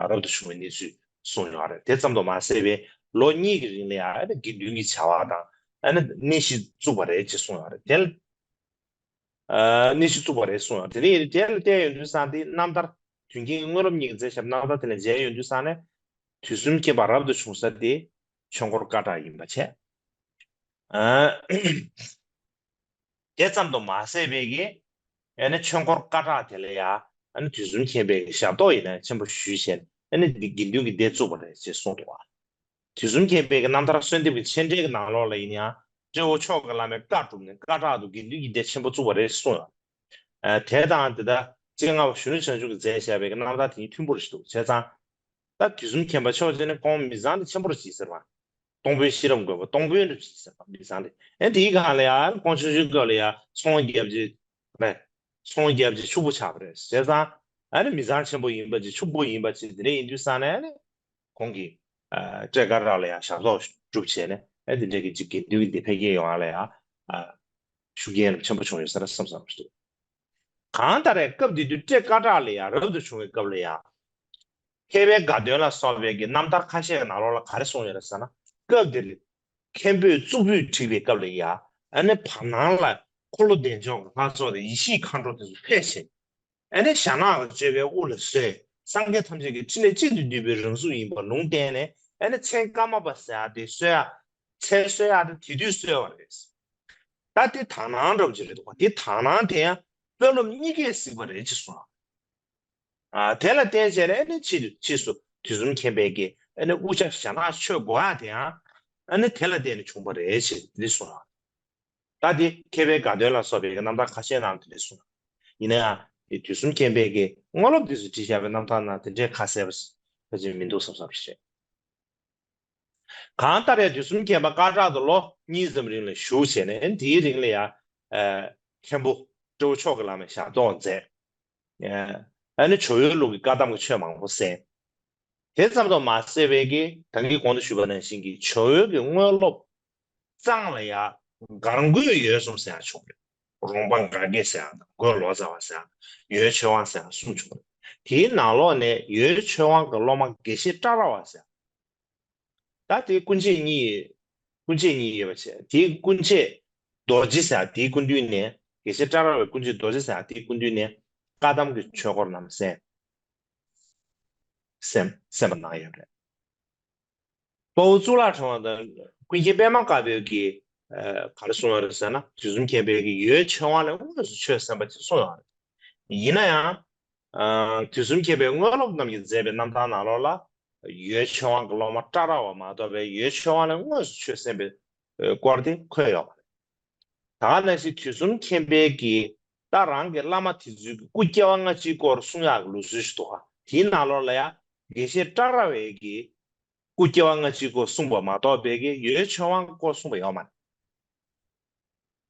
རབ་ཏུ་བྱུང་བའི་གནས་ཚུལ་གསུངས་ཡོད་རེད། དེ་ཙམ་དུ་མ་ཟད་པའི་ལོ་གཉིས་ཀྱི་རིང་ལ་ཡང་ཨ་ནི་དགེ་འདུན་གྱི་བྱ་བ་དང་ཨ་ནི་གནས་གཞི་བཙུགས་པ་རེད་ཅེས་གསུངས་ཡོད་རེད། དེ་ལ། ཨ། གནས་གཞི་བཙུགས་པ་རེད་གསུངས་ཡོད་རེད། དེ་ནས་དེ་ལ་བལྟས་ཡོང་དུས་ཙང་དེ་རྣམ་ཐར་དོན་རྐྱེན་དངོས་རབ་གཉིས་ཀྱིས་མཛད་བཞག་པའི་རྣམ་ཐར་དེ་ལ་མཇལ་ཡོང་དུས་ཙང་ནས་དུས་གསུམ་མཁྱེན་པ་རབ་ཏུ་བྱུང་ས་དེ་ཆོས་འཁོར་སྐ་བྲག་ཡིན་པ་བྱས། ཨ། དེ་ཙམ་དུ་མ་ཟད་པའི་གི། ཨ་ནི་ཆོས་འཁོར་སྐ་བྲག་དེ་ལ་ཡང་ཨ་ནི་དུས་གསུམ་མཁྱེན་པའི་གི་ཞབས་ཏོག་ཡིན་ན་ཆེན་པོ་ཞུས་བྱས་ནས་ཨ་ནི་འདི་དགེ་འདུན་གྱི་སྡེ་བཙུགས་པ་རེད་ཅེས་གསུངས་འདུག་བ། དུས་གསུམ་མཁྱེན་པའི་གི་རྣམ་ཐར་གསོལ་འདེབས་ཀྱི་མཆན་འགྲེལ་གྱི་ནང་ལོགས་ལ་ཡིན་ཡང་སྤྲེའུ་མཆོག་གི་བླ་མས་བཀའ་བསྒྲུབས་ནས་སྐ་བྲག་ཏུ་དགེ་འདུན་གྱི་སྡེ་ཆེན་པོ་བཙུགས་པ་རེད་གསུངས་ཡོད། ཨ། དེ་དང་དེ་ལྟར་སྤྱན་སྔ་བ་གཞོན་ནུ་བྱང་ཆུབ་ཀྱིས་མཛད་བཞག་པའི་གི་རྣམ་ཐར་དེ་གཉིས་མཐུན་པོ་རེད་འདུག་བྱས་ཙང་། ད་དུས་གསུམ་མཁྱེན་པ་མཆོག་ཅེས་ནི་ཁོང་མི་ཚང་དེ་ཆེན་པོ་རུ་བྱེད་ཟེར་བ། སྟོང་དཔོན་ཤེས་རབ་མགོན་པོ་སྟོང་དཔོན་རུ་བྱེད་ཟེར་བ་མི་ཚང་དེ། ཨེ་དེའི་སྒང་ལ་ཡང་ཁོང་ཆུང་ཆུང་སྐབས་ལ་ཡང་ཚོང་རྒྱབ་ཅིག་རེད། ཚོང་རྒྱབ་ཅིག་ཕྱུག་པོ་ཆགས་པ་རེད། བྱས་ཙང་ཨ་ནི་མི་ཚང་ཆེན་པོ་ཡིན་པ་ཅིག་ཕྱུག་པོ་ཡིན་པ་ཅིག་དེ་འདྲ་ཡིན་དུས་ཙང་ནས་ཨ་ནི་ཁོང་གིས་ཨ་སྐྲས་སྐ་བྲག་ལ་ཡང་ཞབས་ཏོག་སྒྲུབ་བྱས་ནས་ཨེ་དེ་འདྲ་གི་ཅིག་དགེ་འདུན་གྱི་སྡེ་འཕེལ་རྒྱས་ཡོང་བ་ལ་ཡང་ཨ་ཤུགས་རྐྱེན་ཆེན་པོ་བྱུང་ཡོད་ས་རེད་བསམ་བསམ་ཞིག་འདུག་གང་ལྟར་རེད། སྐབས་དེ་དུས་སྐྲས་སྐ་བྲག་ལ་ཡང་རབ་ཏུ་བྱུང་བའི་སྐབས་ལ་ཡང་མཁས་པའི་དགའ་སྟོན་ལ་སོགས་པའི་གི་རྣམ་ཐར་ཁ་ཤས་ཀྱི་ནང་ལོགས་ལ་ག་རེ་གསུངས་ཡོད་རེད་ཟེར་ན། སྐབས་དེར་མཁན་པོས་གཙུག་ཕུད་བསྒྲིགས་པའི་སྐབས་ལ་ཡང་ཨ་ནི་བར་སྣང་ལ་འཁོར་ལོ་བདེ་མཆོག་གི་ལྷ་ཚོགས་དང་ཡེ་ཤེས་མཁའ་འགྲོ་དེ་ཚོ་ཕེབས་ཤིང་། ཨ་ནི་ཞྭ་ནག་གི་སྤྱོད་པའི་དབུ་ལ་སོས། སངས་རྒྱས་ཐམས་ཅད་ཀྱི་ཕྲིན་ལས་གཅིག་ཏུ་བསྡུས་པའི་རང་གཟུགས་ཡིན་པར་ལུང་བསྟན་ནས་ཨ་ནི་མཚན་ཀརྨ་པ་ཟེར་ཡག་དེ་གསོལ་ཡག་མཚན་གསོལ་ཡག་དེ་དེ་དུས་གསོལ་བ་རེད། ད་དེ་དག་སྣང་འདྲ་པོ་ཅིག་རེད་འདུག་ག་དེ་དག་སྣང་དེ་ཡང་དཔོན་སློབ་གཉིས་ཀས་གཟིགས་པ་རེད་ཅེས་གསུངས། ཨ། དེ་ལ་བརྟེན་བྱས་ནས་ཨ་ནི་ཕྱིས་ཕྱིས་སུ་དུས་གསུམ་མཁྱེན་པའི་གི་ཨ་ནི་དབུ་ཞྭ་ཞྭ་ནག་མཆོད་དགོས་ཡག་དེ་ཡང་ཨ་ནི་དེ་ལ་བརྟེན་ནས་བྱུང་བ་རེད་ཅེས་འདི་གསུངས། ད་དེ་མཁས་པའི་དགའ་སྟོན་ལ་སོགས་པའི་རྣམ་ཐར་ཁ་ཤས་ནང་དུ་རེད་གསུངས། ཡིན་ན་ཡང་དེ་དུས་གསུམ་མཁྱེན་པའི་གི་དངོས་སློབ་དེ་ཚོས་བྲིས་བཞག་པའི་རྣམ་ཐར་ནང་དེ་འདྲའི་ཁ་གསལ་པོ་ཕལ་ཆེར་མི་འདུག་བསམ་བསམ་རེད། གང་ལྟར་ཡང་དུས་གསུམ་མཁྱེན་པ་སྐ་བྲག་ཏུ་ལོ་གཉིས་ཙམ་རིང་ལ་བཞུགས་བྱས་ནས་དེའི་རིང་ལ་ཡང་ཨ་མཁན་པོ་སྤྲེའུ་མཆོག་གི་བླ་མའི་ཞབས་ཏོག་མཛད། ཨ་ནི་ཇོ་བོའི་ལུགས་ཀྱི་བཀའ་གདམས་ཀྱི་ཆོས་མང་པོ་གསན། དེ་ཙམ་དུ་མ་ཟད་པའི་གི་ད་གིན་གོང་དུ་ཞུས་པ་ནང་བཞིན་གྱི་ཇོ་བོའི་གི་དངོས་སློབ་གཙང་ལ་ཡ་གར་མགོན་འོད་གསུམ་ཟེར་ཡ་བྱུང་རེད། རོང་པ་འགའ་དགེ་ཟེར་ཡ་དང་མགོན་ལོ་ཙཱ་བ་ཟེར་ཡ། འོད་ཆོས་དབང་ཟེར་ཡ་གསུམ་བྱུང་རེད། དེའི་ནང་ལོགས་ནས་འོད་ཆོས་དབང་གི་སློབ་མ་དགེ་བཤེས་ཀྲ་ར་བ་ཟེར་ཡ། ད་དེའི་སྐུ་མཆེད་གཉིས། སྐུ་མཆེད་གཉིས་ཡོད་པ་བྱས། དེའི་སྐུ་མཆེད་རྡོ་རྗེ་ཟེར་ཡ་དེའི་སྐུ་མདུན་ནས། དགེ་བཤེས་ཀྲ་ར་བའི་སྐུ་མཆེད་རྡོ་རྗེ་ཟེར་ཡ་དེའི་སྐུ་མདུན་ནས་བཀའ་གདམས་ཀྱི་ཆོས་སྐོར་རྣམས་གསན། གསན་གསན་པ་གནང་ཡོད་རེད། དཔའ་བོ་གཙུག་ལག་ཕྲེང་བ་དང་ཀུན་མཁྱེན་པད་མ་དཀར་པོའི་གི་ཨ་ག་རེ་གསུངས་ཡོད་རེད་ཟེར་ན། དུས་གསུམ་མཁྱེན་པའི་གི་འོད་ཆོས་དབང་ལས་དངོས་སུ་ཆོས་གསན་པ་ཅིག་གསུངས་ཡོད་རེད། ཡིན་ན་ཡང་། ཨ་དུས་གསུམ་མཁྱེན་པའི་དངོས་སློབ་རྣམས་ཀྱིས་མཛད་པའི་རྣམ་ཐར་ནང་ལོགས་ལ། འོད་ཆོས་དབང་གི་སློབ་མ་ཀྲ་ར་བ་མ་གཏོགས་པའི་འོད་ཆོས་དབང་ལས་དངོས་སུ་ཆོས་གསན་པའི་སྐོར་དེ་འཁོད་ཡོད་པ་རེད། ད་ག་ནང་བཞིན་དུས་གསུམ་མཁྱེན་པའི་གི་ད་རང་གི་བླ་མ་དེ་ཚོའི་གི་སྐུ་སྐྱེ་བ་སྔ་ཕྱིའི་སྐོར་གསུང་ཡག་གི་ལུགས་སྲོལ་ཞིག་འདུག་ག་དེའི་ནང་ལོགས་ལ་ཡང་དགེ་བཤེས་ཀྲ་ར་བའི་གི་སྐུ་སྐྱེ་བ་སྔ་ཕྱིའི་སྐོར་གསུངས་པ་མ་གཏོགས་པའི་གི་འོད་ཆོས་དབང་གི་སྐོར་གསུངས་པ་ཡོད་མ་རེད།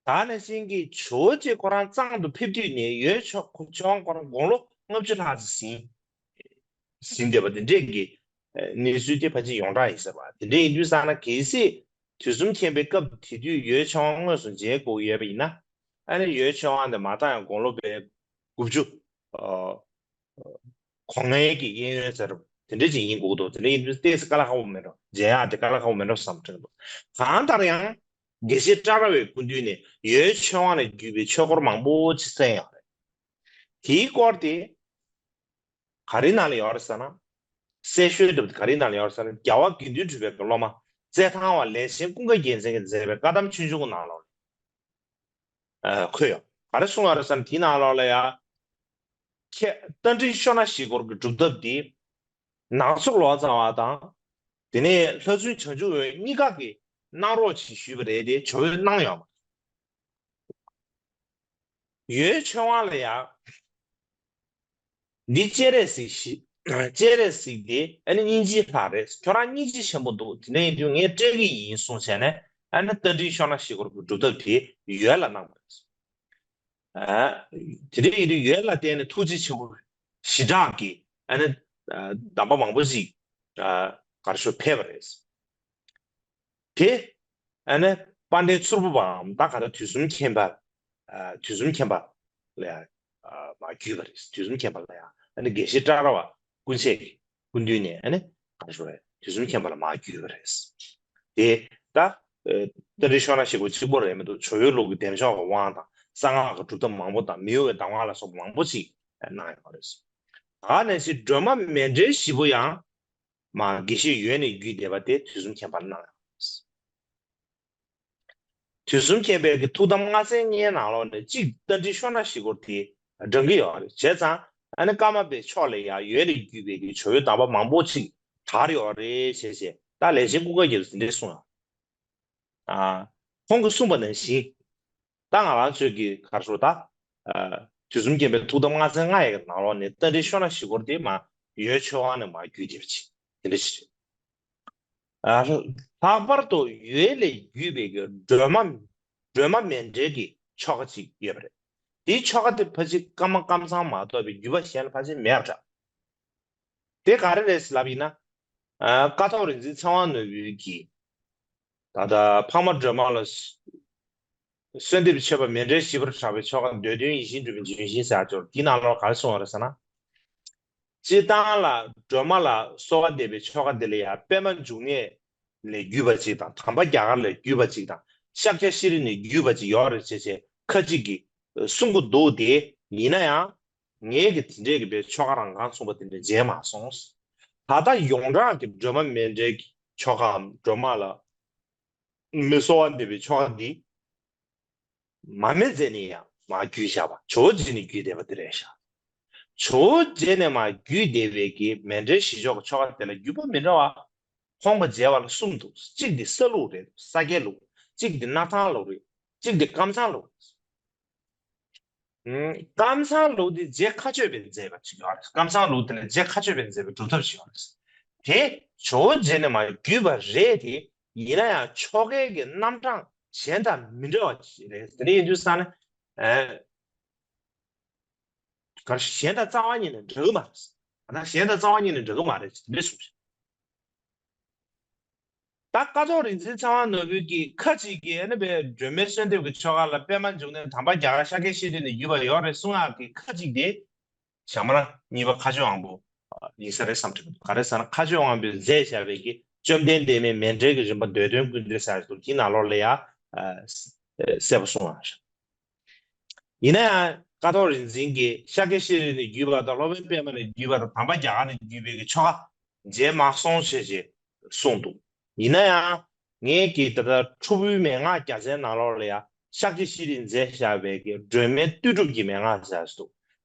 ད་ནང་བཞིན་གྱི་ཇོ་བོ་རྗེ་ཁོ་རང་གཙང་དུ་ཕེབས་དུས་ནས་འོད་ཆོས་ཆོས་དབང་ཁོ་རང་དགུང་ལོ་ལྔ་བཅུ་ལྷག་ཙམ་ཟིན་ཟིན་བསྡད་པ་དེ་འདྲས་ཀྱི་གནས་ཚུལ་དེ་ཕལ་ཆེར་ཡོངས་གྲགས་ཡིན་ཟེར་བ། དེ་འདྲས་ཡིན་དུས་ཙང་ན་གལ་སྲིད་དུས་གསུམ་མཁྱེན་པའི་སྐབས་དེ་དུས་འོད་ཆོས་དབང་དངོས་སུ་མཇལ་དགོས་ཡོད་པ་ཡིན་ན། ཨ་ནི་འོད་ཆོས་དབང་དེ་མ་མཐའ་ཡང་དགུང་ལོ་བའི་དགུ་བཅུ། གོང་ལྔའི་གི་གཡས་གཡོན་ཟེར་དེ་འདྲ་ཅིག་ཡིན་དགོས་འདུག་དེ་འདྲ་ཡིན་དུས་ཏོག་ཙམ་དཀའ་ལས་ཁག་པོ་མེད་འགྲོ། མཇལ་ཡག་དེ་དཀའ་ལས་ཁག་པོ་མེད་འགྲོ་བསམ་དྲན་འདུག་གང་ལྟར་ཡང་དགེ་བཤེས་ཀྲ་ར་བའི་སྐུ་མདུན་ནས་འོད་ཆོས་དབང་ལས་བརྒྱུད་པའི་ཆོས་སྐོར་མང་པོ་ཅིག་གསན་ཡོད་རེད། དེའི་སྐོར་དེ་ག་རེ་ནང་ལ་ཡོད་རེད་ཟེར་ན། གསལ་ཤོས་འདྲ་པོ་དེ་ག་རེ་ནང་ལ་ཡོད་རེད་ཟེར་ན། རྒྱལ་བ་དགེ་འདུན་གྲུབ་པའི་སློབ་མ་རྩེ་ཐང་བ་ལས་ཆེན་ཀུན་དགའ་རྒྱལ་མཚན་གྱིས་མཛད་པའི་བཀའ་གདམས་ཆོས་འབྱུང་གི་ནང་ལོགས་ལ། ཨ། འཁོད་ཡོད། ག་རེ་གསུངས་ཡོད་རེད་ཟེར་ན་དེའི་ནང་ལོགས་ལ་ཡ། ཁྱེད་རྟ་མགྲིན་ཤོ་ན་བཞི་སྐོར་གྱི་སྒྲུབ་ཐབས་འདི་ནག་ཚོ་ལོ་ཙཱ་བ་དང་། དེ་ནས་ལྷ་བཙུན་བྱང་ཆུབ་འོད་གཉིས་ཀ་གིས་གནང་རོགས་ཞེས་ཞུས་པ་རེད་དེ་ཇོ་བོས་གནང་ཡོད་མ་རེད། འོད་ཆོས་དབང་ལ་ཡ། འདི་སྤྱན་རས་གཟིགས་ཤིག་སྤྱན་རས་གཟིགས་དེ་ཨ་ནི་སྙིང་རྗེའི་ལྷ་རེད། ཁྱོད་རང་སྙིང་རྗེ་ཆེན་པོ་འདུག་དེ་འདྲ་ཡིན་དུས་ངས་སྤྲད་གི་ཡིན་གསུངས་བྱས་ནས་ཨ་ནི་རྟ་མགྲིན་ཤོ་ན་བཞི་སྐོར་གྱི་སྒྲུབ་ཐབས་དེ་འོད་ལ་གནང་བ་རེད། ཨ། དེ་འདྲ་ཡིན་དུས་འོད་ལ་བརྟེན་ནས་ཐུགས་རྗེ་ཆེན་པོ་ཞི་དྲག་གིས་ཨ་ནི་གདམས་པ་མང་པོ་ཞིག་གར་ཤོར་ཕེབས་པ་རེད། དེ་ཨ་ནི་ དཔལ་ལྡན་མཚུར་ཕུ་པའམ་ད་ག་ད་དུས་གསུམ་མཁྱེན་པ། ཨ་དུས་གསུམ་མཁྱེན་པ་ལ་ཡང་ཨ་མ་བརྒྱུད་པ་རེད། དུས་གསུམ་མཁྱེན་པ་ལ་ཡང་ཨ་ནི་དགེ་བཤེས་ཀྲ་ར་བ་ཀུན་བྱེད་ཀྱི་སྐུ་མདུན་ནས་ཨ་ནི་ག་རེ་ཞུ་རེད། དུས་གསུམ་མཁྱེན་པ་ལ་མ་བརྒྱུད་པ་རེད། དེ་ད་ཨ་རྟ་མགྲིན་ཤོག་ནག་ཞིག་པོ་གཅིག་པོ་རེད་མི་འདུག་ཇོ་བོའི་ལུགས་ཀྱི་བདེ་མཆོག་གི་དབང་དང་གསང་སྔགས་ཀྱི་སྒྲུབ་ཐབས་མང་པོ་དང་མི་གཡོ་བའི་གདམས་ངག་ལ་སོགས་པ་མང་པོ་ཅིག་གནང་ཡོད་པ་རེད། ད་ནས་ཅིག་སྒྲོལ་མ་མཎྜལ་བཞི་པོ་ཡང་མ་དགེ་བཤེས་ཡོན་ནས་བརྒྱུད་བསྡད་པ་དེ་དུས་གསུམ་མཁྱེན་པ་ལ་གནང་ཡོད་པ་རེད། དུས་གསུམ་མཁྱེན་པའི་གི་ཐུགས་དམ་ལྔ་ཚན་ལྔའི་ནང་ལོགས་ནས་གཅིག་རྟ་མགྲིན་ཤོག་ནག་ཞིག་པོ་དེ་འགྲེང་གི་ཡོད་རེད། བྱས་ཙང་ཨ་ནི་ཀརྨ་པའི་ཕྱོགས་ལ་ཡང་ཡོན་ནས་བརྒྱུད་པའི་གི་ཇོ་བོའི་གདམས་པ་མང་པོ་ཅིག་དར་ཡོད་རེད་བྱས་བྱས་ད་ལས་ཆེན་ཀུན་དགའ་རྒྱ་མཚོས་འདི་འདྲས་གསུངས་ཡོད། ཨ་ཁོང་གིས་གསུངས་པ་ནང་བཞིན། ད་ང་རང་ཚོས་ཀྱི་ག་རེ་ཞུ་ད། ཨ་དུས་གསུམ་མཁྱེན་པའི་ཐུགས་དམ་ལྔ་ཚན་ལྔ་ཡི་ནང་ལོགས་ནས་རྟ་མགྲིན་ཤོག་ནག་ཞིག་པོ་དེ་མ་ཡོན་ཆོས་དབང་ནས་མ་བརྒྱུད་བསྡད་པ་ཅིག་དེ་འདྲ་ཞིག་རེད། ཨ་ལྷག་པར་དུ་ཡོན་ལས་བརྒྱུད་པའི་གི་སྒྲོལ་མ་སྒྲོལ་མ་མཎྜལ་གྱི་ཆོ་ག་ཅིག་ཡོད་པ་རེད། དེའི་ཆོ་ག་དེ་ཕལ་ཆེར་ཀརྨ་ཀཾ་ཚང་མ་གཏོགས་པའི་བརྒྱུད་པ་གཞན་ལ་ཕལ་ཆེར་མེད་པ་འདྲ། དེ་ག་རེ་རེད་ཟེར་ལབ་ཡིན་ན། ཨ་ཀཿཐོག་རིག་འཛིན་ཚེ་དབང་ནོར་བུའི་གི་ད་ལྟ་འཕགས་མ་སྒྲོལ་མ་ལ་གསོལ་འདེབས་མཆོད་པ་མཎྜལ་བཞི་པར་གྲགས་པའི་ཆོ་ག་འདོད་དོན་ཡིད་བཞིན་འགྲུབ་པའི་ལྗོན་ཤིང་ཟེར་ཡག་ཅིག་ཡོད་རེད། དེའི་ནང་ལོགས་ག་རེ་གསུངས་པ་རེད་ཟེར་ན། སྤྱིར་བཏང་ལ་སྒྲོལ་མ་ལ་གསོལ་བ་འདེབས་པའི་ཆོ་ག་འདི་ལ་ཡང་པདྨ་འབྱུང་གནས་ལས་བརྒྱུད་པ་ཅིག་དང་དམ་པ་རྒྱ་གར་ལས་བརྒྱུད་པ་ཅིག་དང་ཤཱཀྱ་ཤྲཱི་ནས་བརྒྱུད་པ་ཅིག་ཡོད་རེད་ཅེས་བྱས་ཁ་ཅིག་གིས་གསུང་གི་འདུག་དེ་ཡིན་ན་ཡང་ངས་ཀྱི་དེ་འདྲས་ཀྱི་པའི་ཆོ་ག་རང་གང་གསུངས་པ་དེ་འདྲ་མཇལ་མ་སོང་། ད་ལྟ་ཡོངས་གྲགས་ཀྱི་སྒྲོལ་མ་མཎྜལ་གྱི་ཆོ་གའམ་སྒྲོལ་མ་ལ་མི་གསོལ་བ་འདེབས་པའི་ཆོ་ག་འདི། མ་སྨད་རྫས་ནས་ཡང་མ་བརྒྱུད་བཞག་པ་ཇོ་བོ་རྗེ་ནས་བརྒྱུད་བསྡད་པ་དེ་རེད་ཤག་ཇོ་བོ་རྗེ་ནས་མ་བརྒྱུད་བསྡད་པའི་གི་མཎྜལ་བཞི་ཆོག་གི་ཆོ་ག་དེ་ལ་བརྒྱུད་པ་མི་འདྲ་བ་ཁོང་གི་མཇལ་བ་ལ་གསུམ་འདུག་གཅིག་དེ་ས་ལུགས་རེད། ས་སྐྱའི་ལུགས། གཅིག་དེ་སྣར་ཐང་ལུགས་རེད། གཅིག་དེ་ཀཾ་ཚང་ལུགས་རེད། ཀཾ་ཚང་ལུགས་དེ་རྗེ་མཁའ་སྤྱོད་པས་མཛད་པ་ཅིག་ཡོད་རེད། ཀཾ་ཚང་ལུགས་དེ་ལ་རྗེ་མཁའ་སྤྱོད་པས་མཛད་པའི་སྒྲུབ་ཐབས་ཤིག་ཡོད་རེད། དེ་ཇོ་བོ་རྗེ་ནས་མ་བརྒྱུད་པ་རེད་དེ། ཡིན་ན་ཡང་ཆོ་གའི་གི་རྣམ་གྲངས་གཞན་དང་མི་འདྲ་བ་ཞིག་རེད། དེ་འདྲ་ཡིན་དུས་ཙང་ནས་ཨ་ག་རེ་གཞན་དང་རྩ་བ་ཉིད་ནས་འདྲ་གི་མ་རེད། ད་གཞན་དང་རྩ་བ་ཉིད་ནས་འདྲ་གི་མ་རེད་ཅེས་འདི་གསུངས་ཤིང་། ད་ཀཿཐོག་རིག་འཛིན་ཚེ་དབང་ནོར་བུའི་གི་ཁ་ཅིག་གིས་ཨ་ནི་པའི་སྒྲོལ་མའི་གསོལ་འདེབས་ཀྱི་ཆོ་ག་ལ་པདྨ་འབྱུང་གནས་དམ་པ་རྒྱ་གར་ཤཱཀྱ་ཤྲཱི་ནས་བརྒྱུད་པ་ཡོད་རེད་གསུང་ཡག་གི་ཁ་ཅིག་དེ་ཞྭ་དམར་གཉིས་པ་མཁའ་སྤྱོད་དབང་པོ་ཡིན་ས་རེད་བསམ་གྱི་འདུག་ག་རེ་ཟེར་ན་མཁའ་སྤྱོད་དབང་པོས་མཛད་བཞག་པའི་གི་བཅོམ་ལྡན་འདས་མའི་མཎྜལ་གྱི་རིམ་པ་འདོད་དོན་ཀུན་འདུས་ཟེར་ཡག་འདུག་དེའི་ནང་ལོགས་ལ་ཡ་གསལ་པོ་གསུངས་ཡག་ཞིག་ཡིན་ན་ཡང་ཀཿཐོག་རིག་འཛིན་གྱིས་ཤཱཀྱ་ཤྲཱི་ནས་བརྒྱུད་པ་དང་སློབ་དཔོན་པདྨ་ནས་བརྒྱུད་པ་དང་དམ་པ་རྒྱ་གར་ནས་བརྒྱུད་པའི་གི་ཆོ་ག་མཇལ་མ་སོང་ཞེས་ཞེས་གསུངས་འདུག་ཡིན་ན་ཡང་ངས་ཀྱིས་ད་ལྟ་ཁྲོ་བོའི་མན་ངག་རྒྱལ་མཚན་ནང་ལོགས་ལ་ཡང་ཤཱཀྱ་ཤྲཱི་མཛད་བཞག་པའི་གི་སྒྲོལ་མའི་ལྟོས་གྲུབ་ཀྱི་མན་ངག་ཟེར་ཞིག་འདུག་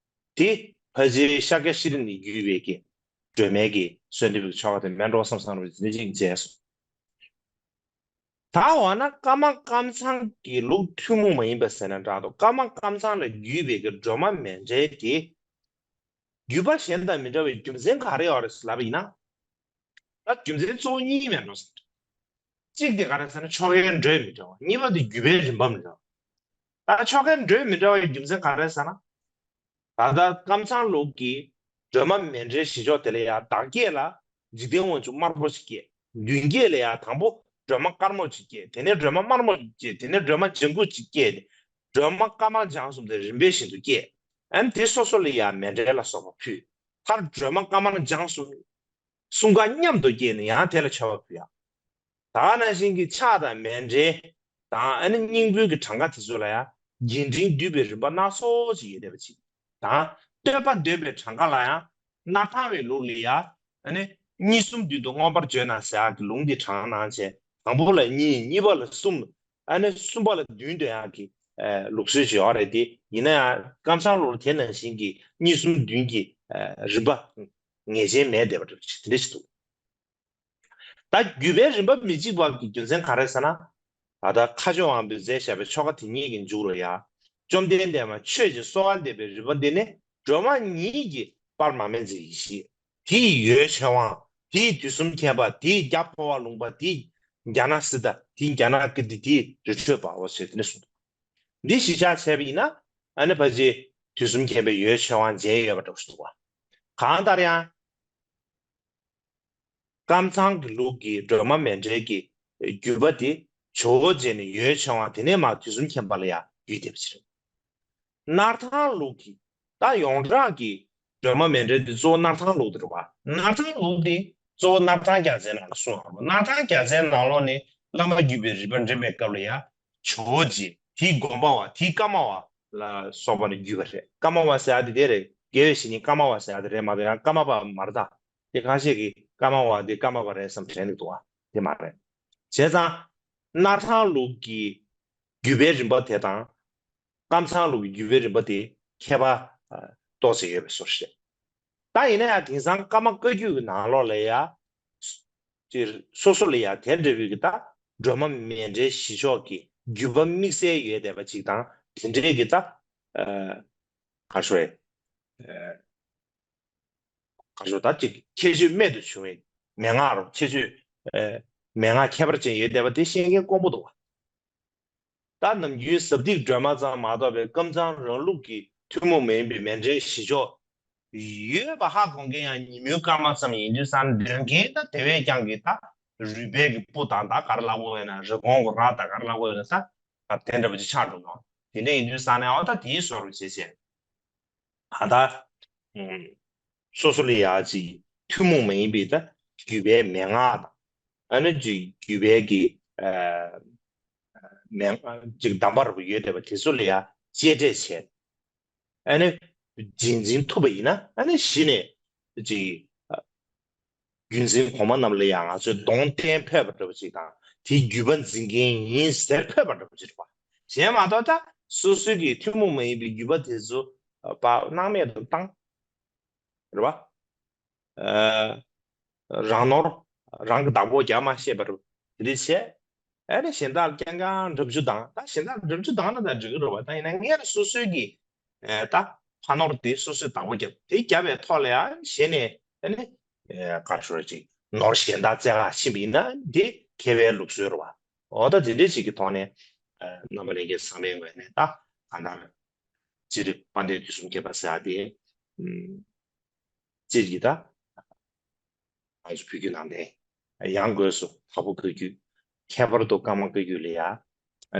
དེ་ཕལ་ཆེར་ཤཱཀྱ་ཤྲཱི་ནས་བརྒྱུད་པའི་གི་སྒྲོལ་མའི་གི་གསོལ་འདེབས་ཀྱི་ཆོ་ག་དེ་མིན་འགྲོ་བསམ་བསམ་རེ་འདི་འདྲ་ཅིག་མཇལ་སོང་། ད་འོ་ན་ཀརྨ་ཀཾ་ཚང་གི་ལུགས་ཐུན་མོང་མ་ཡིན་པ་ཟེར་ན་འདྲ་འདུག་ཀརྨ་ཀཾ་ཚང་ལ་བརྒྱུད་པའི་གི་སྒྲོལ་མ་མཎྜལ་དེ་བརྒྱུད་པ་གཞན་དང་མི་འདྲ་བའི་རྒྱུ་མཚན་ག་རེ་ཡོད་རེད་ལབ་པ་ཡིན་ན། ད་རྒྱུ་མཚན་གཙོ་བོ་གཉིས་མེད་འགྲོ་ཟེར། གཅིག་དེ་ག་རེ་ཟེར་ན་ཆོ་གའི་འགྲོས་མི་འདྲ་བ། གཉིས་པ་དེ་བརྒྱུད་པའི་རིམ་པ་མི་འདྲ་བ། ད་ཆོ་གའི་འགྲོས་མི་འདྲ་བའི་རྒྱུ་མཚན་ག་རེ་ཟེར་ན། ད་ལྟ་ཀཾ་ཚང་ལུགས་ཀྱི་སྒྲོལ་མ་མཎྜལ་བཞི་ཆོག་དེ་ལ་ཡང་བདག་བསྐྱེད་ལ་འཇིག་རྟེན་དབང་ཕྱུག་དམར་པོ་ཞིག་བསྐྱེད། མདུན་བསྐྱེད་ལ་ཡང་དང་པོ་སྒྲོལ་མ་དཀར་མོ་ཞིག་བསྐྱེད། དེ་ནས་སྒྲོལ་མ་དམར་མོ་ཞིག་བསྐྱེད། དེ་ནས་སྒྲོལ་མ་ལྗང་ཁུ་ཞིག་བསྐྱེད། སྒྲོལ་མ་ཀརྨ་ལྗང་གསུམ་དེ་རིམ་པས་བཞིན་དུ་བསྐྱེད། ཨ་ནི་དེ་སོ་སོ་ལ་ཡང་མཎྜལ་ལ་སོགས་པ་ཕུལ། མཐར་སྒྲོལ་མ་ཀརྨ་ལྗང་གསུམ་གསུམ་ཀ་མཉམ་དུ་བསྐྱེད་ནས་ཡང་དེ་ལ་མཆོད་པ་ཕུལ་ཡ། ད་ག་ནང་བཞིན་གྱི་ཕྱག་དང་མཎྜལ་དང་ཨ་ནི་སྙིང་པོའི་གི་གྲངས་ཀ་དེ་ཚོ་ལ་ཡང་རྒྱས་འབྲིང་བསྡུས་པའི་རིམ་པ་སྣ་ཚོགས་ཅིག་ཡོད་བསྡད་པ་ཅིག་དང་། བསྟོད་པ་འདོན་པའི་གྲངས་ཀ་ལ་ཡང་སྣར་ཐང་བའི་ལུགས་ལ་ཡང་ཨ་ནི་གཉིས་གསུམ་བདུན་དུ་མངོན་པར་བརྗོད་ན་ཟེར་ཡག་གི་ལུང་དེ་དྲངས་གནང་བྱས། དང་པོ་ལ་གཉིས། གཉིས་པ་ལ་གསུམ། ཨ་ནི་གསུམ་པ་ལ་བདུན་འདོན་ཡག་གི་ལུགས་སྲོལ་ཅིག་ཡོད་རེད་དེ། ཡིན་ན་ཡང་ཀཾ་ཚང་ལུགས་ལ་དེ་ནང་བཞིན་གྱི་གཉིས་གསུམ་བདུན་གྱི་རིམ་པ་ངེས་ཅན་མེད་བསྡད་པ་འདྲ་ཅིག་དེ་འདྲ་ཞིག་འདུག་ད་བརྒྱུད་པའི་རིམ་པ་མི་གཅིག་པ་གི་རྒྱུ་མཚན་ག་རེ་ཟེར་ན། ད་ལྟ་མཁའ་སྤྱོད་དབང་པོས་མཛད་བཞག་པའི་ཆོ་ག་དེ་ཉིད་ཀྱི་མཇུག་ལ་ཡང་བཅོམ་ལྡན་འདས་མ་མཆོད་ཅིང་གསོལ་བ་འདེབས་པའི་རིམ་པ་འདི་ནི་སྒྲོལ་མ་ཉིད་ཀྱི་དཔལ་མར་མེ་མཛད་ཡེ་ཤེས། དེ་ཡི་ཡོན་ཆོས་དབང་། དེ་ཡི་དུས་གསུམ་མཁྱེན་པ། དེ་ཡི་རྒྱ་འཕོ་བ་ལུང་པ། དེ་ཡི་རྒྱ་ནག་སི་ཏ། དེ་ཡི་རྒྱ་ནག་ཀིརྟི། དེ་ཡི་རི་ཁྲོད་འབར་བ་ཞེས་དེ་ནས་གསུངས་འདུག་འདི་གཞི་བཞག་བྱས་པ་ཡིན་ན་ཨ་ནི་ཕལ་ཆེར་དུས་གསུམ་མཁྱེན་པའི་ཡོན་ཆོས་དབང་མཇལ་ཡོད་པ་འདྲ་བོ་ཞིག་འདུག་བ། གང་ལྟར་ཡང་། ཀམ་ཚང་གི་ལུགས་ཀྱི་སྒྲོལ་མ་མཎྜལ་གྱི་བརྒྱུད་པ་དེ་ ཇོ་བོ་རྗེ་ནས་འོད་བྱུང་བ་དེ་ནས་མར་དུས་གསུམ་མཁྱེན་པ་ལ་ཡང་བརྒྱུད་བསྡད་པ་ཅིག་རེད། སྣར་ཐང་ལུགས་ཀྱི་ད་ཡོངས་གྲགས་ཀྱི་སྒྲོལ་མ་མཎྜལ་དེ་གཙོ་བོ་སྣར་ཐང་ལུགས་དེ་རེད་བ། སྣར་ཐང་ལུགས་དེ་གཙོ་བོ་སྣར་ཐང་རྒྱལ་མཚན་ནང་ལ་གསུངས་པ། སྣར་ཐང་རྒྱལ་མཚན་ནང་ལོགས་ནས་བླ་མ་བརྒྱུད་པའི་རིམ་པ་འདྲེན་པའི་སྐབས་ལ་ཡང་ཇོ་བོ་རྗེ་དེའི་དགོན་པ་བ་དེའི་ཀརྨ་པ་ལ་སོགས་པ་ནས་བརྒྱུད་པ་རེད། ཀརྨ་པ་ཟེར་ཡ་དེ་དེ་རེད། དགེ་བའི་བཤེས་གཉེན་ཀརྨ་པ་ཟེར་ཡ་དེ་རེད་མ་གཏོགས་ཡང་ཀརྨ་པ་མ་རེད་ད། དེ་ཁ་ཤས་ཀྱིས་ཀརྨ་པ་དེ་ཀརྨ་པ་རེད་བསམ་དྲན་གྱི་འདུག་བ། དེ་མ་རེད། བྱས་ཙང་སྣར་ཐང་ལུགས་ཀྱི་བརྒྱུད་པའི་རིམ་པ་དེ་དང་། ཀམ་ཚང་ལུགས་ཀྱི་བརྒྱུད་པའི་རིམ་པ་དེ་ཁྱད་པར་ཨ་ཏོག་ཙམ་ཡོད་པའི་བཟོ་འདྲ་རེད། ད་ཡིན་ན་ཡང་དེང་སང་ཀརྨ་བཀའ་བརྒྱུད་ཀྱི་ནང་ལོགས་ལ་ཡང་ཅིག་སོ་སོ་ལ་ཡང་དེ་འདྲ་བའི་གི་ད་སྒྲོལ་མ་མཎྜལ་བཞི་མཆོག་གི་བརྒྱུད་པ་དམིགས་བསལ་ཡོད་བསྡད་པ་ཅིག་དང་དེ་འདྲའི་གི་ད་ཨ་ག་རེ་ཞུ་དགོས་རེད། ཨ་ག་རེ་ཞུ་དགོས་རེད། ད་ཅིག་ཁྱད་ཆོས་རྨད་དུ་བྱུང་བའི་མན་ངག་རོ། ཁྱད་ཆོས་ཨ་མན་ངག་ཁྱད་པར་ཅན་ཡོད་བསྡད་པ་དེ་བཤད་མཁན་དཀོན་པོ་འདུག་བ། ད་ནམ་རྒྱུན་ཟབ་ཏིག་སྒྲོལ་མ་ཙམ་མ་གཏོགས་པའི་ཀམ་ཚང་རང་ལུགས་ཀྱི་ཐུན་མོང་མ་ཡིན་པའི་མཎྜལ་བཞི་མཆོག་ཡོད་པ་ཧ་གོ་མཁན་ཡང་ཉིན་མོའི་སྐར་མ་ཙམ་ཡིན་དུས་ཙང་འདོན་མཁན་ད་དེ་བས་ཀྱང་གི་ད་རུས་སྦལ་གྱི་སྤུ་དང་ད་ག་རེ་ལབ་དགོས་ཡོད་ན། རི་བོང་གི་རྭ་དང་ག་རེ་ལབ་དགོས་ཡོད་ན། ད་ད་དེ་འདྲ་པོ་ཅིག་ཆགས་འགྲོ་གི་ཡོད། དེ་འདྲ་ཡིན་དུས་ཙང་ནས་འོ་ད་དེའི་བཟོ་འདྲ་བྱས་བྱས། ད་ལྟ་ཨུམ་སོ་སོ་ལ་ཡ་ཅིག་ཐུན་མོང་མ་ཡིན་པའི་ད་བརྒྱུད་པའི་མན་ངག་དང་། ཨ་ནི་ཅིག་བརྒྱུད་པའི་གི་ཨ་མན་ཅིག་གདམས་པ་རུ་ཡོད་བསྡད་པ་དེ་ཚོ་ལ་ཡ་གཅེས་སྤྲས་བྱས། ཨ་ནི་རྗེས་འཛིན་ཐུབ་པ་ཡིན་ན་ཨ་ནི་གཞི་ནས་ཅིག་རྒྱུན་འཛིན་གོང་མ་རྣམས་ལ་ཡང་ང་ཚོས་གདོང་བསྟན་ཕོད་པ་འདྲ་པོ་ཅིག་དང་། དེའི་བརྒྱུད་པ་འཛིན་མཁན་ཡིན་ཟེར་ཕོད་པ་འདྲ་པོ་ཅིག་རེད་པ། གཞན་མ་གཏོགས་ད་སོ་སོའི་གི་ཐུན་མོང་མ་ཡིན་པའི་བརྒྱུད་པ་དེ་ཚོ་པ་སྣང་མེད་དུ་བཏང་། རེད་པ། ཨ་རང་ནོར་རང་གི་བདག་པོ་རྒྱག་མ་ཤེས་པ་རེད། དེ་འདྲ་བྱས། ཨ་ནི་གཞན་དག་རྐྱང་རྐྱང་འགྲམ་ཆུ་ལྡང་། ད་གཞན་དག་འགྲམ་ཆུ་ལྡང་ན་ད་འགྲིག་གི་རེད་པ། ད་ཡིན་ན་སྔོན་ལ་སོ་སོའི་གི་ཨ་ད་ཕ་ནོར་དེ་སོ་སོའི་བདག་པོ་རྒྱབ། དེ་རྒྱབ་པའི་ཐོག་ལ་ཡང་གཞན་ནས་ཨ་ནི་ཨ་ག་རེ་ཞུ་ར་ཅིག་ནོར་གཞན་དག་བཙལ་ག་ཕྱིན་པ་ཡིན་ན་འདི་མཁས་པའི་ལུགས་སྲོལ་རེད་པ། འོ་ད་དེ་འདྲ་ཅིག་གི་ཐོག་ནས་ཨ་རྣམ་པ་ལྷན་རྒྱས་ཚང་མའི་ངོས་ནས་ད་གང་ལྟར་སྤྱིར་དཔལ་ལྡན་དུས་གསུམ་མཁྱེན་པ་ཟེར་ཡ་དེ་ཨ་སྤྱིར་གྱི་ད། ང་ཚོ་བོད་བརྒྱུད་ནང་བསྟན། ཡང་སྒོས་སུ་འཕགས་པ་བཀའ་བརྒྱུད། ཁྱད་པར་དུ་ཀརྨ་བཀའ་བརྒྱུད་ལ་ཡ། ཨ་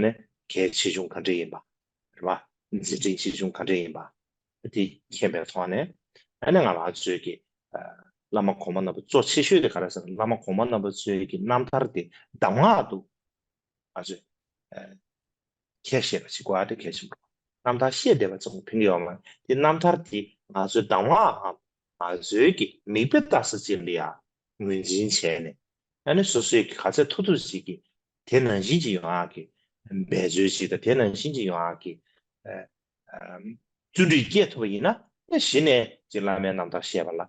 ནི་གལ་ཆེ་ཆུང་ག་འདྲ་ཡིན་པ། རེད་པ། མཛད་འཕྲིན་ཆེ་ཆུང་ག་འདྲ་ཡིན་པ། དེ་མཁྱེན་པའི་ཐོག་ནས། ཨ་ནི་ང་རང་ཚོའི་གི་ཨ་བླ་མ་གོང་མ་རྣམ་པ་གཙོ་ཆེ་ཤོས་དེ་ག་རེ་ཟེར་ན། བླ་མ་གོང་མ་རྣམ་པ་ཚོའི་གི་རྣམ་ཐར་དེ་གདམས་ངག་ཏུ་ང་ཚོས་ཨ་ཁས་བཞེས་པ་ཞིག་དགོས་ཨ། དེ་གལ་ཆེན་པོ་རེད། རྣམ་ཐར་བཤད་བསྡད་པ་ཙམ་ཕན་གྱི་ཡོད་མ་རེད། དེ་རྣམ་ཐར་དེ་ང་ཚོའི་གདམས་ངག་གམ་ང་ཚོའི་གི་མིག་དཔེ་ལྟ་ས་ཅིག་ལ་ཡང་ངོས་འཛིན་བྱས་ནས། ཨ་ནི་སོ་སོའི་གི་ག་ཚད་ཐུབ་ཐུབ་ཅིག་གི་དེ་ནང་བཞིན་ཅིག་ཡོང་ཡག་གི་འབད་རྩོལ་ཅིག་དང་། དེ་ནང་བཞིན་ཅིག་ཡོང་ཡག་གི་ཨ་ཨ་བརྩོན་འགྲུས་སྐྱེད་ཐུབ་པ་ཡིན་ན། ཨ་གཞི་ནས་ཅིག་བླ་མའི་རྣམ་ཐར་བཤད་པ་ལ་ཨ་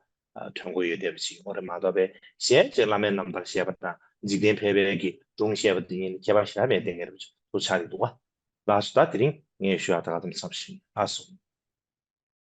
ཐོན་ཁུངས་ཡོད་བསྡད་པ་ཅིག་ཡོང་རེད་མ་གཏོགས་པའི། གཞན་ཅིག་བླ་མའི་རྣམ་ཐར་བཤད་པ་དང་འཇིག་རྟེན་ཕལ་པའི་གི་སྒྲུང་བཤད་པ་དེ་གཉིས་ལ་ཁྱད་པར་ཞེ་དྲག་མེད་བསྡད་མཁན་རེད་པ་ཅིག་ཐུགས་ཆགས་ཀྱི་འདུག་བ། ལགས་སོ། ད་དེ་རིང་ངས་ཞུ་ཡག་ད་ག་ཙམ་ཙམ་ཞིག་ཡིན། ལགས་སོ།